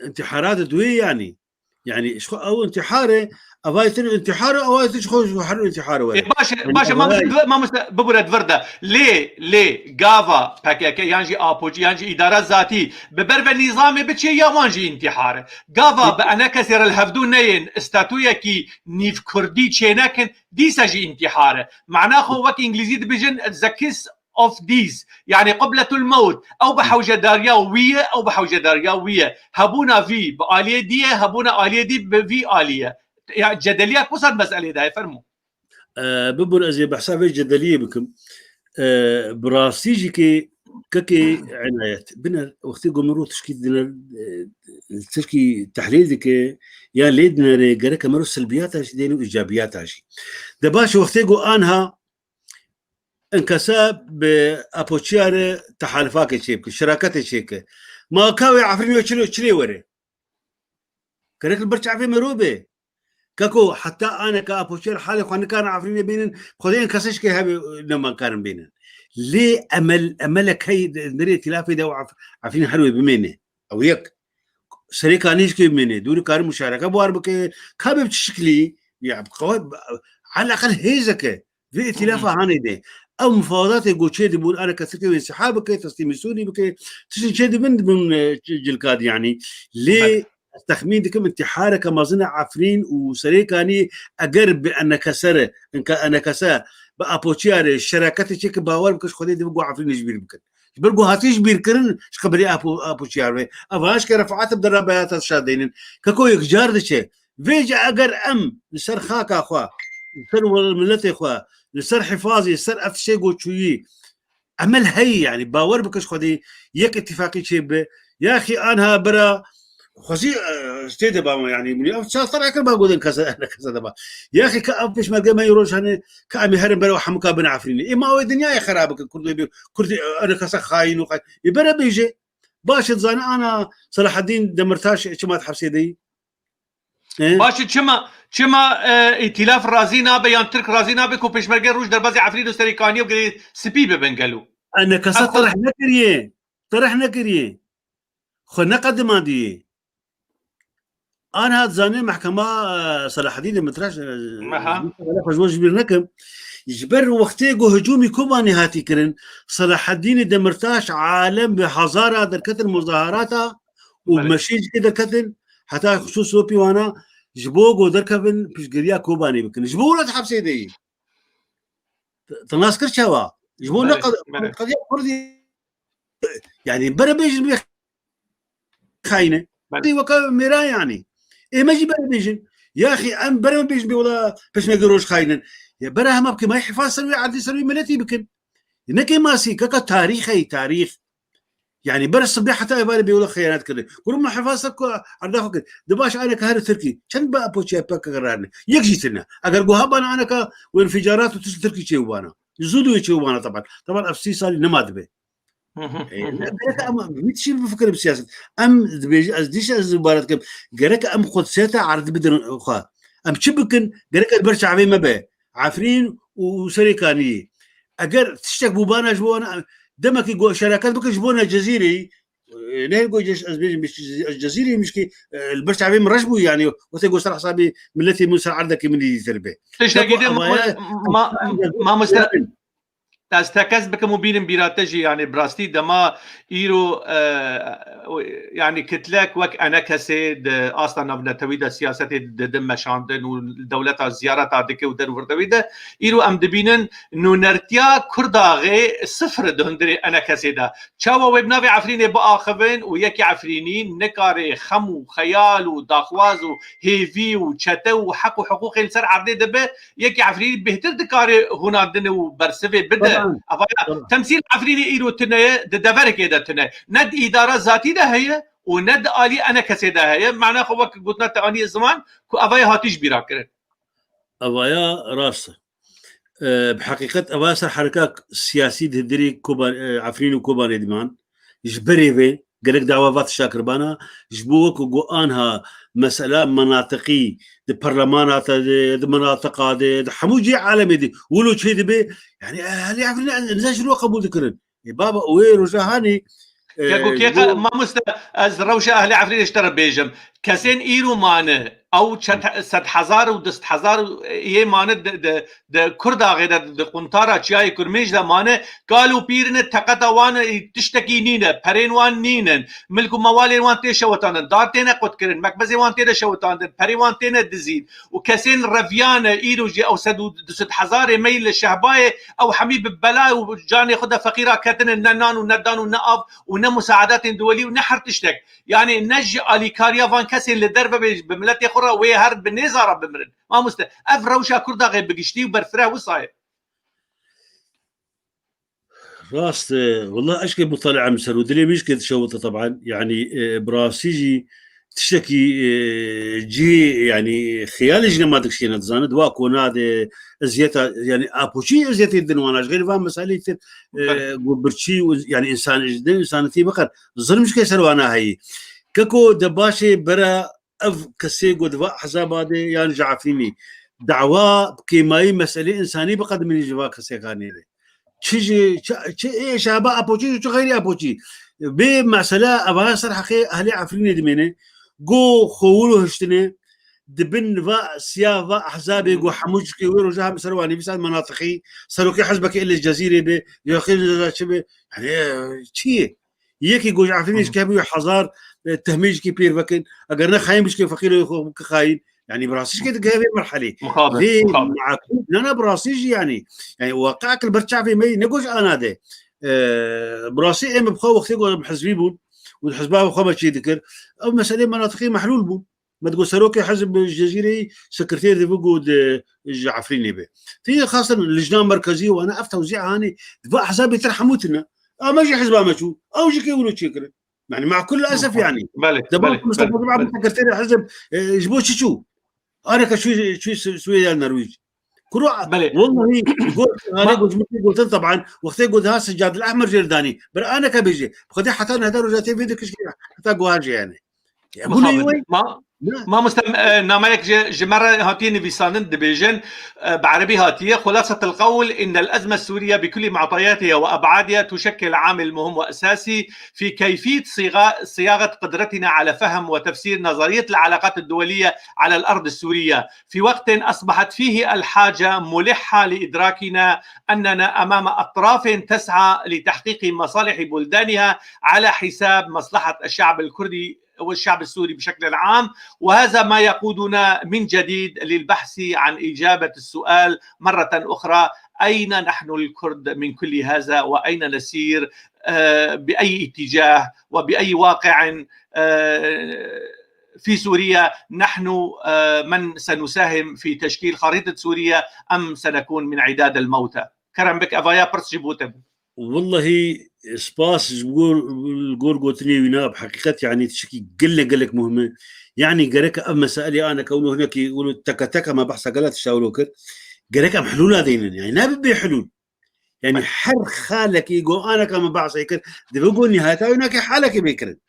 Întîhara didwê yani. Yani, ji xwe ew întîhar e, evayê din întîhar e, evayê din ji xwe, ji xwe her întîhar e were. Ê, baş e, Yani, baş e, evayê mamoste, mamoste, bibûre di vir de. Lê, lê, gava P K K, yan jî Apoçî, yan jî îdara zatî, bi ber ve nîzamê biçe ya wan jî întîhar e. Gava bi enekesê re li hevdû neyên, statuyekî nîvkurdî çênekin, dîsa jî întîhar e. Mana xwe wek îngilîzî dibêjin, it's a kiss of death. Yani qibletul mewt. Ew bi hewcedariya wî ye, ew bi hewcedariya wî ye. Hebûna vî bi aliyê dî ye, hebûna aliyê dî bi vî alî ye. Ya cedeliya wisa di meselê de ye, fermo. E, bibûr ez ê behsa vê cedeliyê bikim. E, bi rastî jî kê kekê Enayet. Biner, wextê ku mirov tişkî diner, e, tişkî tehlîl dike, ya lê dinere, gereke mirov selbiyata jî dêne û îcabiyata jî. De baş, wextê ku anha enkesa bi Apoçiya re tehalifakê çêbike, şiraketê çêke. Ma ka wê Efrînê çi lê, çi lê were? Gerek li ber çavê mirov be. Keko, heta aneka Apoçiya li halê xwe nikarin Efrînê bênin, Xwedê enkesa ji kê hebe nema karin bênin. Lê emel, emelek hey di nirê îtîlafê de û Ef-, Efrîn her wê bimêne. Ew yek. Serê kanî ji kê bimêne. Dûrî karin muşareke bi war bike. Ka be bi çi şiklî? Ya, bi qewe-, eleqel hêzeke. Vê îtîlafa hanê de. Ew mufawedatê ku çê dibûn, ana kesirkê wê siha bike, teslîmî Sûrî bike, tiştên çê dibin, dibin, e, ci-, cilkad, yanî. Lê Belê. ez texmîn dikim, întîhareke mezin e Efrîn û Serêkanî, eger bi enekese re, enke-, enekese bi Apoçiya re şeraketê çêke, bawer bikin, ji Xwedê divin ku Efrînê ji bîr bikin. Ji ber ku hatiye ji bîrkirin ji qebilê Apo-, Apoçiyar ve. Ev aşke refaat bi dera beyata dişa deynin. Keko yekcar diçe. Vê jî eger em li ser xaka xwe, li ser miletê xwe, li ser hifazê, ser ev tiştê ku çûyî, emel heyî, yanî bawer bike ji Xwedê yek îtîfaqî çêbibe. Yaxî anha bira xwezî, e, tê de ba me, yanî, min ev çar sala kir ba gotin kese, ne kese de ba. Yaxî ka ev pêşmerge me yê roj hene, ka em ê herin bere hemûka bin Efrînê. Ê ma wê dinyayê xera bikin, Kurd wê bi, Kurd, e, ene kese xayîn û xayîn. Ê bere bêje. Baş e, dizane ana Selahaddîn Demirtaş çima di hepsê de yî? He? Baş e, çima, çima, e, îtîlaf razî nabe yan Tirk razî nabe ku pêşmerge roj derbazî Efrîn û Serêkaniyê û Girê Spî bibin gelo? Ene kese Ev xwe- terih nekiriye. Terih nekiriye. Xwe neqedimandiye. Anha dizane mehkema, e, Selahaddîn Demirtaş, e, Meha. Xwe ji bo ji bîr nekim. Ji ber wextê ku hicûmî Kobanê hatî kirin, Selahaddînê Demirtaş alem bi hezara derketin muzaharata û Belê. meşî jî derketin, heta xisûs sopî wana ji bo ku derkevin piştgiriya Kobanê bikin. Ji bo wilo di hepsê de yî. Te nas kir çawa? Ji bo ne Belê, qed-, belê. qediya Kurdî, yanî bere bêjin bê xayîne. Belê. Weke mêra yanî. Ê me jî bere bêjin. Yaxî em bere me bêjin bê wela pêşmerge roj xayînin. Ya bere hema bike me hifaz ser wê erdî ser wê miletî bikin. Neke masî, keka tarîx heyî, tarîx. Yanî ber sibê heta êvarê bê wela xiyanet kirine. Kurum me hifaz ser ku erda xwe kir. Di baş aneka her Tirkî. Çend be Apoçiya P K K rane? Yek jî tine. Eger guha bana aneka û înficarat û tişt Tirkî çêbûbana. Zû dû çêbûbana teban. Teban ev sî salî nema dibe. Hı hı, E, hı hı. ne gerek em vî tişî bifikirin bi siyaset. Em dibêjin, ez dîş ez zibaret kim. Gerek em qudsiyeta erd bidin xwe. Em çi bikin? Gerek ez ber çavê me be. Efrîn û Serêkaniyê. Eger tiştek bûbana ji bo wana, demekî go-, şeraket bikin ji bo ne Cezîrê, e, ne go ce-, ez bêjim, ez Cezîrê mişkî, e, li ber çavê min reş bû, yanî, wextê go ser hesabê miletê min ser erdekê min dîtir be. Tiştekî Teko din, avaya ma-, ma-, mamoste, ez tekez bikim û bînim bîra te jî, yanî, bi rastî dema îro, e, yanî, kitlek wek enekesê di asta navnetewî de siyasetê didin meşandin û dewleta ziyareta dike û der û vir de wî de, îro em dibînin nûnertiya Kurdaxê sifir e di hundirê enekesê de. Çawa wê bi navê Efrînê biaxivin û yekî Efrînî nikare xem û xeyal û daxwaz û hêvî û çete û heq û hiqûqê li ser erdê dibe, yekî Efrînî bêhtir dikare hûnandinê û bersivê bide. Taban. Evaya Taban. temsîl Efrînê îro tune ye, di deverekê de tune. Ne di îdara zatî de heye û ne di alî enekesê de heye. Mana xwe wek gotina te aniye ziman ku evaya hatî ji bîra kirin. Evaya rast e. E, bi heqîqet evaya ser herika siyasî di hundirê Koban-, e, Efrîn û Kobanê diman. Ji berê vê gerek dawa va tişta kirbana, ji bo wek ku anha mesela menatiqî di perlemana te de, di menatiqa de, di hemû cihê alemê de wilo çê dibe, yanî, e, ehlê Efrînê nizam ji wilo qebûl dikirin. Ê baba, wê roja hanî, e, Keko ji kêqa, bo mamoste, ez rewşa ehlê Efrînê ji te re bêjim. Kesên îro mane, ew çet, sed hezar û du sed hezar yê mane di, di, di Kurdaxê de, di quntara Çiyayê Kurmêj de mane, kal û pîr ne, teqeta wan, e, tiştekî nîne, perên wan nînin, milk û mewalên wan tê şewitandin, dar têne qutkirin, mekbezên wan têne şewitandin, perê wan têne dizîn û kesên reviyane îro jî ew sed û du sed hezarê me yî li Şehbayê, ew hemî bi bela û canê xwe de feqîra ketine, ne nan û ne dan û ne av û ne musaedatên duwelî û ne her tiştek. Yanî ne ji alîkariya van kesên li derve bê, bi miletê xwe re wê her bi nêza re bimirin. Mamoste, ev rewşa Kurdaxê bi giştî û berfireh wisa ye. Rast e, wela eşkê mutalaa min ser û dilê min jî kê dişewite teban. Yanî, e, bi rastî jî tiştekî, e, cihê, yanî xiyalê jî nema dikişîne dizane. Di wa kona de eziyeta, yanî apoçî eziyetê din wana ji xêr van meselê tir, e, Belê. ku birçî û, yanî însan, ji din însanetî biqer zilm ji ke ser wana heyî. Keko de başê bera ev kesê ku di va ehzaba de yan ji Efrînî dawa kêmayî meselê însanî biqediminî ji va kesê kanê de. Çi ji, çi, çi ê şaba apoçî, çi xeyrî apoçî. Vê mesela eva ser heqê ehlê Efrînê dimêne. Go xwe wilo hiştine, di bin va siya va ehzabê go hemû çikê wê roja hem ser wa nivîsan menatiqî, serokê hizbekê ilê Cezîrê be, ya xêr çi be. Yanî, çi ye? Yekî go ji Efrînê ji kevî hezar, e, tehmê jikî pêr vekin. Eger ne xayîn bişkê feqîrê xwe bike xayîn. Yanî bi rastî jikê dike vê merhelê. Muxabir, Vê muxabir. meakûl, ne, ne, bi rastî jî yanî. Yanî waqiak li ber çavê me yî ne go ji ana de. E, bi rastî em bi xwe wextê ku em hizbî bûn û di hizba xwe me çê dikir, ew meselê menatiqî mehlûl bû. Me digot serokê hizb ji Cezîreyê, sekreter dibe ku di, ji Efrînê be. Tê xasten lijna merkezî û wana ev tewzî hanê, dibe ehzabê tir hemû tune. A me jî hizba me çû, ew jî kê wilo çêkirin. Yani makul esef yani. Belê, Dema belê, Mustafa belê, Cumhur belê. Sekreterê hizb, e, ji bo çi çû? Areka çû, çû Swêd ya Norwîc. Kuro, Belê. Wallahi, got, hane Ma- got, min gotin taban, wextê got ha Sicadil Ehmer jê danî. Bir aneka bêje. Xwedê heta nehda roja tê vê dikişkî, heta guhar jê yani. Ya, bu ne Mixabin. yoy? Ma-, Ne? Mamoste, e, nameyek ji, ji me re hatiye nivîsandin, dibêjin, e, bi erebî hatiye: خلاصة القول إن الأزمة السورية بكل معطياتها وأبعادها تشكل عامل مهم وأساسي في كيفية صيغا-، صياغة قدرتنا على فهم وتفسير نظرية العلاقات الدولية على الأرض السورية، في وقت أصبحت فيه الحاجة ملحة لإدراكنا أننا أمام أطراف تسعى لتحقيق مصالح بلدانها على حساب مصلحة الشعب الكردي والشعب السوري بشكل عام، وهذا ما يقودنا من جديد للبحث عن إجابة السؤال مرة أخرى: أين نحن الكرد من كل هذا؟ وأين نسير؟ آه، بأي اتجاه وبأي واقع، آه، في سوريا نحن، آه، من سنساهم في تشكيل خريطة سوريا أم سنكون من عداد الموتى؟ Kerem bik, evaya pirs ji bo te bû. Wallahî spas ji gor, gor gotinê wî ne, bi heqîqet yani tiştekî gelek, gelek muhim e. Yani gerek ev meselê aneke wilo hinekî wilo teke teke me behsa gelek tişta wilo kir. Gerek em hilûla deynin. Yani ne bi bê hilûl. Yani her xalekî go aneke me behsê kir, dibe go nihayeta wî nake halekê bê kirin.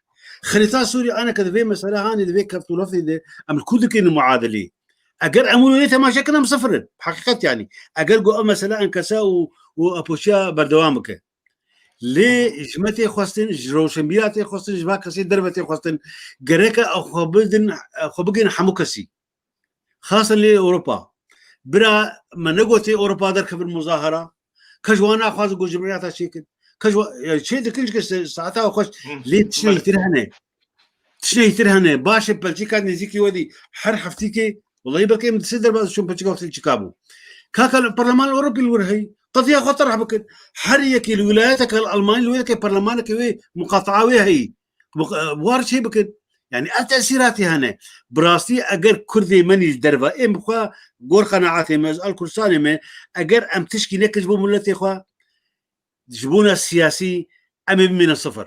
Xerîta Sûrî aneke di vê mesele hanê, di vê keft û lefzê de em li ku dikînin muadilî? Eger em wilo temaşe kirin, em sifir in. Heqîqet yani. Eger go ev mesele enkese û, û apoşiya berdewam bike. Lê ji me tê xwestin, ji rewşenbîra tê xwestin, ji va kesê derve tê xwestin. Gereke ew xwe bidin, xwe bigihînin hemû kesî. Xasen lê Ewropa. Bira me negotê Ewropa derkevin muzahara. Ke ji wan naxwazin ku cumhuriyeta çêkin. Ke ji wa-, yani çê dikin, çike se-, saeta xweş. Hı, lê tiştê belê. Yîtir hene. Tiştê yîtir hene. Baş e, Belçîka nêzîkî we dî her heftîkê, wellahî belkî em di sê derbas çûn Belçîka wextê çika bû. Kaka li Perleman Ewropî li wir heyî. Qediya xwe terh bikin. Her yekê li wîlayeteke li Almanyê li wê yekê perlemanekê wê muqataa wê heyî. Bi, e, war çê bikin. Yani ev tesîratê hene. Bi rastî eger Kurdê me nî li derve, ê bi xwe gor qenaetê me, ez al Kurdistanê me, eger em tişkî nekin ji bo miletê xwe, ji bona siyasî, em ê bimînin sifir.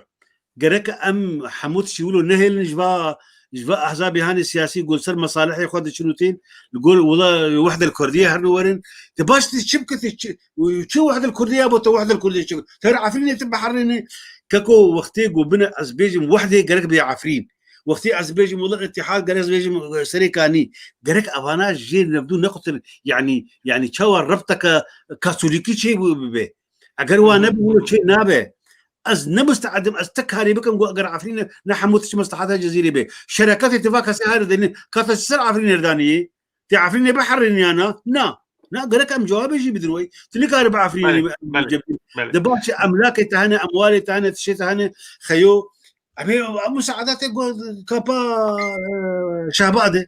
Gerek em hemû tiştî wilo nehêlin ji va, ji va ehzabê hanê siyasî ku li ser mesalihê xwe diçin û tên, li gor wila Wehdel Kurdiyê herin û werin. Te baş tê çi bike, tê çi, û çi Wehdel Kurdiyê ya bo te Wehdel Kurdiyê çi? Te Efrînê tu biherînî. Keko wextê ku bine ez bêjim Wehdê gerek bê Efrîn. Wextê ez bêjim wila Îtîhad gerek ez bêjim, e, Serêkanî. Gerek evana jê nevdû nexutin. Yani, yani çawa rebteke katolîkî çê bû bibe? Eger wa Hı hı. nebû, wilo çê nabe. Ez ne musteedim, ez te karî bikim ku eger Efrînê ne hemû tişt mesleheta Cezîrê be. Şereketê ti va kesê herê denî, ka te ser Efrînê daniyê? Tê Efrînê biherînî ya na? Na. Na, gerek em cewabê jî bidin wey. Tu nikarî bi Efrînê Belê, bi-, belê, cebî. Belê. De baş e, emlakê te hene, emwalê te hene, tiştê te hene, xeyo. Em ê, em musaada te ku kapa, e, Şehba de.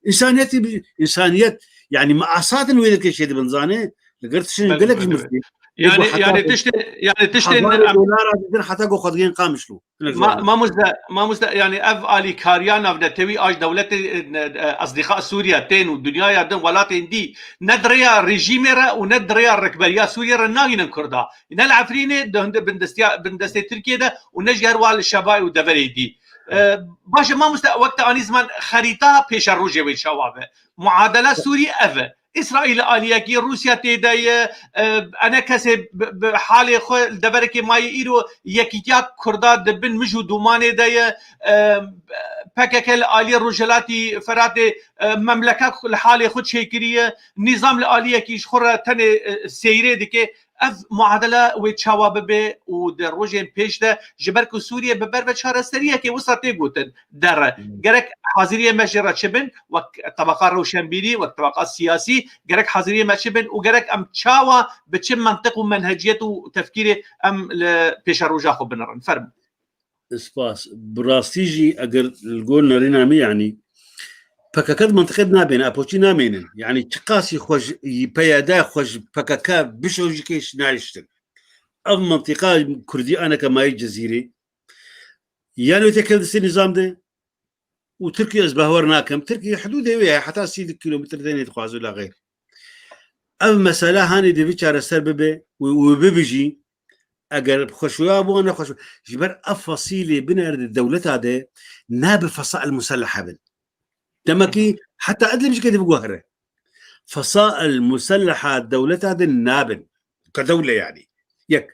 Însaniyetî bi-, însaniyet, yani me asadin wê dikê şey dibin zane, li gor tiştin Belê, gelek ji belê, mirtî. belê. Yani, yani tiştê, yani tiştê hezarê em dolara didin heta ku xwe digên Qamişlo. Hinek Ma-, zane. Mamoste, mamoste, yani ev alîkariya navnetewî a ji dewletê, e, ne, e, Asdîqa Sûriye tên û dinyaya din welatên dî ne di rêya rejîmê re û ne di rêya rikberiya Sûriye re nagînin Kurda. Ne li Efrînê, di hundir bindestiya, bindestê Tirkiyê de û ne jî her wiha li Şebayê û deverê dî. E, baş e, mamoste, wek te anî ziman, xerîta pêşerojê wê çawa be? Muadela Sûrî ev e. Îsraîl aliyekî, Rûsya tê de ye, e, ene kesê bi, bi halê xwe li deverekê mayî îro yekîtiya Kurda di bin mij û dûmanê de ye, e, P K K li aliyê Rojhilatî Feratê, e, memleket li halê xwe çêkiriye, nîzam li aliyekî ji xwe re tenê, e, seyrê dike. Ev muadele wê çawa bibe û di rojên pêş de, ji ber ku Sûriye bi ber ve çareseriyekê wisa tê gotin, der e. Hmm. Gerek haziriyê me jê re çi bin, wek tebeqa rewşenbîrî, wek tebeqa siyasî, gerek haziriyê me çi bin û gerek em çawa, bi çi mentiq û menheciyet û tefkîrê em li pêşeroja xwe binirin. Fermo. Spas. Bi rastî jî eger li gor nerîna me, yanî P K K di mentiqê de nabêne, apoçî namênin. Yanî çiqasî xwe ji P Y D, xwe ji P K K bişo jî kêş nayiştin. ev mentiqa Kurdî aneke mayî Cezîrê. Yanî wê têkeve destê nîzam de û Tirkiye ez bawer nakim. Tirkiye hidûdê wê ye, heta sî kilometre tenê dixwaze la xeyr. Ev mesela hanê divê çareser bibe û, û bibijî. Eger xweşoya bo, ne xweşo. Ji ber ev fasîlê binere di dewleta de nabe fesail musellehe bin. Demekî heta edlib jî ke divê guhere. Fesail muselleha dewleta din nabin. Ke dewle yanî. Yek.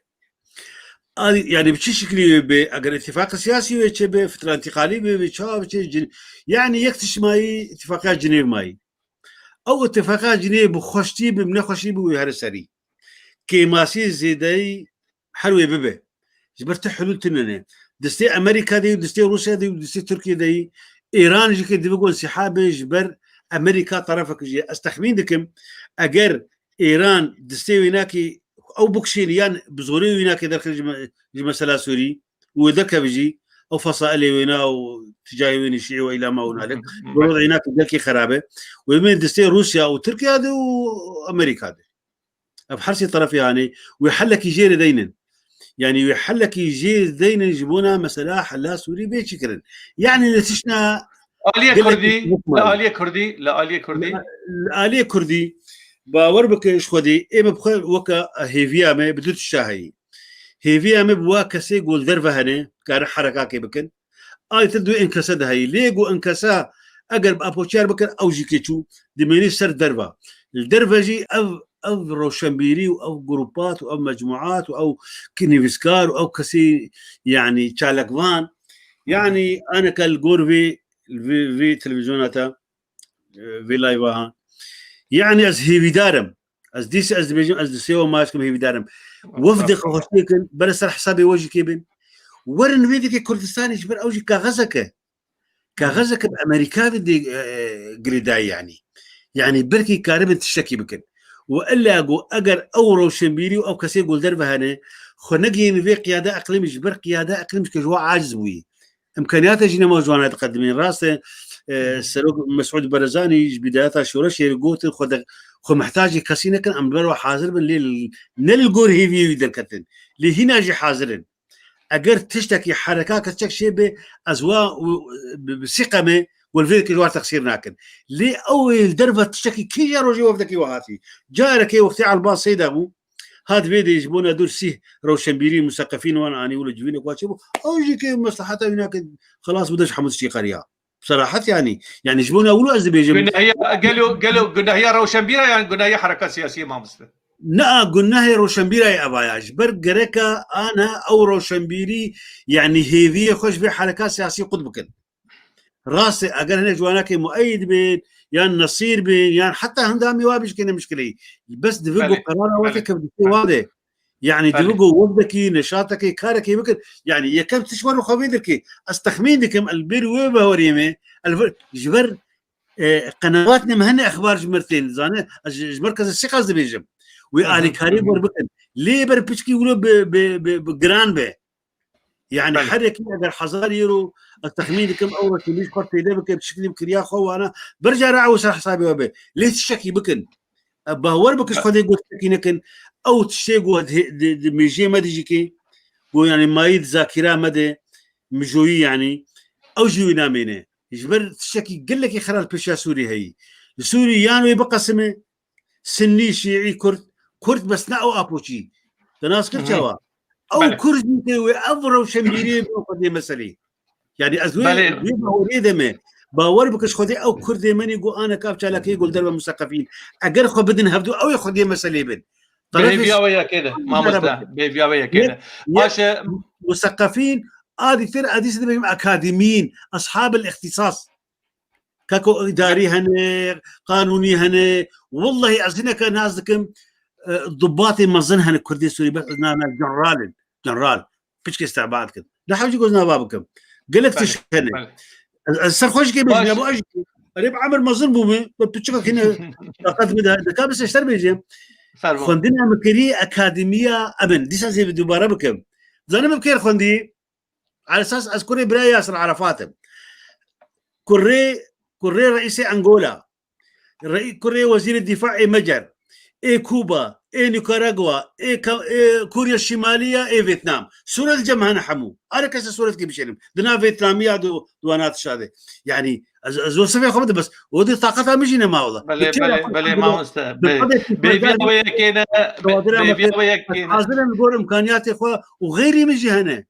A, yanî bi çi şiklî wê bê, eger îtîfaqê siyasî wê çê bê, fitra întîqalî wê bê, çawa biçe, cin-, yanî yek tişt mayî, îtîfaqiya Cinêv mayî. Ew îtîfaqa Cinêv bi xweştî bi, bi nexweşî bi wê here serî. Kêmasî zêdeyî her wê bibe. Ji ber ti hilûl tune ne. Destê Amerîka de yî, destê Rûsya de yî, destê Tirkiye de yî, Îran jî ke divê ku însihabe ji ber Amerîka terefek jî. Ez texmîn dikim, eger Îran destê wê nakê ew bikişêne yan bi zorê wê nakê derxin ji me-, ji mesela Sûrî û wê derkeve jî, ew fesailê wêna û tijahê wênî şîî û îlama û nalik. Wê wezî nakê gelkî xerabe. Wê bên destê Rûsya û Tirkiye de û Amerîka de. Ev her sê terefê hanê wê helekî jê re deynin. Yanî wê helekî jê deynin ji bona mesela hela Sûrî bê çêkirin. Yanî li tiştna Aliyê gelekî Kurdî, li hikman. Aliyê Kurdî, li aliyê Kurdî. Li, li aliyê Kurdî, bawer bike ji Xwedê, ê me bi xwe weke hêviya me bi du tişta heyî. Hêviya me bi wa kesê ku li derve hene, karin herekakê bikin. Ay ti du enkese de heyî. Lê ku enkesa eger bi apoçiyar bikin, ew jî kê çû, dimênî ser derva. Li derve jî ev, ev rewşenbîrî û ev grupat û ev mecmuat û ew ki nivîskar û ew kesî, yanî çalakvan, yanî aneke li gor vê, vê, vê televîzyona te, e, vê live-a ha. Yanî ez hêvîdar im. Ez dîs ez dibêjim, ez di sê û maç kim hêvîdar im. Wefdê xwe xweşiyê kin, bere ser hesabê we jî kê bin. Werin vê dikê Kurdistanê ji ber ew jî kaxezeke. Kaxezeke bi Amerîka de dê, e, girêdayî yanî. Yanî belkî karibin tiştekî bikin. Û illa ku eger ew rewşenbîrî û ew kesê ku li derve hene, xwe negihînin vê qiyade eqlîmî ji ber qiyade eqlîm ji ke ji we aciz bûyî. Îmkaniyata jî nema ji wan re diqedimîn. Rast e, e, Serok Mesûd Barzanî ji bidayeta şoreşê re gotin, xwe de, xwe mihtacê kesî nekin, em li ber we hazir bin, lê li, ne li gor hêviyê wî derketin. Lê hîna jî hazir in. Eger tiştekî hereka kesçek çê bê, ez wa, bi, bi sîqemê, we li vê dikê ji wan texsîr nakin. Lê ew ê li derve tiştekî kîja rojê wefdekî we hatî. Carekê wextê Elbas Seyda bû, hat vê dê ji bona dûr sîh rewşenbîrî, museqefîn wan anî wilo civînek wa çêbû. Ew jî ke mesleheta wî nake, xelas bide ji hemû tiştî qeriya. Bi serahet yanî. Yanî ji bona wilo ez dibêjim. Gunehiya, gelo, gelo gunehiya rewşenbîra yan gunehiya hereka siyasî mamoste? Na, gunehê rewşenbîra ye eva ya. Ji ber gereka ana ew rewşenbîrî, yanî hêviyê xwe ji vê hereka siyasî qut bikin. Rast e, eger hinek ji wanakê mueyîd bin, yan nesîr bin, yan heta hindamî wa bijikê ne mişkileyî. Bes divê ku Belê, qerara wa belê, te kevdikê belê. Wa de. Yanî Belê. Divê ku wefdekî, neşatekî, karekî bikin. Yanî yekem tişt werin xwe vê derkê. Ez texmîn dikim, el bir wê baweriyê me, el vir, ji ber, e, qenavat ne me hene exbar ji mir tên. Zane, ez ji, ji ber kes sîqas dibêjim. Wê Hı hı, alîkarî hı hı. Wer bikin. Lê ber piçkî wilo bi, bi, bi, bi giran be. Yani Belê. Her yekî eger hezar euro, ez texmîn dikim, ew rewşenbîr xwe peyde bike, bi şiklî bi kiriya xwe wana, bir cara ew ser hesabê we be. Lê tiştekî bikin. E, bawer bikin, Be- xwedê got tiştekî nekin. Ew tiştê got di, di, di mêjiyê me de jî kê, got yani mayî di zakîra me de, mijoyî yani, ew jî wê namêne. Ji ber tiştekî gelekî xera li pêşiya Sûrî heyî. Li Sûrî yan wê biqesime, Sinnî, Şîî, Kurd, Kurd bes ne ew apoçî. Te nas kir Hı hı. Çawa? Ew Belê. Kurd jî tê wê ev rewşenbîriyê bi xwedê meselê. Yani ez wê, Belê. Wê baweriyê de me. Bawer bike ji xwedê ew Kurdê me nî got aneka ev çalakiyê got derve museqefîn. Eger xwe bidin hevdu ew ê xwedê meselê bin. Bi hêviya we yekê ne, mamoste. Bi hêviya we yekê ne. Baş e. Museqefîn, adî tir, adî dibêjim akademîn, ashabil îxtîsas. Kako îdarî hene, qanûnî hene. Wellahî ez hineke nas dikim, e, dubatê mezin hene Kurdê Sûrî, bes ez navê general in. General. Piçkê îstihbar dikin. Ne hewcî goz nava bikim. Gelek Belê, tişt hene. Belê. Ez, ez ser xwe jî kê Baş. Bêjim, ya bo ez jî. Erê bi emir mezin bûme, bi piçika kine taqet bide. Dika bes eşter bêjim. Fermo. Xwendina min kirî akademiya emin. Dîsa zê bi dubare bikim. Zanim bi kêr xwendî? Esas ez kurê birayê Yasir Arafat im. Kurê, kurê reîsê Angola. Reî-, kurê wezîrê dîfaê Mecer. ê Kuba, ê Nikaragua, ê Ka-, ê Kûrya Şimalî ya, ê Vêtnam. Sûret cem hene hemû. Are kese sûretkî bişênim. Di nav Vêtnamiya di, di wana tişta de. Yanî, ez, ez wesifê xwe bidim, bes o di taqeta min jî nema wela. Belê, belê, belê, mamoste. Bêviya wê yekê ne, bêviya wê yekê ne. Hazir em gor imkaniyatê xwe û xeyrî min jî hene.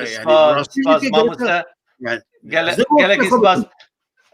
Spas, spas, mamoste. Gelekî spas.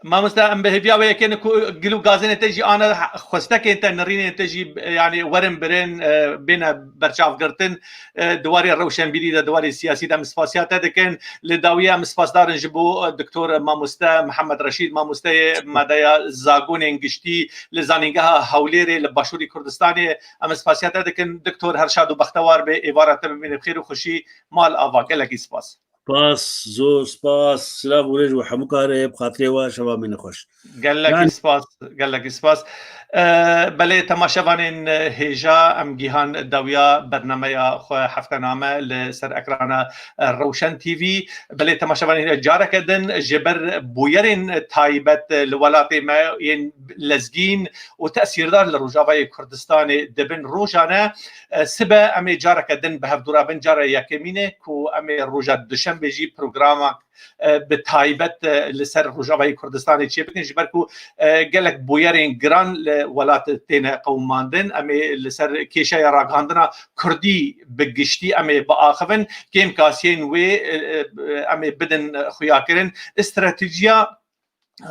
Mamoste, em bi hêviya wê yekê ne ku gil û gazênê te jî ana xwestekên te, nirînên te jî, yanî werin birên, e, bêne berçavgirtin, e, di warê rewşenbîrî de, di warê siyasî de em spasiya te dikin. Li dawiya em spasdar in ji bo, e, Doktor Mamoste Mihemed Reşîd, mamosteyê madeya zagonên giştî li Zanîngeha Hewlêrê li Başûrî Kurdistanê. Em spasiya te dikin. Doktor, her şad û bextewar be, êvara te bimîne bi xêr û xweşî. Mal ava, gelekî spas. Spas, zor spas. Silav û rêz û hemû karê bi xatirê we, şeva mîne xweş. Gelekî spas, gelekî spas. E, belê temaşevanên hêja, em gîhan dawiya bernameya xwe heftename li ser ekrana, e, Rewşen T V. Belê temaşevanên hêja, careke din ji ber bûyerên taybet li welatê me yên lezgîn û tesîrdar li Rojavayê Kurdistanê dibin rojane. E, sibe em ê careke din bi hevdû re bin, cara yekemîn e ku em ê roja duşembê jî programek, e, bi taybet, e, li ser Rojavayê Kurdistanê çêbikin, ji ber ku, e, gelek bûyerên giran li welat têne qewimandin. Em ê li ser kêşeya ragihandina kurdî bi giştî em ê biaxivin. Kêmkasiyên wê, e, e, em ê bidin xuyakirin. Stratejiya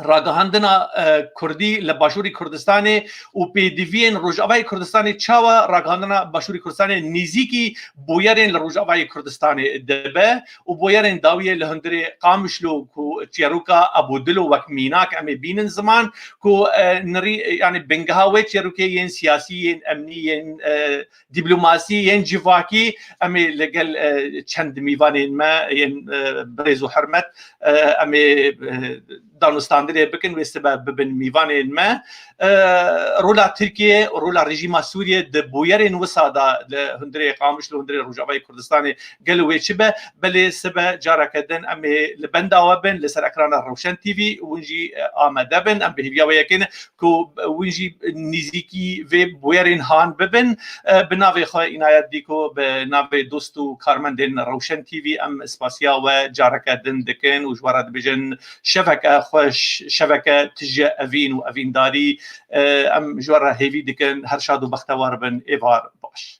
ragihandina, e, kurdî li Başûrî Kurdistanê û pêdiviyên Rojavayê Kurdistanê, çawa ragihandina Başûrî Kurdistanê nêzîkî bûyerên li Rojavayê Kurdistanê dibe û bûyerên dawiyê li hundirê Qamişlo ku çîroka Ebûdilo wek mînak em ê bînin ziman ku, e, nirî-, yanî bingeha wê çîrokê yên siyasî, yên emnî, yên, e, dîplomasî, yên civakî, em ê li gel, e, çend mîvanên me yên, e, birêz û hurmet, e, em ê, e, danûstandinê bikin, wê sibe bibin mîvanên me. E, rola Tirkiye, rola rejîma Sûriye di bûyerên wisa de li hundirê Qamişlo, li hundirê Rojavayê Kurdistanê gelo wê çi be? Belê sibe careke din em ê li benda we bin, li ser ekrana Rewşen T V, hûn jî, e, amade bin. Em bi hêviya wê yekê ne ku hûn jî nêzîkî vê bûyerên han bibin. E, bi navê xwe Înayet Dîko, bi navê dost û karmendên Rewşen T V em spasiya we careke din dikin û ji we re dibêjin şeveke xweş, şeveke tije evîn û evîndarî. E, em ji we re hêvî dikin, her şad û bextewar bin, êvar baş.